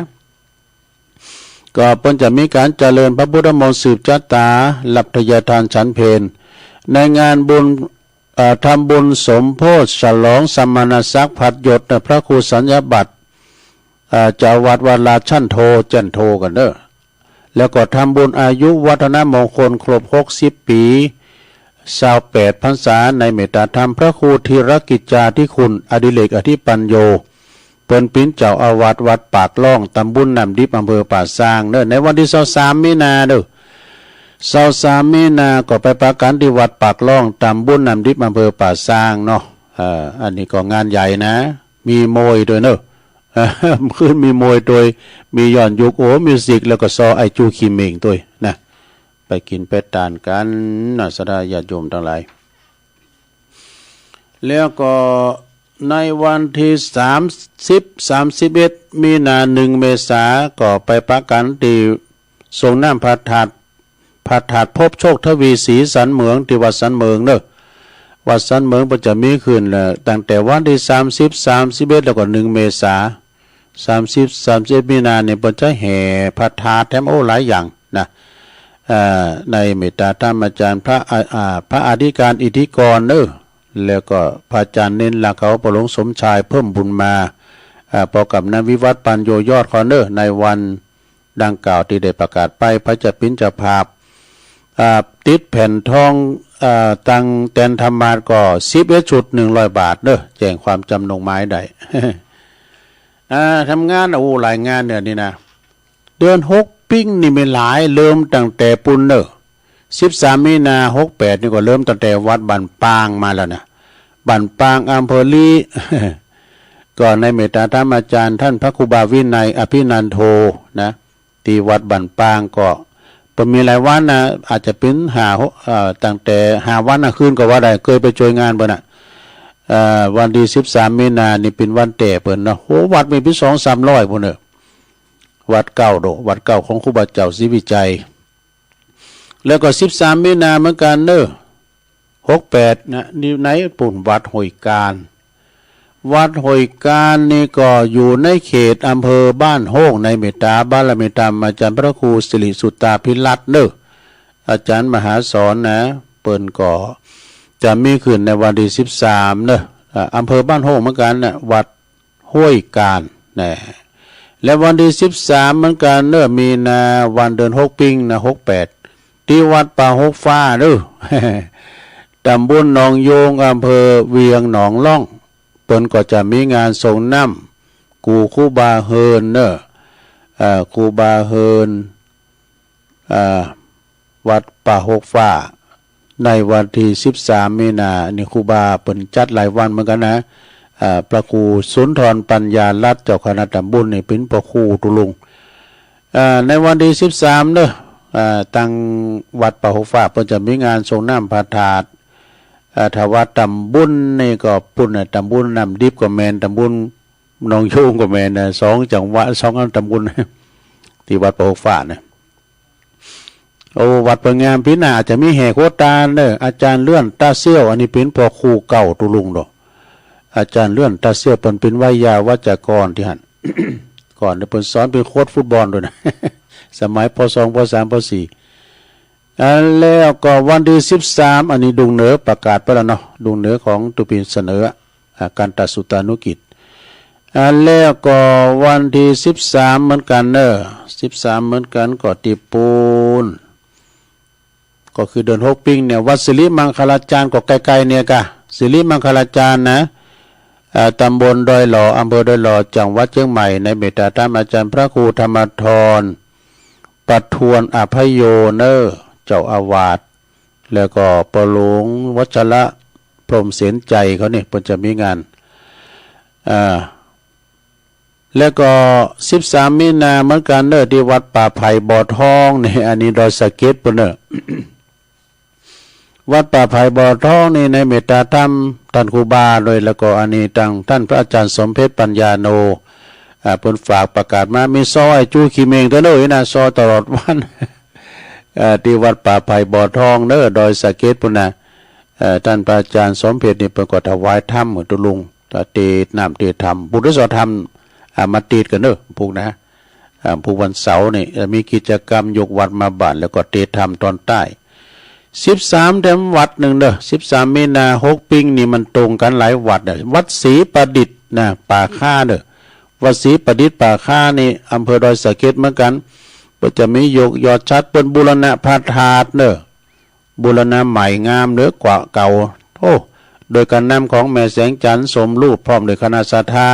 ก็เปิ้นจะมีการเจริญพระพุทธมนต์สืบชะตา รับทายทานฉันเพล ในงานบุญ เอ่อ ทำบุญสมโภชฉลองสมณศักดิ์ผัดหยดนะ พระครูสัญญาบัตร เอ่อ เจ้าวัดวัดราชันโท จันโทกันเด้อ แล้วก็ทำบุญอายุวัฒนมงคลครบหกสิบปี ซาวแปดพรรษา ในเมตตาธรรมพระครูธีรกิจจาธิคุณอดิเรกอธิปัญโญ เปิ้นปิ้นเจ้าอาวาสวัดปากล่อง ตำบลน้ำดิบ อำเภอป่าซางเด้อ ในวันที่ซาวสามมีนาเด้อ ซาวสามมีนาก็ไปปะกันที่วัดปากล่อง ตำบลน้ำดิบ อำเภอป่าซางเนาะ เอ่อ อันนี้ก็งานใหญ่นะ มีมวยด้วยเนอะ คืนมีมวยด้วย มีย้อนยุค โอ้ มิวสิก แล้วก็ซอไอจูขี้เหม่งด้วยนะ ไปกินไปตานกันนะ ศรัทธาญาติโยมทั้งหลาย แล้วก็ในวันที่สามสิบ สามสิบเอ็ด มีนา หนึ่ง เมษา ก็ไปปะกันที่สรงน้ำพระธาตุ พระธาตุพบโชคทวีศรีสันเหมือง ที่วัดสันเหมืองเนอะ วัดสันเหมืองเปิ้นจะมีขึ้นแหละ ตั้งแต่วันที่สามสิบ สามสิบเอ็ด แล้วก็ หนึ่ง เมษา สามสิบ สามสิบเอ็ด มีนาเนี่ยเปิ้นจะแห่พระธาตุแถม โอ้ หลายอย่างนะ เอ่อ ในเมตตาธรรมอาจารย์พระ อ่า อ่า พระอธิการอิทธิกรเนอะ แล้วก็พระอาจารย์เน้นหลักเขา พระหลวงสมชายเพิ่มบุญมา อ่า พร้อมกับนายวิวัฒน์ ปัญโญยอดเขาเนอะ ในวันดังกล่าวที่ได้ประกาศไป พระเจ้าปิ้นเจ้าภาพ อ่า ติดแผ่นทอง อ่า ตังแตนธรรมาสก็ สิบเอ็ด ชุด หนึ่งร้อย บาทเนอะ แจ้งความจำนงหมายได้ อ่า ทำงาน โอ้ หลายงานเนี่ยนี่นะ เดือนหกปิ้งนี่มีหลาย เริ่มตั้งแต่ปุ้นเนอะ สิบสาม มีนา หกแปด นี่ก็เริ่มตั้งแต่วัดบ้านปางมาแล้วนะ บ้านปาง อำเภอลี ก็ในเมตตาธรรมอาจารย์ท่านพระครูบาวินัย อภินันโทนะ ที่วัดบ้านปางก็ เปิ้นมีหลายวันนะ อาจจะเป็นห้าหก เอ่อ ตั้งแต่ห้าวันนะ คืนก็ว่าได้ เคยไปช่วยงานเปิ้นน่ะ เอ่อ วันที่สิบสาม มีนานี่เป็นวันแต้เปิ้นเนาะ โห วัดมีเป็นสองสามร้อยปุ้นเนอะ วัดเก่าโด วัดเก่าของครูบาเจ้าศรีวิชัย แล้วก็สิบสาม มีนาเหมือนกันเนอะ หกแปด นะ นี่ในปุ้นวัดห้วยกาญ วัดห้วยกาญนี่ก็อยู่ในเขตอำเภอบ้านโฮง ในเมตตาบารมีธรรมอาจารย์พระครูสิริสุตตาภิรัตน์เนอะ อาจารย์มหาสอนนะ เปิ้นก็จะมีขึ้นในวันที่สิบสามเนอะ อ่า อำเภอบ้านโฮงเหมือนกันนะ วัด ห้วยกาญนะ และวันที่สิบสามเหมือนกันเนอะ มีนา วันเดือนหกปิ้งนะ หกแปด ที่วัดป่าหกฟ้าเนอะ ตำบลหนองโยง อำเภอเวียงหนองล่อง เปิ้นก็จะมีงานส่งน้ำกู่ครูบาเฮินเนอะ เอ่อ ครูบาเฮิน อ่า วัดป่าหกฟ้า ในวันที่สิบสาม มีนา นี่ครูบาเปิ้นจัดหลายวันเหมือนกันนะ อ่า พระครูสุนทรปัญญารัตน์ เจ้าคณะตำบลนี่เป็นพระครูตุลุง อ่า ในวันที่สิบสามเนอะ อ่า ตังวัดป่าหกฟ้า เปิ้นจะมีงานส่งน้ำพระธาตุ อ่า ถ้าว่าตำบลนี่ก็ปุ้นน่ะ ตำบลน้ำดิบก็แม่น ตำบลหนองโยงก็แม่นนะ สองจังหวัด สองตำบล ที่วัดป่าหกฟ้านะ โอ้ วัดเปิ้นงาม ปีหน้าอาจจะมีแห่โคตาเนอะ อาจารย์เลื่อนตาเซี่ยว อันนี้เป็นพระครูเก่าตุลุงดอก อาจารย์เลื่อนตาเซี่ยว เปิ้นเป็นไวยาวัจกรที่หั่น ก่อนเนี่ยเปิ้นสอนเป็นโค้ชฟุตบอลด้วยนะ สมัย ป.สอง ป.สาม ป.สี่ อ่า แล้วก็วันที่สิบสาม อันนี้ดุงเหนือประกาศไปแล้วเนาะ ดุงเหนือของตุปินเสนอ อ่า กันตสุตานุกิจ อ่า แล้วก็วันที่สิบสามเหมือนกันเนอะ สิบสามเหมือนกันก็ที่ปูน ก็คือเดือนหกปิ้งเนี่ย วัดสิริมังคลาจารย์ก็ใกล้ๆเนี่ยกะ สิริมังคลาจารย์นะ อ่า ตำบลดอยหล่อ อำเภอดอยหล่อ จังหวัดเชียงใหม่ ในเมตตาธรรมอาจารย์พระครูธรรมธร ประทวนอภัยโยเนอะ เจ้าอาวาส แล้วก็ปอหลวงวัชระพรหมเสนใจเขาเนี่ย เปิ้นจะมีงาน อ่า แล้วก็สิบสามมีนาเหมือนกันเนอะ ที่วัดป่าไผ่บ่อทองนี่ อันนี้ดอยสะเก็ดปุ้นเนอะ วัดป่าไผ่บ่อทองนี่ ในเมตตาธรรมท่านครูบาด้วย แล้วก็อันนี้ตังท่านพระอาจารย์สมเพชรปัญญาโน อ่า เปิ้นฝากประกาศมา มีซอไอ้จูขี้เม่งตัวเนอะนะ ซอตลอดวัน อ่า ที่วัดป่าไผ่บ่อทองเนอะ ดอยสะเก็ดปุ้นนะ เอ่อ ท่านพระอาจารย์สมเพชรนี่เปิ้นก็ถวายธรรมเหมือนตุลุง ตะเตดน้ำเตดธรรม ผู้ได้สอนธรรม อ่า มาเตดกันเนอะ พวกนะ อ่า พุธวันเสาร์นี่ จะมีกิจกรรมยกวัดมาบ้าน แล้วก็เตะธรรมตอนใต้ สิบสาม แถมวัดหนึ่งเด้อ สิบสาม มีนา หก ปิงนี่มันตรงกันหลายวัดเด้อ วัดศรีประดิษฐ์นะ ป่าข้าเด้อ วัดศรีประดิษฐ์ป่าข้านี่ อำเภอดอยสะเก็ดเหมือนกัน เปิ้นจะมียกยอดฉัตร เปิ้นบูรณะพระธาตุเด้อ บูรณะใหม่งามเหลือกว่าเก่า โอ้ โดยการนำของแม่แสงจันทร์สมรูป พร้อมด้วยคณะศรัทธา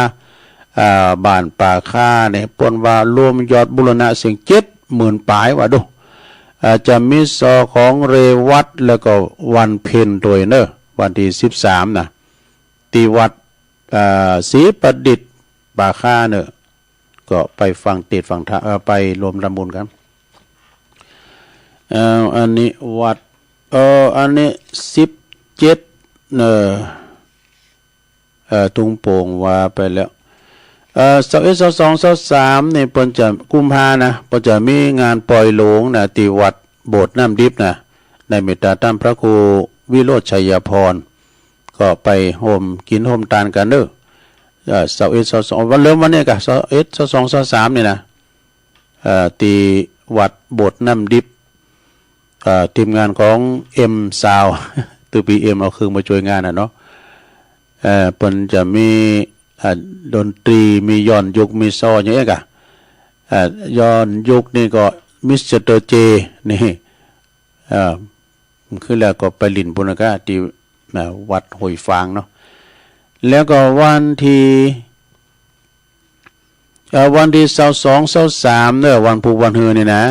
อ่า บ้านป่าข้าเนี่ย เปิ้นว่ารวมยอดบูรณะเสียง เจ็ดหมื่น ปลายว่าดู อ่า จะมีซอของเรวัต แล้วก็วันเพ็ญโดยเนอะ วันที่ สิบสาม นะ ที่วัด อ่า ศรีประดิษฐ์ป่าข้าเนอะ ก็ไปฟังเทศน์ฟังธรรม เอ่อ ไปรวมทำบุญกัน เอ่อ อันนี้วัด เอ่อ อันนี้ สิบเจ็ด เอ่อ เอ่อ ทุ่งโป่งว่าไปแล้ว เอ่อ ซาวเอ็ด ซาวสอง ซาวสาม นี่เปิ้นจะ กุมภานะ เปิ้นจะมีงานปล่อยโลงนะ ที่วัดโบสถ์น้ำดิบนะ ได้เมตตาต้านพระครูวิโรจน์ชัยพร ก็ไปโฮมกินโฮมตานกันเด้อ เอ่อ ซาวเอ็ด ซาวสอง วันเริ่มวันนี้กะ ซาวเอ็ด ซาวสอง ซาวสาม นี่นะ เอ่อ ที่วัดโบสถ์น้ำดิบ เอ่อ ทีมงานของ M Sound ตู้ บี เอ็ม เอาเครื่องมาช่วยงานน่ะเนาะ เอ่อ เปิ้นจะมี อ่า ดนตรี มีย้อนยุค มีซออย่างเงี้ยกะ เอ่อ ย้อนยุคนี่ก็ มิสเตอร์ เจ นี่ เอ่อ คือแล้วก็ไปหลิ้นปุ้นนะกะ ที่ อ่า วัดห้วยฟางเนาะ แล้วก็วันที่ เอ่อ วันที่ ซาวสอง ซาวสาม เนอะ วันพุธวันฮือนี่นะ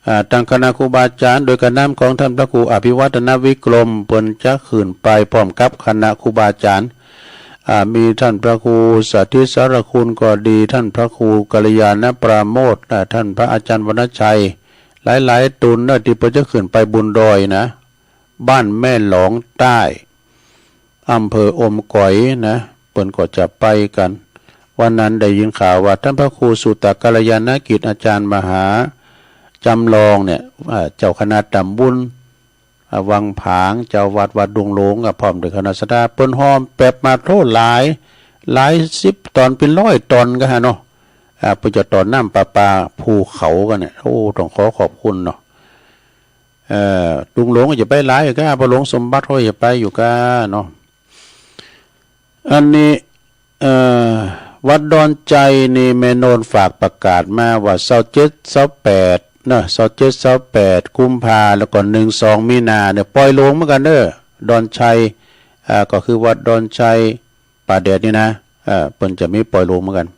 อ่า ตั้งคณะครูบาอาจารย์ โดยการนำของท่านพระครูอภิวัฒนวิกรม เปิ้นจะขึ้นไปพร้อมกับคณะครูบาอาจารย์ อ่า มีท่านพระครูสาธิตสารคุณก็ดี ท่านพระครูกัลยาณปราโมทย์ อ่า ท่านพระอาจารย์วรรณชัย หลายๆ ตนนะ ที่เปิ้นจะขึ้นไปบนดอยนะ บ้านแม่หลองใต้ อำเภออมก๋อยนะ เปิ้นก็จะไปกัน วันนั้นได้ยินข่าวว่าท่านพระครูสุตตกัลยาณกิจอาจารย์มหาจำลองเนี่ย อ่า เจ้าคณะตำบล อ่า วังผาง เจ้าวัดวัดดงหลวง อ่ะ พร้อมด้วยคณะศรัทธา เปิ้นฮอแป๊บมาโทษหลาย หลายสิบตอน เป็นร้อยตอนก็ฮะเนาะ อ่า เปิ้นจะต่อน้ำประปาภูเขากันเนี่ย โอ้ ต้องขอขอบคุณเนาะ เอ่อ ดงหลวงก็จะไปหลายอยู่ก้า พระหลวงสมบัติเขาจะไปอยู่ก้าเนาะ อันนี้ เอ่อ วัดดอนชัยนี่แม่โนนฝากประกาศมาว่า ซาวเจ็ด ซาวแปด เนอะ ซาวเจ็ด ซาวแปด กุมภา แล้วก็ หนึ่ง สอง มีนาเนี่ย ปล่อยโลงเหมือนกันเด้อ ดอนชัย อ่า ก็คือวัดดอนชัยป่าแดดนี่นะ อ่า เปิ้นจะมีปล่อยโลงเหมือนกัน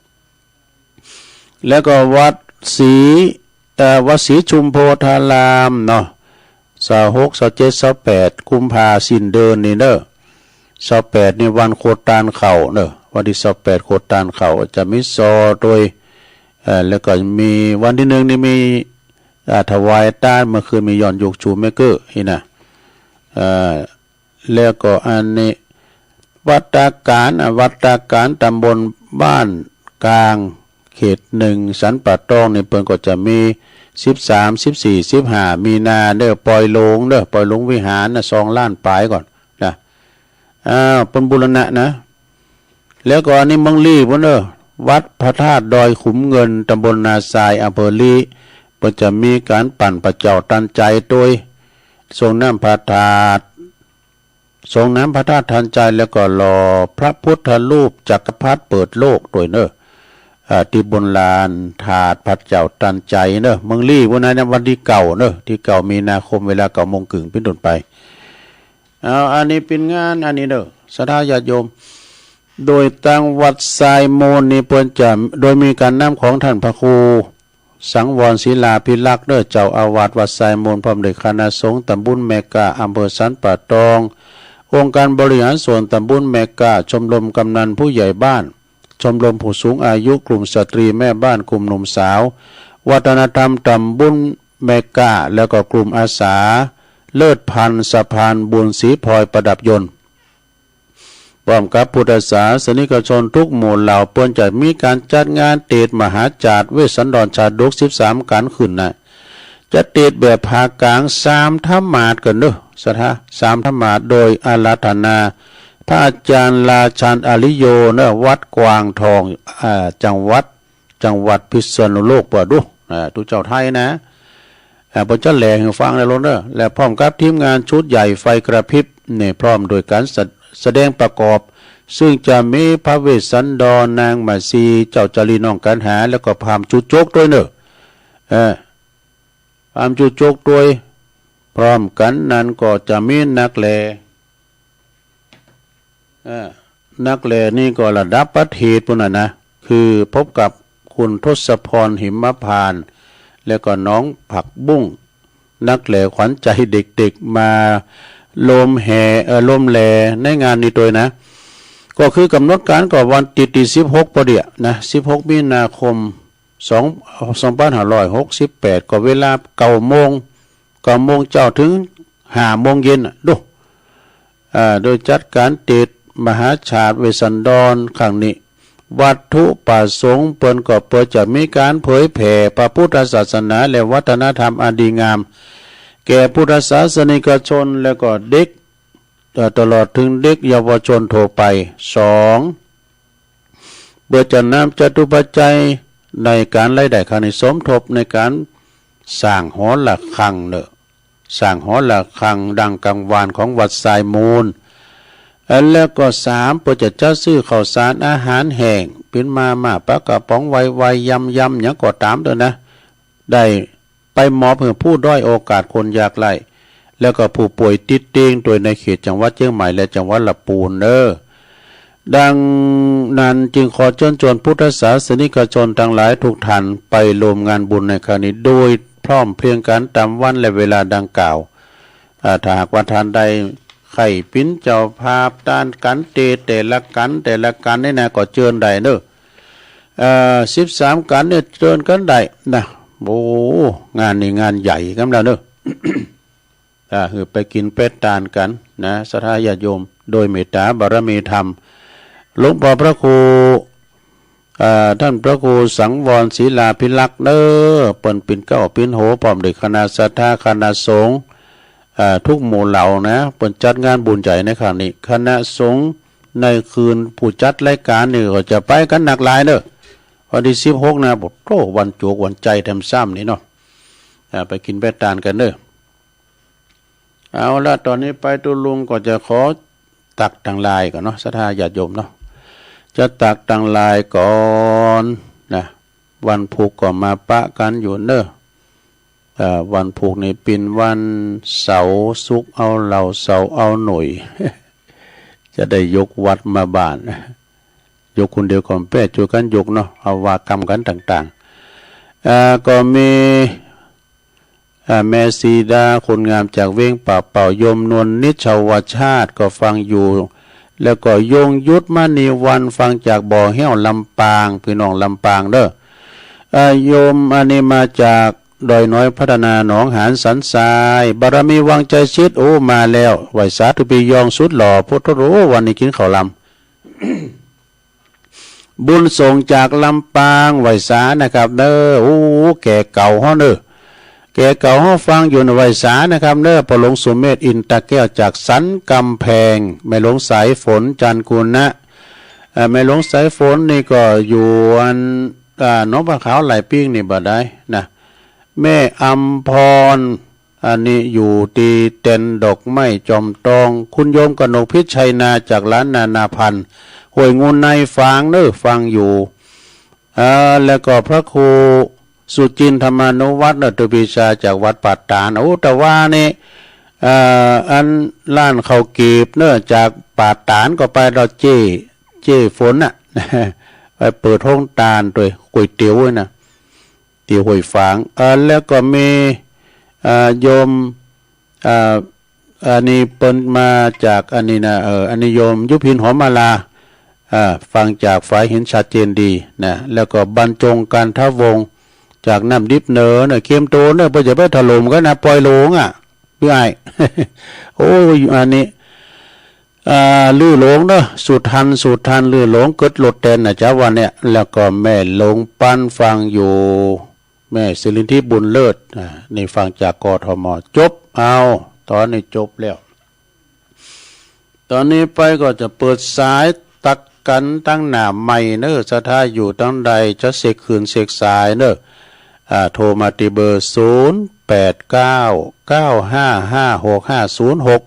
แล้วก็วัดศรี เอ่อ วัดศรีชุมโพธารามเนาะ ซาวหก ซาวเจ็ด ซาวแปด กุมภา สิ้นเดือนนี่เนอะ ซาวแปด นี่วันโคตานข้าวเนอะ วันที่ ซาวแปด โคตานข้าว จะมีซอโดย เอ่อ แล้วก็มีวันที่ หนึ่ง นี่มี อ่า ถวายตาน เมื่อคืนมีย้อนยุคชูเมเกอร์นี่นะ เอ่อ แล้วก็อันนี้ วัดตาการ อ่ะ วัดตาการ ตำบลบ้านกลาง เขต หนึ่ง สันป่าตองนี่ เปิ้นก็จะมี สิบสาม สิบสี่ สิบห้า มีนาเด้อ ปล่อยโลงเด้อ ปล่อยโลงวิหารนะ สองล้านปลายก่อนนะ อ้าว เปิ้นบูรณะนะ แล้วก็อันนี้เมืองลี้พุ้นเด้อ วัดพระธาตุดอยขุมเงิน ตำบลนาทราย อำเภอลี้ เปิ้นจะมีการปั่นพระเจ้าตันใจโดย ส่งน้ำพระธาตุ ส่งน้ำพระธาตุตันใจ แล้วก็หล่อพระพุทธรูปจักรพรรดิเปิดโลกโดยเนอะ อ่า ที่บนลานธาตุพระเจ้าตันใจเนอะ เมืองลี้พุ้นนะ วันที่เก้าเนอะ ที่เก้ามีนาคม เวลาเก้าโมงครึ่งเป็นต้นไป เอา อันนี้เป็นงานอันนี้เนอะ ศรัทธาญาติโยม โดยตางวัดทรายมูลนี่เปิ้นจะ โดยมีการนำของท่านพระครู สังวรศิลาภิรักษ์เนอะ เจ้าอาวาสวัดทรายมูล พร้อมด้วยคณะสงฆ์ตำบลแม่กล้า อำเภอสันป่าตอง องค์การบริหารส่วนตำบลแม่กล้า ชมรมกำนันผู้ใหญ่บ้าน ชมรมผู้สูงอายุ กลุ่มสตรีแม่บ้าน กลุ่มหนุ่มสาว วัฒนธรรมตำบลแม่กล้า แล้วก็กลุ่มอาสา เลิศพันธ์สะพานบุญ สีพลอยประดับยนต์ พร้อมกับพุทธศาสนิกชนทุกหมู่เหล่า เปิ้นจะมีการจัดงานเตศน์มหาจาตุเวสสันดรชาดก สิบสาม กันขึ้นนะ จะเตศน์แบบภาคกลางสามธรรมาสน์กันเนอะ ศรัทธา สามธรรมาสน์ โดยอาราธนา พระอาจารย์ราชันอาริโยเนอะ วัดกวางทอง อ่า จังหวัด จังหวัดพิษณุโลก ปะดู อ่า ตุ๊เจ้าไทยนะ อ่า เปิ้นจะแหล่หื้อฟังได้โลดเนอะ และพร้อมกับทีมงานชุดใหญ่ไฟกระพริบนี่ พร้อมโดยการสะ- แสดงประกอบ ซึ่งจะมีพระเวสสันดร นางมาสี เจ้าจารีน้องกันหา แล้วก็พราหมณ์จุจกด้วยเนอะ เออ พราหมณ์จุจกด้วย พร้อมกันนั้นก็จะมีนักแหล่ เอ่อ นักแหล่นี่ก็ระดับประเทศพู้นน่ะนะ คือพบกับคุณทศพร หิมพานต์ แล้วก็น้องผักบุ้ง นักแหล่ขวัญใจเด็กๆ มาร่วมแห่ เอ่อ ร่วมแหล่ในงานนี้ด้วยนะ ก็คือกำหนดการก็วันติดที่สิบหกปอเดียนะ สิบหกมีนาคม สอง- สองพันห้าร้อยหกสิบแปด ก็เวลาเก้าโมง เก้าโมงเจ๊าถึงห้าโมงเย็นน่ะ ดู อ่า โดยจัดการเตสมหาชาติเวสสันดรครั้งนี้ วัตถุประสงค์เปิ้นก็เพื่อจะมีการเผยแผ่พระพุทธศาสนาและวัฒนธรรมอันดีงาม แก่พุทธศาสนิกชน และก็เด็ก เอ่อ ตลอดถึงเด็กเยาวชนทั่วไป สอง เพื่อจะนำจตุปัจจัยในการรายได้ครั้งนี้สมทบในการสร้างหอระฆังเนอะ สร้างหอระฆังดังกังวานของวัดทรายมูล เอ่อ แล้วก็สาม เพื่อจะจัดซื้อข้าวสารอาหารแห้ง เป็นมาม่า ปลากระป๋อง ไวไว ยำยำ หยังก็ตามเถอะนะ ได้ไปมอบให้ผู้ด้อยโอกาส คนยากไร้ แล้วก็ผู้ป่วยติดเตียงด้วยในเขตจังหวัดเชียงใหม่และจังหวัดลำพูนเนอะ ดังนั้นจึงขอเชิญชวนพุทธศาสนิกชนทั้งหลายทุกท่านไปร่วมงานบุญในครั้งนี้ โดยพร้อมเพรียงกันตามวันและเวลาดังกล่าว อ่า ถ้าหากว่าท่านใดใคร่เป็นเจ้าภาพตานการเตสแต่ละกันแต่ละกันนี่นะ ก็เจิญได้เนอะ เอ่อ สิบสามกันเนี่ยเจิญกันได้นะ โอ้ งานนี้งานใหญ่กำลังเนอะ อ่า คือไปกินไปตานกันนะ ศรัทธาญาติโยม โดยเมตตาบารมีธรรม หลวงพ่อพระครู อ่า ท่านพระครูสังวรศิลาภิรักษ์เนอะ เปิ้นเป็นเก๊าเป็นหัว พร้อมด้วยคณะศรัทธาคณะสงฆ์ อ่า ทุกหมู่เหล่านะ เปิ้นจัดงานบุญใหญ่ในครั้งนี้ คณะสงฆ์ในคืนผู้จัดรายการนี่ก็จะไปกันนักหลายเนอะ วันที่สิบหกนะ โอ้โห วันจุกวันใจแถมซ้ำนี่เนาะ อ่า ไปกินไปตานกันเนอะ เอาละ ตอนนี้ไปตุ๊ลุงก็จะขอตักตังหลายก่อนเนาะ ศรัทธาญาติโยมเนาะ จะตักตังหลายก่อนนะ วันพุธก็มาปะกันอยู่เนอะ เอ่อ วันพุธนี่เป็นวันเสาร์ ศุกร์เอาเหล้า เสาร์เอาหน่วย จะได้ยกวัดมาบ้าน ยกคนเดียวก็แป๊ ช่วยกันยกเนาะ เอาว่ากำกันต่างๆ เอ่อ ก็มี อ่า แม่สีดา คนงามจากเวียงป่าเป่า โยมนวลนิชชาวชาติก็ฟังอยู่ แล้วก็ยงยุทธมณีวัน ฟังจากบ่อแห้วลำปาง พี่น้องลำปางเด้อ อ่า โยมอันนี้มาจากดอยน้อยพัฒนา หนองหานสันทราย บารมีวังใจชิด โอ้ มาแล้ว ไหว้สาธุพี่ยองสุดหล่อ พุทโธ โอ้ วันนี้กินข้าวลำ บุญส่งจากลำปาง ไหว้สานะครับเนอะ โอ้ แก่เก่าเฮาเนอะ แก่เก่าเฮาฟังอยู่นะ ไหว้สานะครับเนอะ พ่อหลวงสุเมธ อินตะแก้ว จากสันกำแพง แม่หลวงสายฝน จันทร์กุณะ เอ่อ แม่หลวงสายฝนนี่ก็อยู่อัน อ่า หนองปลาขาวหลายปิ้งนี่บ่ได้นะ แม่อำพร อันนี้อยู่ตี้เต็นท์ดอกไม้จอมตอง คุณโยมกนกพิชชัยนา จากร้านนานาพันธุ์ ห้วยงูใน ฟังเนอะ ฟังอยู่ อ่า แล้วก็พระครูสุจินทร์ธรรมานุวัฒน์เนอะ ตุปีชา จากวัดป่าตาด โอ้ แต่ว่านี่ อ่า อันร้านข้าวเกรียบเนอะ จากป่าตาดก็ไปดอกเจ้ เจ้ฝนน่ะ ไปเปิดห้องตานด้วยก๋วยเตี๋ยวน่ะ ตี้ห้วยฝาง เอ่อ แล้วก็มี เอ่อ โยม เอ่อ อันนี้เปิ้นมาจากอันนี้นะ เอ่อ อันนี้โยมยุพินหอมมาลา อ่า ฟังจากฝ่ายเห็นชัดเจนดีนะ แล้วก็บรรจงกันทวงศ์จากน้ำดิบเหนือนะ เข้มโตนะ เปิ้นจะไปถล่มกันนะ ปล่อยโลงอ่ะ พี่อ้าย โอ้ย อันนี้ อ่า ลือโลงเนอะ สุทัน สุทัน ลือโลง เกิดโลดแตนนะจ๊ะวันเนี้ย แล้วก็แม่หลวงปันฟังอยู่ แม่สิรินทิพย์บุญเลิศ อ่า นี่ฟังจาก กทม จบ เอา ตอนนี้จบแล้ว ตอนนี้ไปก็จะเปิดสายตัก กันตังหน้าไมค์เนอ ศรัทธาอยู่ตังใดจะเช็คคลื่นเช็คสายเนอ อ่า โทรมาที่เบอร์ ศูนย์แปดเก้า เก้าห้าห้า หกห้าศูนย์หก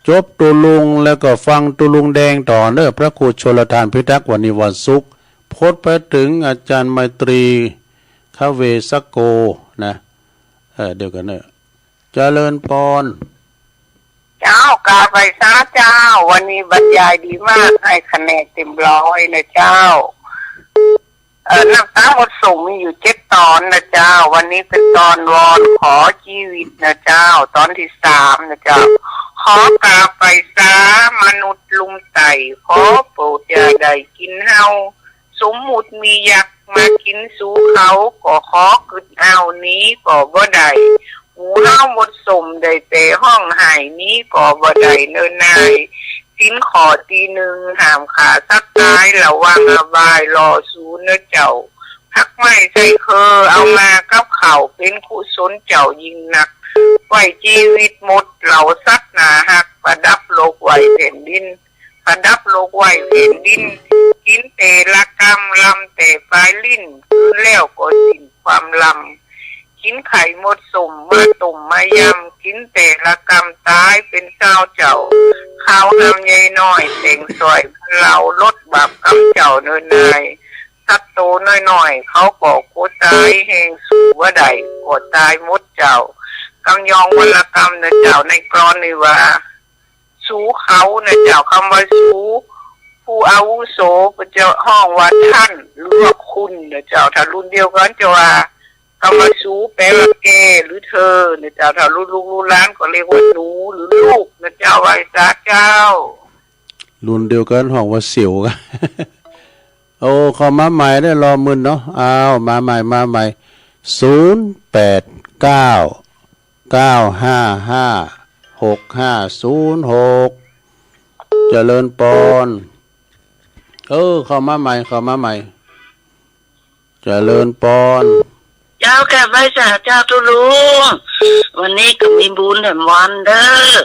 จบตุลุงแล้วก็ฟังตุลุงแดงต่อเนอ พระครูชลทานพิทักษ์ วันนี้วันศุกร์ พดไปถึงอาจารย์ไมตรี คเวสโก นะ เออ เดี๋ยวกันเนอะ เจริญปอน เจ้า กราบไหว้สาเจ้า วันนี้บรรยายดีมาก ให้คะแนนเต็มร้อยนะเจ้า เอ่อ น้ำตาหมดสมมีอยู่เจ็ดตอนนะเจ้า วันนี้เป็นตอนวอนขอชีวิตนะเจ้า ตอนที่สามนะเจ้า ขอกราบไหว้สามนุษย์ลุ่มไต้ ขอโปรดอย่าได้กินเฮา สมมุติมียักษ์มากินสูเขา ก็ขอกึดเอาหนีก็บ่ได้ หมู่เฮาหมดสมได้แต่ฮ้องไห้หนีก็บ่ได้เนินนาย ศีลข้อที่หนึ่งห้ามฆ่าสัตว์ตาย ระวังอบายรอสูเนอเจ้า ผักไม้ใส่เครือเอามากับข้าว เป็นกุศลเจ้ายิ่งนัก ไว้ชีวิตหมดเหล่าสัตว์น่าฮัก ประดับโลกไว้แผ่นดิน ประดับโลกไว้แผ่นดิน กินแต่ละกำ ลำแต่ปลายลิ้น คืนแล้วก็สิ้นความลำ กินไข่หมดสม มาต้มมายำ กินแต่ละกำ ตายเป็นเศร้าเจ้า ข้าวหามใหญ่น้อย แต่งซอยบรรเลารดบาปกรรมเจ้าเนินนาย สัตว์โตน้อยๆ เขาก็กลัวตาย แฮงสู้บ่ได้ ก็ตายหมดเจ้า กำยองวรรณกรรมเนอเจ้า ในกลอนนี้ว่า สูเขานะเจ้า คำว่าสู ผู้อาวุโส เปิ้นจะฮ้องว่าท่าน หรือว่าคุณนะเจ้า ถ้ารุ่นเดียวกันจะว่า คำว่าสูแปลว่าแกหรือเธอนะเจ้า ถ้ารุ่นลูกรุ่นหลานก็เรียกว่าหนูหรือลูกนะเจ้า ไหว้สาเจ้า รุ่นเดียวกันฮ้องว่าเสี่ยวกัน โอ้ เข้ามาใหม่ได้รอมึนเนาะ อ้าว มาใหม่ มาใหม่ ศูนย์แปดเก้า เก้าห้าห้า หกห้าศูนย์หก เจริญปอน เออ เข้ามาใหม่ เข้ามาใหม่ เจริญปอน เจ้ากราบไหว้สาเจ้าตุ๊ลุง วันนี้ก็มีบุญแถมวันเด้อ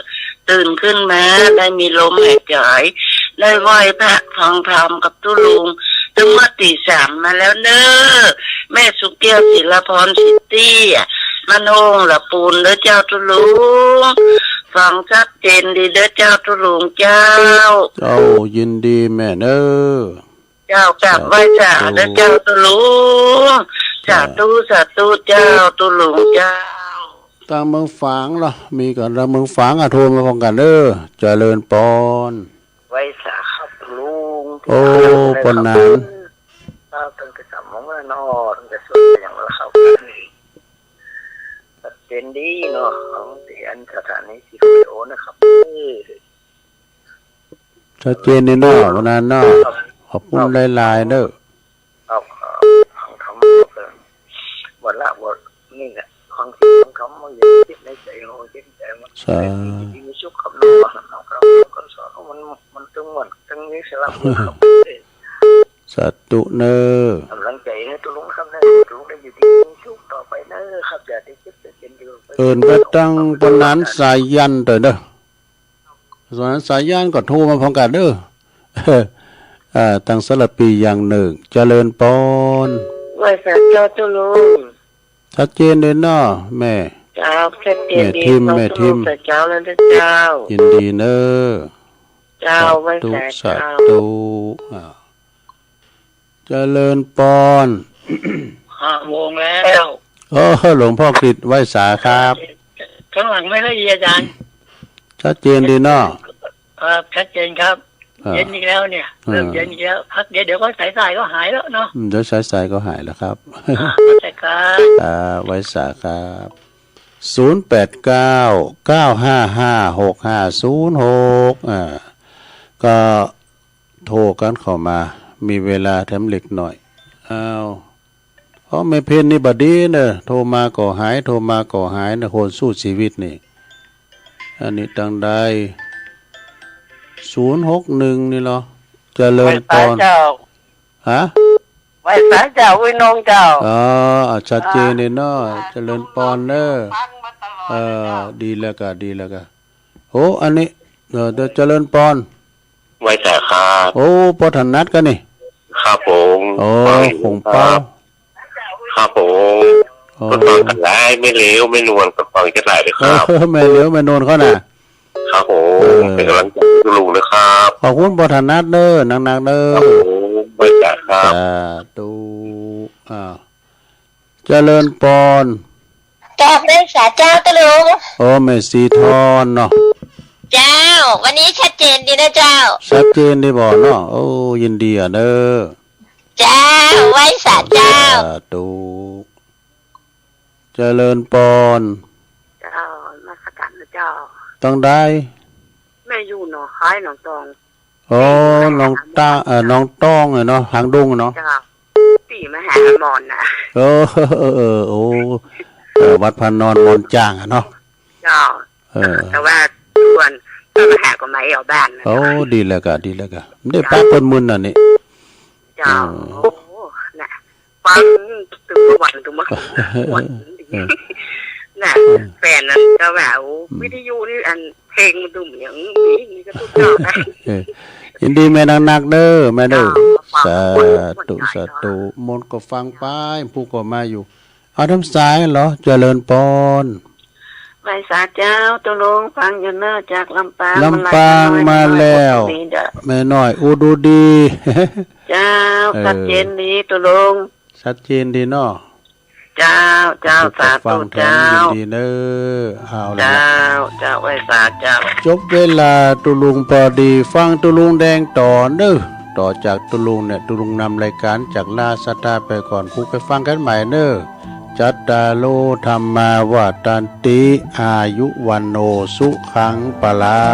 ตื่นขึ้นมาได้มีลมหายใจ ได้ไหว้พระฟังธรรมกับตุ๊ลุง ตั้งเมื่อตีสามมาแล้วเน้อ แม่สุแก้ว ศิลาพร สิทธิ์เตี้ย บ้านโฮงละปูนเด้อเจ้าตุ๊ลุง ฟังชัดเจนดีเด้อเจ้าตุ๊ลุงเจ้า เจ้า ยินดีแม่เน้อ เจ้ากราบไหว้สาเด้อเจ้าตุ๊ลุง สาธุ สาธุเจ้าตุ๊ลุงเจ้า ตางเมืองฝางเหรอ มีกันตางเมืองฝางอะ โทรมาพร้อมกันเด้อ เจริญปอน ไหว้สาครับลุง โอ้ ปอนนาน ครับ ตั้งแต่สามโมงแล้วเนาะ ตั้งแต่สวดอย่างแล้วครับ ชัดเจนดีเนาะ ของเสียงสถานีสีโอนะครับ ชัดเจนนี่เนาะ วันนั้นเนาะ ครับ ขอบคุณหลายๆเด้อ ครับ ครับ ฟังธรรมะ วันละบทนี่แหละ ฟังเสียงธรรมะ มันอยู่ในจิตในใจของจิตใจมัน สา มีสุขครับเนาะ ครับ คำสอนมัน มันตึงม่วน ตึงมีสาระครับ สาธุเน้อ กำลังใจให้ตุ๊ลุงครับเน้อ ตุ๊ลุงได้อยู่ดีมีสุขต่อไปเน้อครับ อย่าได้เจ็บอย่าเป็นอยู่ เอิ้นไปตังปอนนานสายันเด้อเนาะ ส่วนนั้นสายันก็โทรมาพร้อมกันเด้อ อ่า ตังสารปีอย่างหนึ่ง เจริญปอน ไหว้สาเจ้าตุ๊ลุง ชัดเจนเลยเนาะ แม่ เจ้า ชัดเจนดี แม่ทิม เนาะ แม่ทิม ตุ๊ลุง สาเจ้าแล้วเด้อเจ้า ยินดีเน้อ เจ้า สาธุ ไหว้สาเจ้า สาธุ อ่า เจริญปอน ห้าโมงแล้ว โอ้ หลวงพ่อกฤษ ไหว้สาครับ ข้างหลังไม่ค่อยดีอาจารย์ ชัดเจนดีเนาะ ครับ ชัดเจนครับ อ่า เย็นอีกแล้วเนี่ย อ่า เริ่มเย็นอีกแล้ว พักเดี๋ยว เดี๋ยวก็สายๆก็หายแล้วเนาะ อืม เดี๋ยวสายๆก็หายแล้วครับ อ่า ใช่ครับ อ่า ไหว้สาครับ ศูนย์แปดเก้า เก้าห้าห้า หกห้าศูนย์หก อ่า ก็ โทรกันเข้ามา มีเวลาแถมเล็กน้อย อ้าว อ๋อ แม่เพ็ญนี่บ่ดีเนอะ โทรมาก็หาย โทรมาก็หายนะ คนสู้ชีวิตนี่ อันนี้ตังใด ศูนย์หกหนึ่งนี่เหรอ เจริญปอน ไหว้สาเจ้า ฮะ ไหว้สาเจ้า อุ้ยน้องเจ้า อ๋อ อ่ะ ชัดเจนเลยเนาะ อ่า เจริญปอนเนอะ ฟังมาตลอด เออ นะเจ้า ดีแล้วกะ ดีแล้วกะ โห อันนี้ เออ เจริญปอน ไหว้สาครับ โอ้ ปอถนัดกะนี่ ครับผม โอ้ ฟังอยู่ หงเปา ครับ ครับผม โอ้ ก็ฟังกันหลาย แม่เหลว แม่นวล ก็ฟังกันหลายเลยครับ เออ แม่เหลว แม่นวลเขาน่ะ ครับผม เออ เป็นกำลังใจให้คุณลุงนะครับ ขอบคุณปอถนัดเด้อ หนักๆเด้อ ครับผม ไหว้สาครับ สาธุ อ่า เจริญปอน กราบไหว้สาเจ้าตะลุง โอ้ แม่สีทอนเนาะ เจ้า วันนี้ชัดเจนดีนะเจ้า ชัดเจนดีบ่เนาะ โอ้ ยินดีอ่ะเด้อ เจ้า ไหว้สาเจ้า สาธุ เจริญปอน เจ้า นมัสการนะเจ้า ตังใด แม่อยู่หนองคายหนองตอง อ๋อ หนองตา เอ่อ หนองตองอะเนาะ หางดงอะเนาะ เจ้า ปีมาหาหมอนนะ เออ เออ เออ โอ้ เออ วัดพระนอนมอนจ้างอะเนาะ เจ้า เออ แต่ว่าส่วนก็มาหาก็ไม่เอาบ้านนะ โอ้ ดีแล้วกะ ดีแล้วกะ ได้ปะเปิ้นมื้อนั้นนี่ เจ้า เออ โอ้ นะ ฟังตึงวันตึงวัน เออ น่ะ เออ แฟนนั้นก็ว่า โอ้ อืม วิทยุนี่อันเพลงมันดุมอย่างนี้ นี่ก็ทุกเจ้านะ เออ ยินดีแม่นักๆเด้อ แม่เด้อ เจ้า สาธุ สาธุ มนต์ก็ฟังไป ผู้ก็มาอยู่ เอาทำสายเหรอ เจริญปอน ไหว้สาเจ้า ตะลุง ฟังอยู่เนอะ จากลำปาง ลำปางมาแล้ว แม่น้อยอุดรดี เจ้า เออ ชัดเจนดี ตะลุง ชัดเจนดีเนาะ เจ้า เจ้า สาธุ ฟังแทน เจ้า ยินดีเนอะ เอาละ เจ้า เจ้า ไหว้สาเจ้า จบเวลาตุลุงพอดี ฟังตุลุงแดงต่อเนอะ ต่อจากตุลุงเนี่ย ตุลุงนำรายการจากลาสตาร์ไปก่อน ผู้ไปฟังกันใหม่เนอะ จัตตาโร ธัมมา วัฑฒันติ อายุ วัณโณ สุขัง พลัง